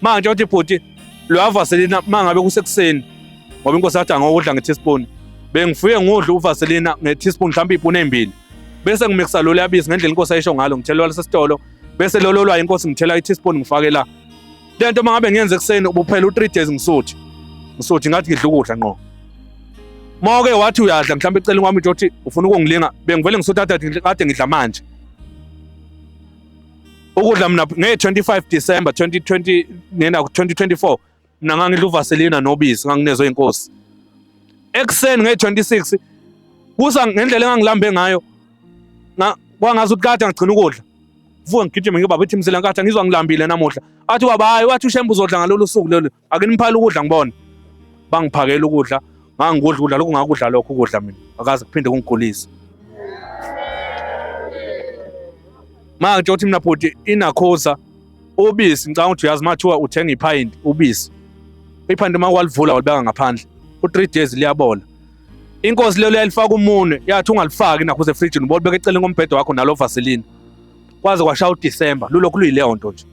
manje uthi bhuti lo vaselina uma ngabe kusekuseni ngoba inkosi yathi angokudla nge-teaspoon bengifike ngudla uvaselina nge-teaspoon mhlawumbe iy'puni ey'mbili. Bese ngimikisa lolu yabisi ngendlela inkosi ayisho ngalo, ngithela lwasesitolo, bese lolo lwayo inkosi ngithela i-teaspoon ngifake la. Lento uma ngabe ngiyenze ekuseni ubuphela u-3 days ngisuthi. Ngisuthi ngathi ngidla ukudla ngqo. Uma-ke wathi uyadla mhlawumbe eceleni kwami nje uthi ufuna ukungilinga, bengivele ngisuthi kade ngidla manje. Ukudla mina nge-25 December 2020 ngena 2024 mina ngangidla uvaselina nobisi nganginezwe inkosi. Ekuseni nge-26 kusa ngendlela engangilambe ngayo kwangazi ukuthi kade ngigcina ukudla. Vuka ngigijime ngibaba ithi mzila nkathi ngizwa ngilambile namuhla. Athi baba hayi wathi uShembe uzodla ngalolu suku lolu. Ake nimphale ukudla ngibone. Bangiphakela ukudla, ngangikudla ukudla lokhu ngakudla lokho ukudla mina. Akaze kuphinde kungigulise. Manje uthi mina bhuti inakhoza ubisi ngicabanga ukuthi uyazi mathiwa uthenga iphayinti ubisi. Iphayinti uma walivula walibeka ngaphandle. U-3 days liyabola. Inkosi lelo yalifaka umunwe yathi ungalifaki nakho efrijini ubolibeka eceleni kombhedo wakho nalo vaseline. Kwaze kwashaya uDecember lulokhu luyileyo nto nje.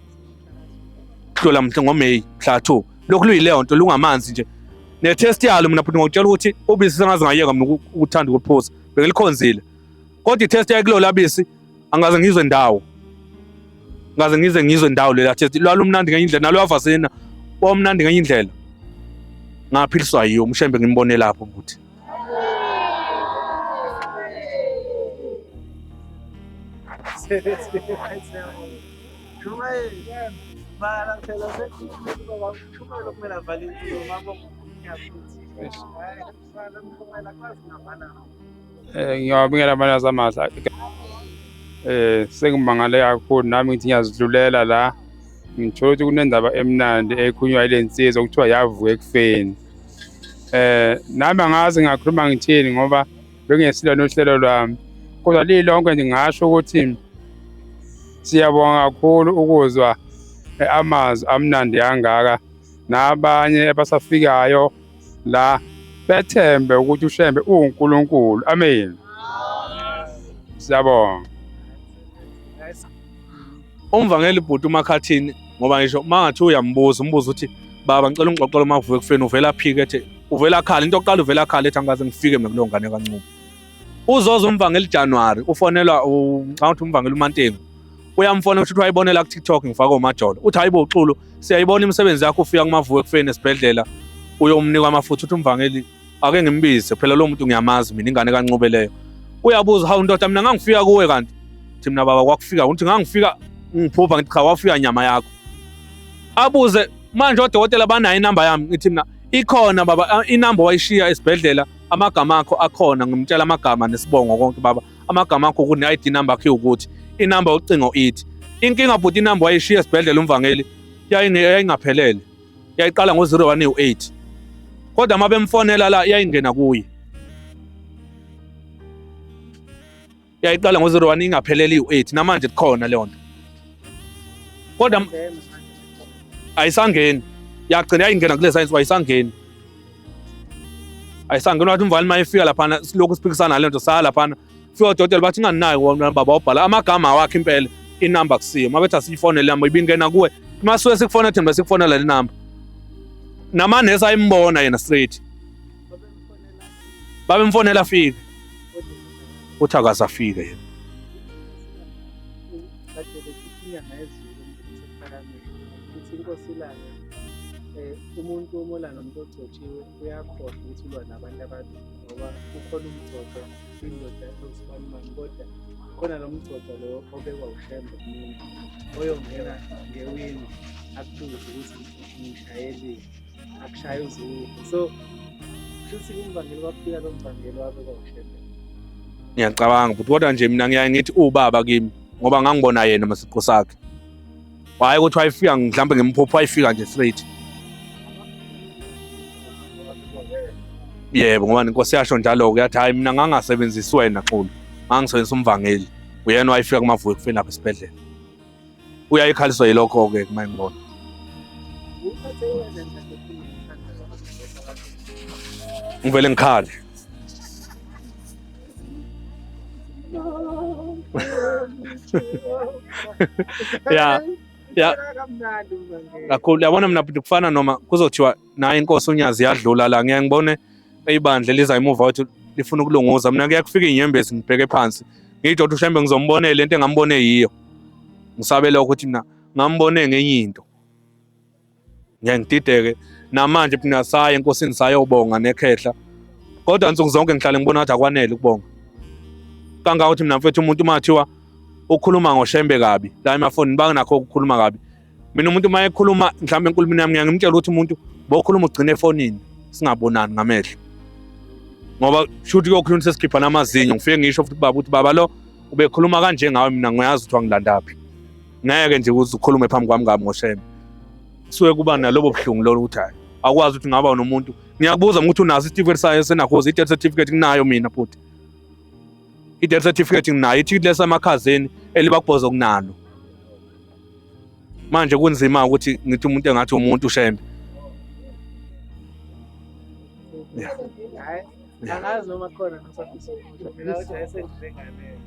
Hlola mhla ngoMay mhla 2 lokhu luyileyo nto lungamanzi nje. Ne-test yalo mina futhi ngokutshela ukuthi ubisi sengaze ngayeka mina ukuthanda ukuphuza bengilikhonzile. Kodwa i-test yayikulolu bisi angaze ngizwe ndawo. Ngaze ngize ngizwe ndawo lela test lwalumnandi ngenye indlela nalo vaseline wamnandi ngenye indlela. Ngaphiliswa yiyo umshembe ngimbone lapho ukuthi. Ngiyawabingela amalazi amahle. Sengimangale kakhulu nami ngithi ngiyazidlulela la ngithola ukuthi kunendaba emnandi ekhulunywa yile nsizwa okuthiwa yavuka ekufeni. Nami angazi ngingakhuluma ngithini ngoba bengingesilona uhlelo lwami, kodwa lilonke nje ngingasho ukuthi siyabonga kakhulu ukuzwa amazwi amnandi kangaka nabanye abasafikayo la bethembe ukuthi uShembe uwuNkulunkulu. Amen. Siyabonga. Umvangeli bhuti uMakhathini ngoba ngisho mangathi uyambuza umbuza ukuthi baba ngicela ungixoxele uma uvuka ekufeni uvela aphike ethi uvela akhala into yokuqala uvela akhala ethi angikaze ngifike mina kuleyo ngane kaNcube. Uzoza umvangeli January ufonelwa ngicabanga ukuthi umvangeli uMantengu uyamfona ukuthi wayibonela ku-TikTok ngifake omajolo uthi hayi bo Xulu siyayibona imisebenzi yakho ufika kumavuka ekufeni esibhedlela uyomnika amafutha uthi umvangeli ake ngimbize phela lo muntu ngiyamazi mina ingane kaNcube leyo uyabuza hawu ndoda mina ngangifika kuwe kanti thi mina baba kwakufika uthi ngangifika ngiphupha ngithi cha wafika nyama yakho abuze manje odokotela banayo inamba yami ngithi mina ikhona baba inamba wayishiya esibhedlela amagama akho akhona ngimtshela amagama nesibongo konke baba amagama akho kune-ID number akho iwukuthi inamba yocingo ithi inkinga bhuti inamba wayishiya esibhedlela umvangeli yayingaphelele yayiqala ngo-0108 kodwa uma bemfonela la yayingena kuye yayiqala ngo-01 ingaphelele iwu-8 namanje kukhona leyo nto kodwa ayisangeni yagcina yayingena kule sayensi wayisangeni ayisangeni wathi umvali uma efika laphana silokhu siphikisana nale nto saya laphana fika odokotela bathi ingani wona baba wabhala amagama awakho impela inamba kusiyo uma bethi asiyifonele namba ibingena kuwe uma suke sikufonela thina besikufonela le namba namanesi ayimbona yena straight babemfonela afike uthi akaze afike yena Umuntu omola nomuntu ogcotshiwe uyakhohlwa ukuthi ulwa nabantu ababili ngoba kukhona umgcotshwa indoda ewusibanibani kodwa khona lo mgcotshwa lo obekwa uShembe kumuntu oyongena ngewindi akubuze ukuthi ngishayelile akushaye uzuko so kushuthi umvangeli kwafika lo mvangeli wabekwa uShembe. Ngiyacabanga futhi kodwa nje mina ngiyaye ngithi uwubaba kimi ngoba ngangibona yena masiqu sakhe. Hhayi ukuthi wayefika mhlawumbe ngimphupho wayefika nje straight. Yebo ngoba inkosi yasho njalo-ke yathi hhayi mina ngangasebenzisi wena Xulu ngangisebenzisa umvangeli uyena wayefika kumavuko ekufeni lapha esibhedlela. Uyayikhaliswa yilokho-ke kuma ngibona. Ngivele ngikhale. Ya ya kakhulu yabona mina bhuti kufana noma kuzothiwa nayo inkosi uNyazi yadlula la ngiyaye ngibone ibandla eliza emuva wathi lifuna ukulunguza mina kuya kufika inyembezi ngibheke phansi. Ngithi ukuthi uShembe ngizombonela lento engambone yiyo. Ngisabe lokho ukuthi mina ngambone ngenye into. Ngiyaye ngidideke namanje mina saya enkosini sayobonga nekhehla. Kodwa nsuku zonke ngihlale ngibona ngathi akwanele ukubonga. Kangaka ukuthi mina mfethu umuntu uma kuthiwa ukhuluma ngoShembe kabi la emafonini banginakho ukukhuluma kabi. Mina umuntu uma ekhuluma mhlawumbe enkulumeni yami ngiyaye ngimtshele ukuthi umuntu bokhuluma ugcine efonini singabonani ngamehlo. Ngoba shuthi kuyokhuluma sesikhipha namazinyo ngifike ngisho futhi kubaba ukuthi baba lo ubekhuluma kanje ngawe mina ngiyazi ukuthi wangilandaphi. Ngeke nje uze ukhulume phambi kwami kabi ngoShembe. Kusuke kuba nalobo buhlungu lolo ukuthi hayi akwazi ukuthi ngaba nomuntu. Ngiyakubuza ukuthi unaso isitifiketi sayo senakhozi i-death certificate nginayo mina futhi. I-death certificate nginayo, ithikithi lesemakhazeni elibakubhozo kunalo. Manje kunzima ukuthi ngithi umuntu engathi umuntu uShembe. Yeah. Angazi noma khona nosafisa ukusho mina kodwa esenjenganele.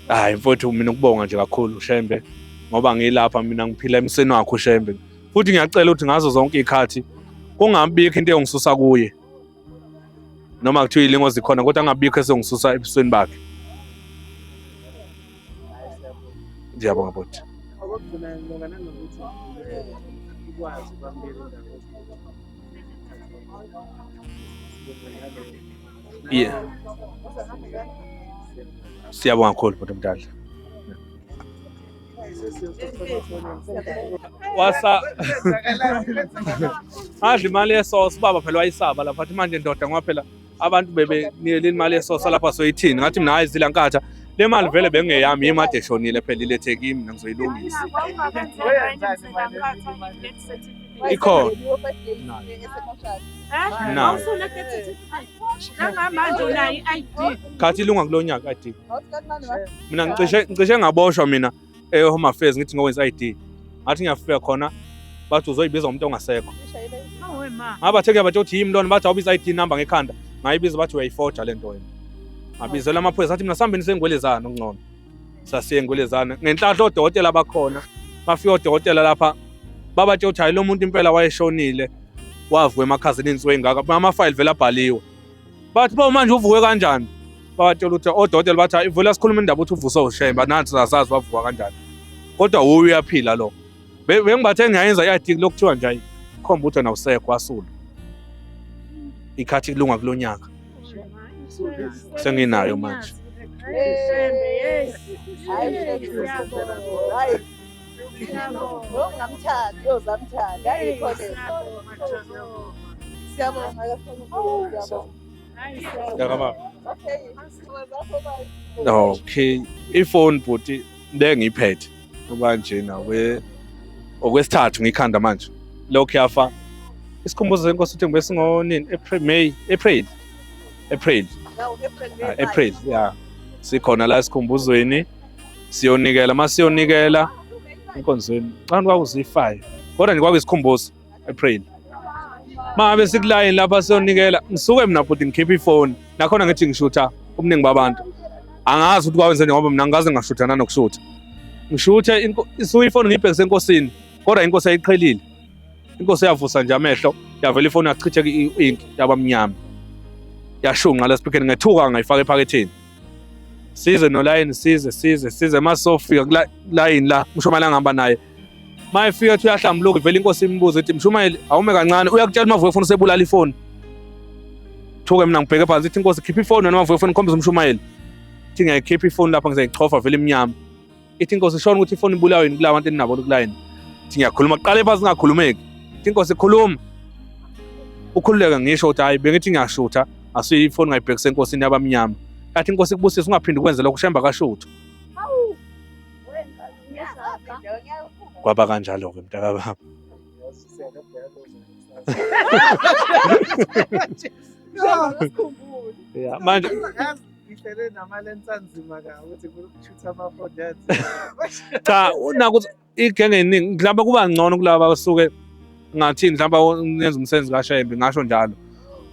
Hayi mfowethu mina ukubonga nje kakhulu Shembe ngoba ngilapha mina ngiphila emseni wakho Shembe. Futhi ngiyacela ukuthi ngazo zonke izikhathi kungabikho into eyongisusa kuye. Noma kuthiwa ilingo zikhona kodwa angabikho esongisusa ebusweni bakhe. Ngiyabonga bhuti. Okokugcina ngibonga nanokuthi ukwazi ukwamukela indaba. Yeah. Siyabonga kakhulu bhuti omdala. Wasa adla imali yesoso ubaba phela wayisaba lapha athi manje ndoda ngoba phela abantu bebenikele imali yesoso lapha soyithini ngathi mina hayi zilankatha le mali vele bengeyami yimade eshonile phela ilethe kimi mina ngizoyilungisa ikhona nayo khathi ilunga kulo nyaka ID mina ngicishe ngicishe ngaboshwa mina e-home affairs ngithi ngokwenza i-ID ngathi ngiyafika khona bathi uzoyibiza umuntu ongasekho ngabathe kuyabatshela ukuthi yimi lona bathi awubiza i-ID number ngekhanda ngayibiza bathi uyayifoja le nto wena ngabizela amaphoyisa athi mina sihambeni sengwelezana okungcono sasiye engwelezana ngenhlahla odokotela bakhona bafika odokotela lapha babatshela ukuthi hayi lo muntu impela wayeshonile wavuka emakhazeni insuku ey'ngaka amafayili vele abhaliwe bathi bo manje uvuke kanjani babatshela ukuthi odokotela bathi hayi vele sikhuluma indaba ukuthi uvuswe ushemba nathi sasazi wavuka kanjani kodwa wuye uyaphila lo bengibathe ngiyayenza i-ID lokuthiwa nje ayi khomba ukuthi wena usekho wasula ikhathi kulunga kulo nyaka senginayo manje Okay, ifoni bhuti bengiyiphethe okanjena we okwesithathu ngikhanda manje lokhu yafa isikhumbuzo senkosi uthi ngibe singonini April May April April ah, April yeah sikhona la esikhumbuzweni siyonikela masiyonikela enkonzweni xa kwakuziyi-5 kodwa nje kwakuyisikhumbuzo April mangabe sikulayini lapha siyonikela ngisuke mina bhuti ngikhiphe ifoni nakhona ngithi ngishutha ubuningi babantu angazi ukuthi kwawenze ngoba mina ngikaze ngashutha nanokushutha ngishuthe isuke ifoni ngiyibhekise enkosini kodwa inkosi yayiqhelile inkosi yavusa nje amehlo yavela ifoni yachitheka i-ink yaba mnyama yashunqa la speaker ngethuka ngayifaka ephaketheni size nolayini size size size masofika kulayini la umshumayeli angihamba naye mayefika ethi uyahlambuluka ivele inkosi imbuzo ithi mshumayeli awume kancane uyakutshela umavuke efuna usebulala ifoni thuke mina ngibheke phansi ithi inkosi khipha ifoni wena mavuke efuna ikhombisa umshumayeli ithi ngiyayikhipha ifoni lapha ngizoyichofa vele imnyama ithi inkosi shona ukuthi ifoni ibulawa yini kulaba bantu eninabo kulayini ithi ngiyakhuluma kuqale phansi ngingakhulumeki ithi inkosi khuluma ukhululeke ngisho ukuthi hayi bengithi ngiyashutha asuye ifoni ngayibhekisa enkosini yabamnyama yathi inkosi kubusise ungaphindi ukwenze lokho ushemba kashutha kwaba kanjalo-ke mntakababa yeah manje ngihlele namalensi anzima ka ukuthi kushutha amafoni cha unako igenge eningi mhlawumbe kuba ngcono kulaba abasuke ngathini mhlawumbe nenza umsebenzi kaShembe ngasho njalo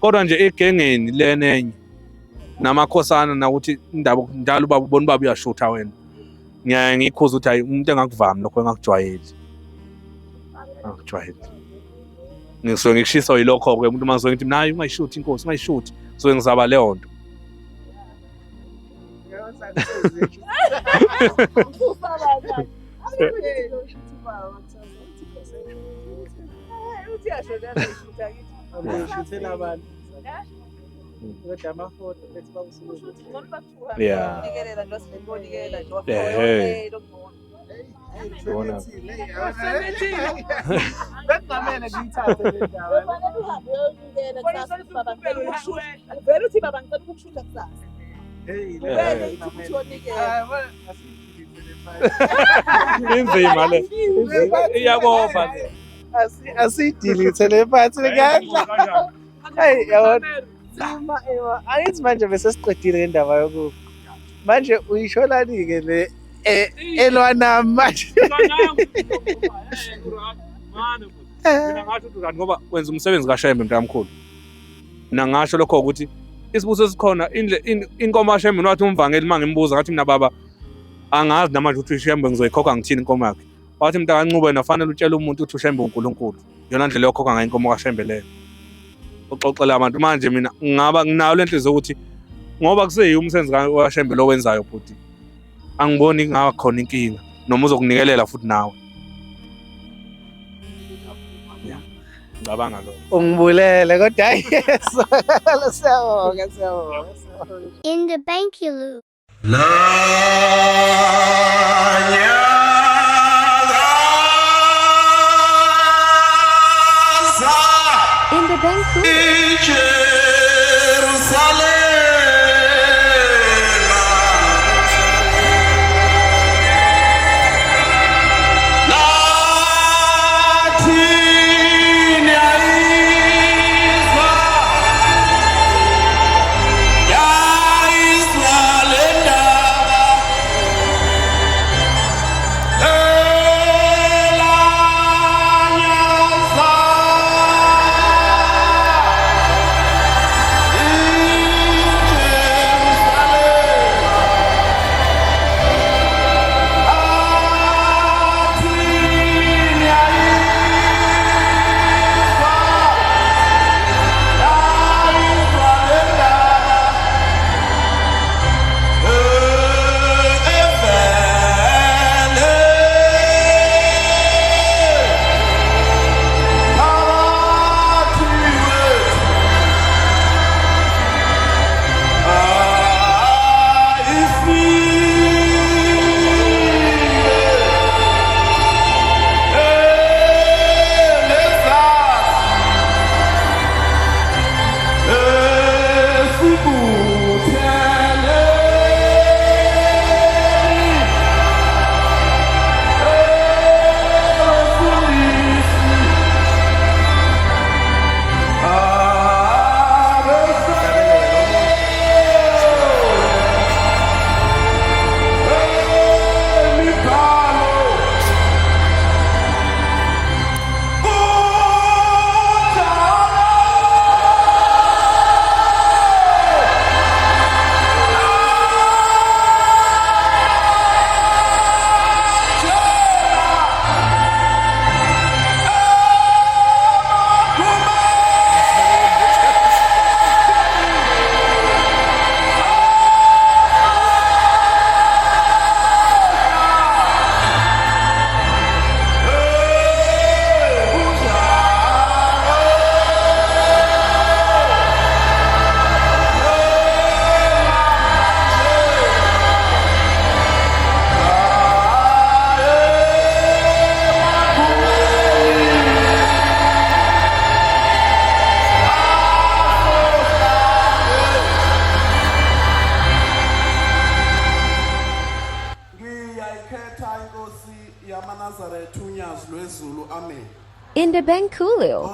kodwa nje egengeni lena enye namakhosana nakuthi indaba njalo ubaba ubona ubaba uyashutha wena ngiyaye ngikhuza ukuthi hayi umuntu engakuvami lokho engakujwayeli angakujwayeli ngisuke ngikushiswa yilokho-ke umuntu uma ngisuke ngithi naye ungayishuthi inkosi ungayishuthi ngisuke ngizaba leyo nto. Yeah. Hey. Inzima le. Iyabopha le. Asiyidilithe le phathi ngiyadla. Hey yabona. Angithi manje bese siqedile ngendaba yokufa. Manje uyisholani-ke le elwa nami manje? Mina ngasho ukuthi kanti ngoba wenza umsebenzi kaShembe mntamkhulu. Mina ngasho lokho ukuthi isibuso esikhona inkomo kaShembe wathi umvangeli uma ngimbuza ngathi mina baba angazi namanje ukuthi uShembe ngizoyikhokha ngithini inkomo yakhe. Wathi mntakaNcube wena fanele utshele umuntu ukuthi uShembe uNkulunkulu. Iyona ndlela yokukhokha ngayo inkomo kaShembe leyo. Uxoxela abantu manje mina ngingaba nginayo le nhliziyo ukuthi ngoba kuseyiwo umsebenzi kaShembe lo wenzayo bhuti. Angiboni kungaba khona inkinga noma uzokunikelela futhi nawe. Yeah. Ngicabanga lokho. Ungibulele kodwa hayi siyabonga siyabonga. In the Bankulu. In the Bankulu. In the Bankulu.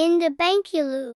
In the Bankulu.